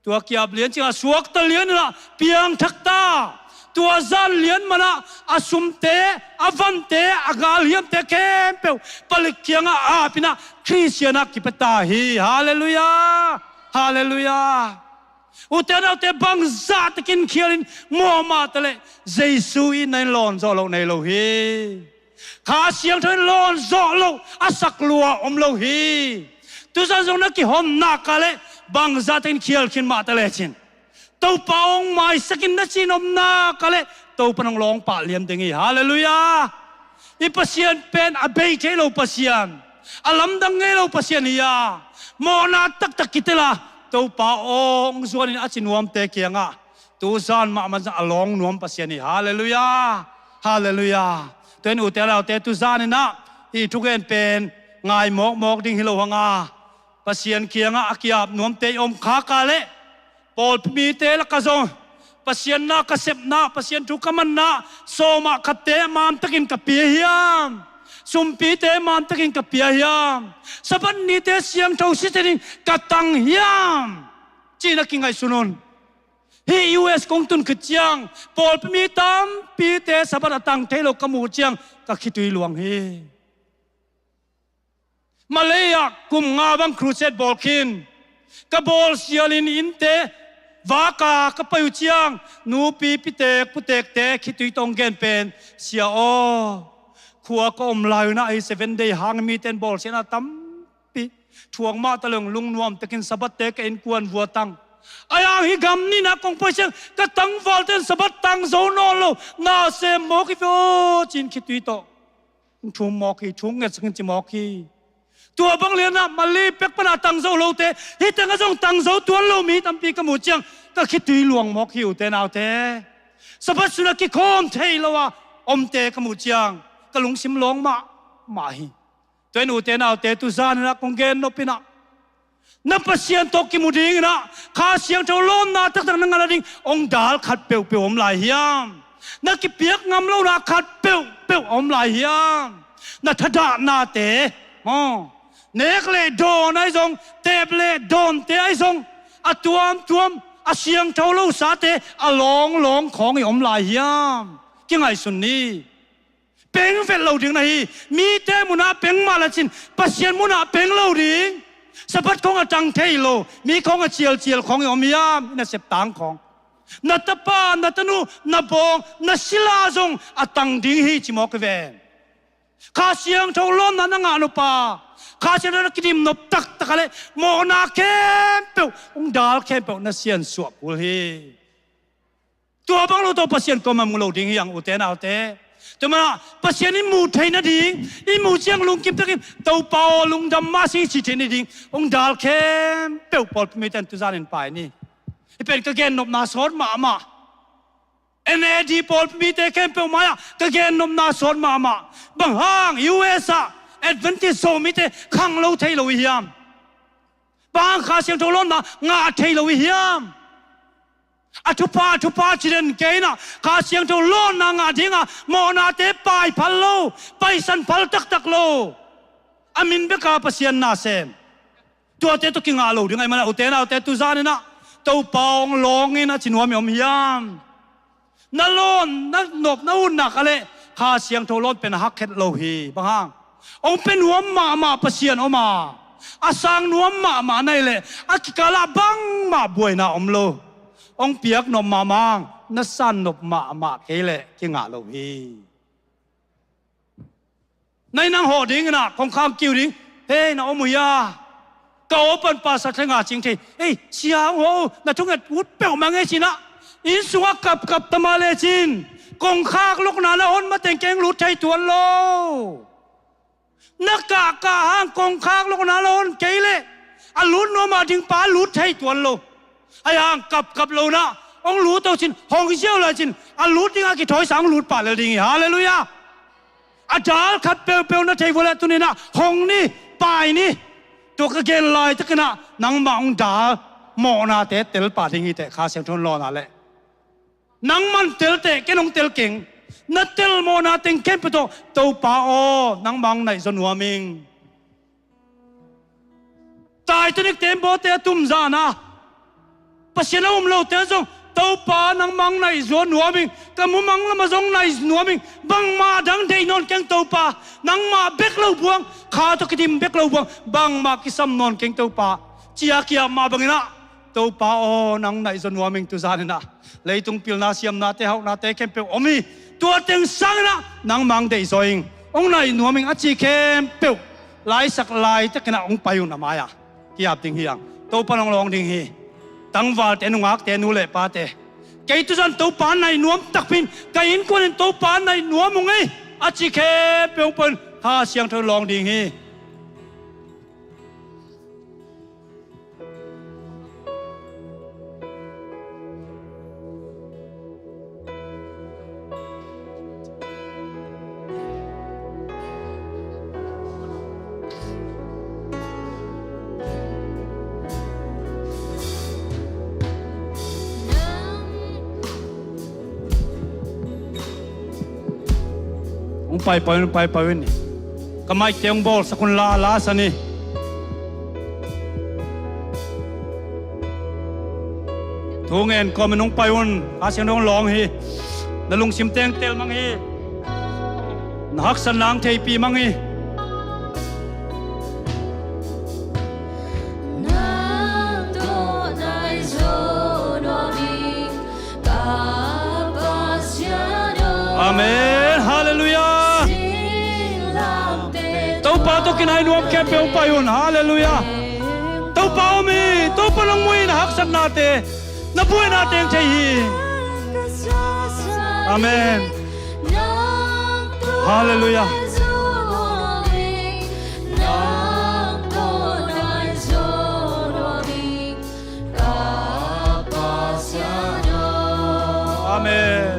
Tua ki-ap lian ciang a suakta lian in ah piangthak ta. Tua zan lian man ah a sumte, a vante, a galhiamte khempeuh palik kiangah ap in ah Khristian ah kipia ta hi. Halleluiah. Halleluiah. Ute naute, bangzah takin khial in muah mah ta leh Jesu itna in lawn zawh loh nei lo hi. Kha Siangtho in lawn zawh loh a sak lua om lo hi. Tuzan zong na kihon nak a leh bangzah takin khial khin mah ta lecin, Topa hong maisak in na ci in om nak a leh Topa in hong lawng pah lian ding hi. Halleluiah. I Pasian pen a bei thei lo Pasian, a lamdang ngei lo Pasian hi a, mawhna taktak kitel a, Topa aw hong zuan in a ci nuamte kiangah tuzan mahmah zah a lawng nuam Pasian hi. Halleluiah. Halleluiah. Tua in ute naute, tuzan in ah hih thugen pen ngai mawkmawk ding hi lo hang a, Pasian kiangah a ki-ap nuamte i om khak a leh, pawlpi mite lakah zong Pasian na ka sepna, Pasian thu ka manna, sawmah khatte a mamtakin ka pia hiam? Sumpite mantakin ka pia hiam? Sabbath nite siangtho sitsenin ka tang hiam? Ci-in a kingaihsun un. Hih U S kong tun khit ciang pawlpi mi tampite Sabbath a tang thei lo ka muh ciang ka khitui luang hi. Malay ah kum nga bang crusade bawl khin. Ka bawl sialin innte vaka ka pai uh ciang nupi pitek putekte khitui tawh hong gen pen, "Sia aw, khua ka om lai un ah hih Seven Day hang mite in bawl sialna tampi thuak mah ta leng lungnuam takin Sabbath-te ka innkuan vua tang. Ahi hang hih gam nihna kong pai ciang ka tangvalte in Sabbath tang zo nawn lo, na sem mawk hi ve aw," ci-in khitui tawh hong thum mawk hi, thu hong ngetsak in ci mawk hi. Tua bang lianah Malay pek pana tang zo lote, hih tengah zong tang zo tuan lo mi tampi ka muh ciang ka khitui luang mawk hi, ute naute. Sabbath sunah kikhawm thei lo a omte ka muh ciang ka lungsim lawng mahmah hi. Tua in ute naute, tu zaninah kong gen nop inah, na Pasian tawh kimu dinginah Kha Siangtho lawnna taktak na ngah nading hong dal khat peuhpeuh om lai hiam? Na kipiak ngam lohna khat peuhpeuh om lai hiam? Na thadahnate, aw, nek le dawn ahi zong, teep le dawnte ahi zong, a tuamtuam, a siangtho losate a lawnglawng khawng i om lai hiam? Kingaihsun ni. Peng vet lo ding na hi. Mite munah peng mah lecin Pasian munah peng lo ding. Sabbath khawng a tang thei lo, mi khawng a cialcial khawng i om hiam? I nasep tang khawng, na tapa, na tanu, na bawng, na sila zong a tang ding hi ci mawk hi ven. Kha Siangtho lawnna na ngah nop a, Kha Siangtho na kidim nop taktak a leh mawhna khempeuh, hong dal khempeuh na siansuah kul hi. Tua bang lo tawh Pasian kuamah mu lo ding hi hang, ute naute. Tua manah Pasian in muh theih nading, i muh ciang lungkim takin, "Topa aw, lungdam mah sing," ci theih nading hong dal khempeuh pawlpi mite in tu zanin pai ni. Hih pen ka gennopna sawt mahmah. N A D pawlpi mite khempeuh mai-ah ka gennopna sawt mahmah. Bang hang U S ah Adventist Zomite khang lo thei lo i hiam? Bang hang Kha Siangtho lawnna ngah thei lo i hiam? A thupha, a thupha ci den kei inah, Kha Siangtho lawnna ngah dinga mawhnate pai phal lo, paisan phal taktak lo, a min beka Pasian na sem, tuate tawh kingah lo ding ahih manah, ute naute, tu zaninah Topa hong lawng in a ci nuam i om hiam? Na lawn, na nop, na utnak a leh Kha Siangtho lawn pen a hak khet lo hi. Bang hang? Hong pia nuam mahmah Pasian om a, a sang nuam mahmah na hih leh a kikalah bangmah buaina om lo. Hong piak nop mahmah, na san nop mahmah kei leh kingah lo hi. Na inn ah hawh dinginah kongkhak kiu ding. Hei, na om uh hia? Ka aw pan pastor thlenga cing thei. Hei, sia hong hawh uh, na thunget ut peuhmah ngei cinah, inn sungah kapkap ta mah lecin kongkhak lokna na hon mateng keng lut thei tuan lo. Na kahkah hang kongkhak lokna na hon kei leh a lut nuam a ding pa lut thei tuan lo. Ahi hang kapkap lo inah hong lut uh cin, hong ziau lai cin, a lut dingah kithawi sa hong lut pah lel ding hi. Halleluiah. A dal khat peuhpeuh na thei vua leh tuninah hong ni, pai ni. Tua ka gen laitakinah nangmah hong dal mawhnate tel pah ding hi teh, Kha Siangtho in lawn a leh. Nangman tel teh, ken hong tel keng. Na tel mawhna teng khempeuh tawh, Topa aw, nangmah hong naih zaw nuam ing. Titanic te in bawte a tum zan a, Pasian a um lote zong, Topa, nangmah hong naih zaw nuam ing. Ka mumang lamah zong naih nuam ing. Bangmah dang deih nawn keng Topa, nangmah bek lo buang, Kha tawh kidim bek lo buang, bangmah kisam nawn keng Topa, ci-a ki-ap mah banginah, Topa aw, nang naih zaw nuam ing. Tu zaninah leitung pilna siamnate, hauhnate khempeuh om hi. Tua teng sanginah nangmah hong deih zaw ing, hong naih nuam ing a ci khempeuh laisak laitakinah hong pai un a mai-ah ki-ap ding hi hang. Topa in hong lawng ding hi. Tangvalte, nungakte, nu le pate, kei tu zan Topa naih nuam takpi in, ka innkuan in Topa naih nuam ung ei, a ci khempeuh hong pai un, Kha Siangtho in lawng ding hi. Hong paipai un, hong paipai un. Ka mic-te hong bawlsak un la, la sa ni. Thu ngen kawmin hong pai un. Kha Siangtho hong lawng hi. Na lungsim teng tel mang hi. Na haksatna hong theihpih mang hi. Amen. Halleluiah. Topa tawh kinai nuam khempeuh hong pai un. Halleluiah. Topa om hi. Topa nong muh hi. Na haksatnate, na buainate hong thei hi. Amen. Halleluiah. Amen.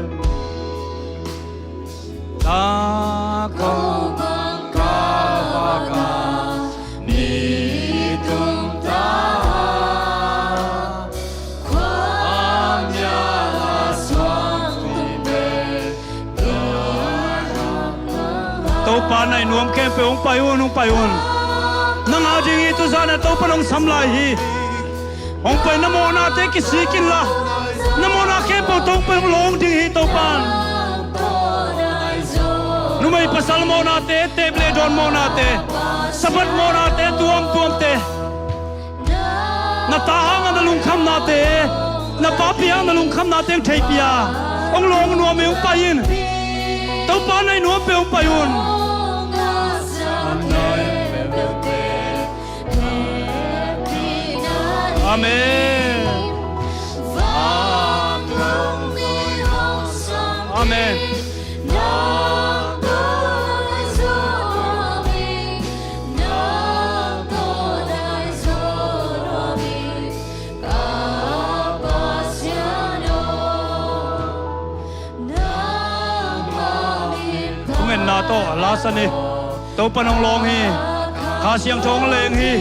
Topa nai nuam khempeuh hong pai un, hong pai un. Nang a ding hi, tuzan a Topa nong sam lai hi. Hong pai na mawhnate kisik inla, na mawhna khempeuh tawh hong pai hong lawng ding hi Topan. Numei pasal mawhnate, teep le dawn mawhnate, Sabbath mawhnate, tuamtuamte. Na ta hangah na lungkhamnate, na papi hangah na lungkhamnate hong theihpih a, hong lawng nuam hi, hong pai in. Topa nai nuam peuh hong pai un. Amen. Amen. Thungetna tawh la sa ni. Topa nong lawng hi. Kha Siangtho hong leng hi.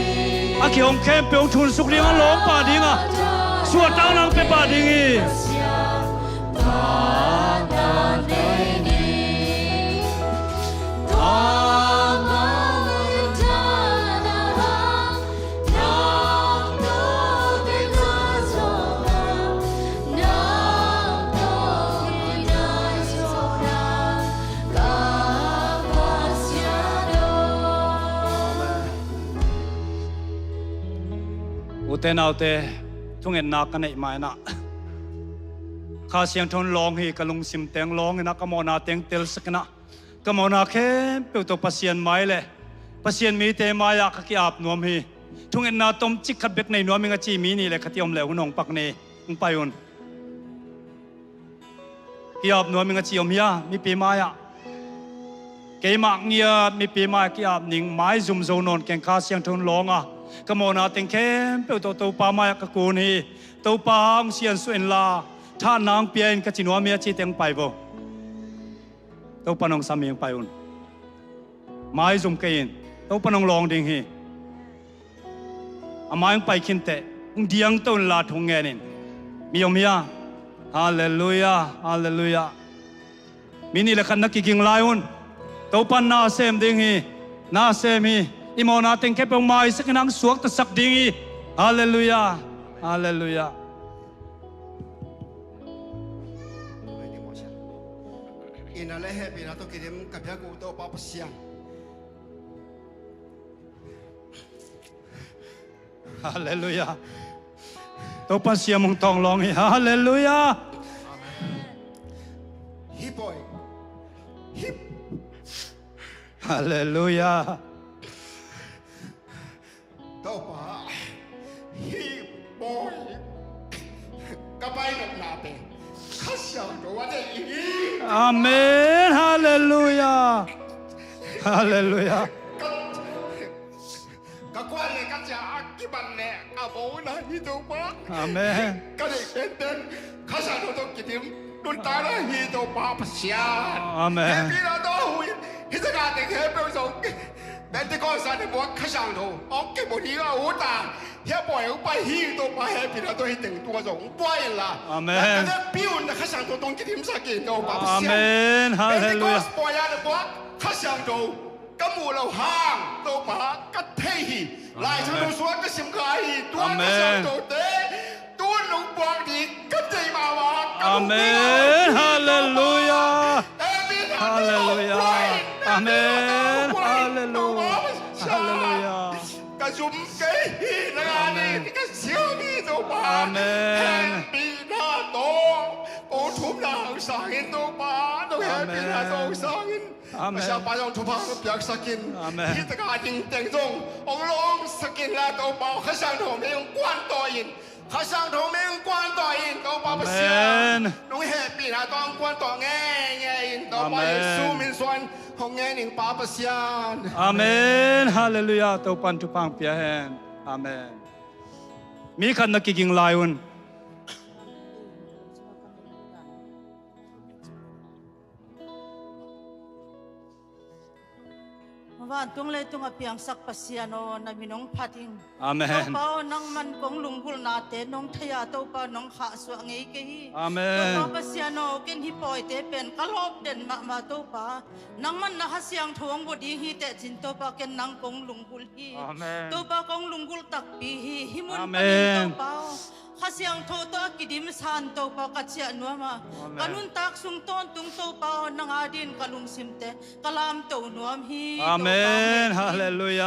A kihong khempeuh hong thunsuk ding a, lawng pah ding a, suahtakna hong pia pah ding hi. Ute naute, thungetna ka neih ma-in ah, Kha Siangtho in lawng hi. Ka lungsim teng lawng in ah, ka mawhna teng telsak in ah, ka mawhna khempeuh tawh Pasian mai le Pasian mite mai-ah ka ki-ap nuam hi. Thungetna tomcik khat bek nei nuam ing a ci mi nih le khat i om leh hun hong pak ni. Hong pai un. Ki-ap nuam ing a ci om hia, mipi mai-ah? Keimah ngiat mipi mai-ah ki-ap ning, maizum zo nawn keng, Kha Siangtho in lawng a, ka mawhna teng khempeuh tawh Topa mai-ah ka kun hi. Topa hong siansuah inla, thahatna hong pia in ka ci nuam hi a ci teng pai vo. Topa nong sam hi, hong pai un. Maizum kei in. Topa nong lawng ding hi. A mai hong pai khin teh, hong diangto inla thu ngen in. Mi om hia? Halleluiah, halleluiah. Mi nih le khat na kiging lai un. Topa in na sem ding hi. Na sem hi. I mawhna teng khempeuh hong maisak in ah, hong suaktasak ding hi. Halleluiah, halleluiah. Ina le hehpihna tawh kidim ka biak uh Topa Pasian. Halleluiah. Topa siam hong tawng lawng hi. Halleluiah. Hih pawi. Hih. Halleluiah. Topa, hih pawi ka painopna pen Kha Siangtho a deih hi. Amen. Halleluiah. Halleluiah. Ka, ka kuan le ka ciah a kibat le a bona hi Topa. Amen. Ka deih penpen Kha Siangtho tawh kidim nuntakna hi Topa Pasian. Amen. Hehpihna tawh hui. Hih zaka teng khempeuh zong Pentecost a ni buak Kha Siangtho hong kimu ding a ut a, hih a pawi hong pai hi. Topa hehpihna tawh hih teng tungah zong hong buai inla. Amen. Ka vekpi un na Kha Siangtho tawh hong kidimsak in Topa Pasian. Amen. Halleluiah. Pentecost pawi a ni buak Kha Siangtho ka muh loh hang Topa ka thei hi. Lai Siangtho sung ka sim kha hi. Tua ka siangthote tun nong puak ding ka thei mahmah. Ka lungpi na. Amen. Halleluiah. Amen. Halleluiah. Amen. Halleluiah. Halleluiah. Ka zum kei hi. Nang a ding ka siam hi Topa. Amen. Hehpihna tawh kong thumna hong sang in Topa. Nong hehpihna tawh hong sang in. Amen. Pasian pa zong thupha hong piaksak in. Amen. Hih taka ding teng zong hong lawngsak in la Topa. Kha Siangtho mei hong kuan tawh in. Kha Siangtho mei hong kuan tawh in Topa Pasian. Amen. Nong hehpihna tawh hong kuan tawh ngeingei in Topa. Amen. Jesu min suang hong ngen ing Pa Pasian. Amen. Halleluiah. Topa'n thupha hong pia hen. Amen. Mi khat na kiging lai un. Vantung leitung a piangsak Pasian aw, na min hong phat ing. Amen. Topa aw, nangman kong lunggulhnate nong thei a Topa nong khahsuah ngei kei hi. Amen. Topa Pasian aw, ken hih pawite pen ka lawp den mahmah Topa. Nangman na Kha Siangtho hong bua ding hi teh cin Topa ken nang kong lunggulh hi. Amen. Topa kong lunggulh takpi hi. Hih mun panin Topa aw. Kha Siangtho tawh a kidimsan Topa ka ciah nuam a. Amen. Ka nuntak sung tawntung Topa aw, nang a dingin ka lungsimte ka lamto nuam hi. Amen. Halleluiah.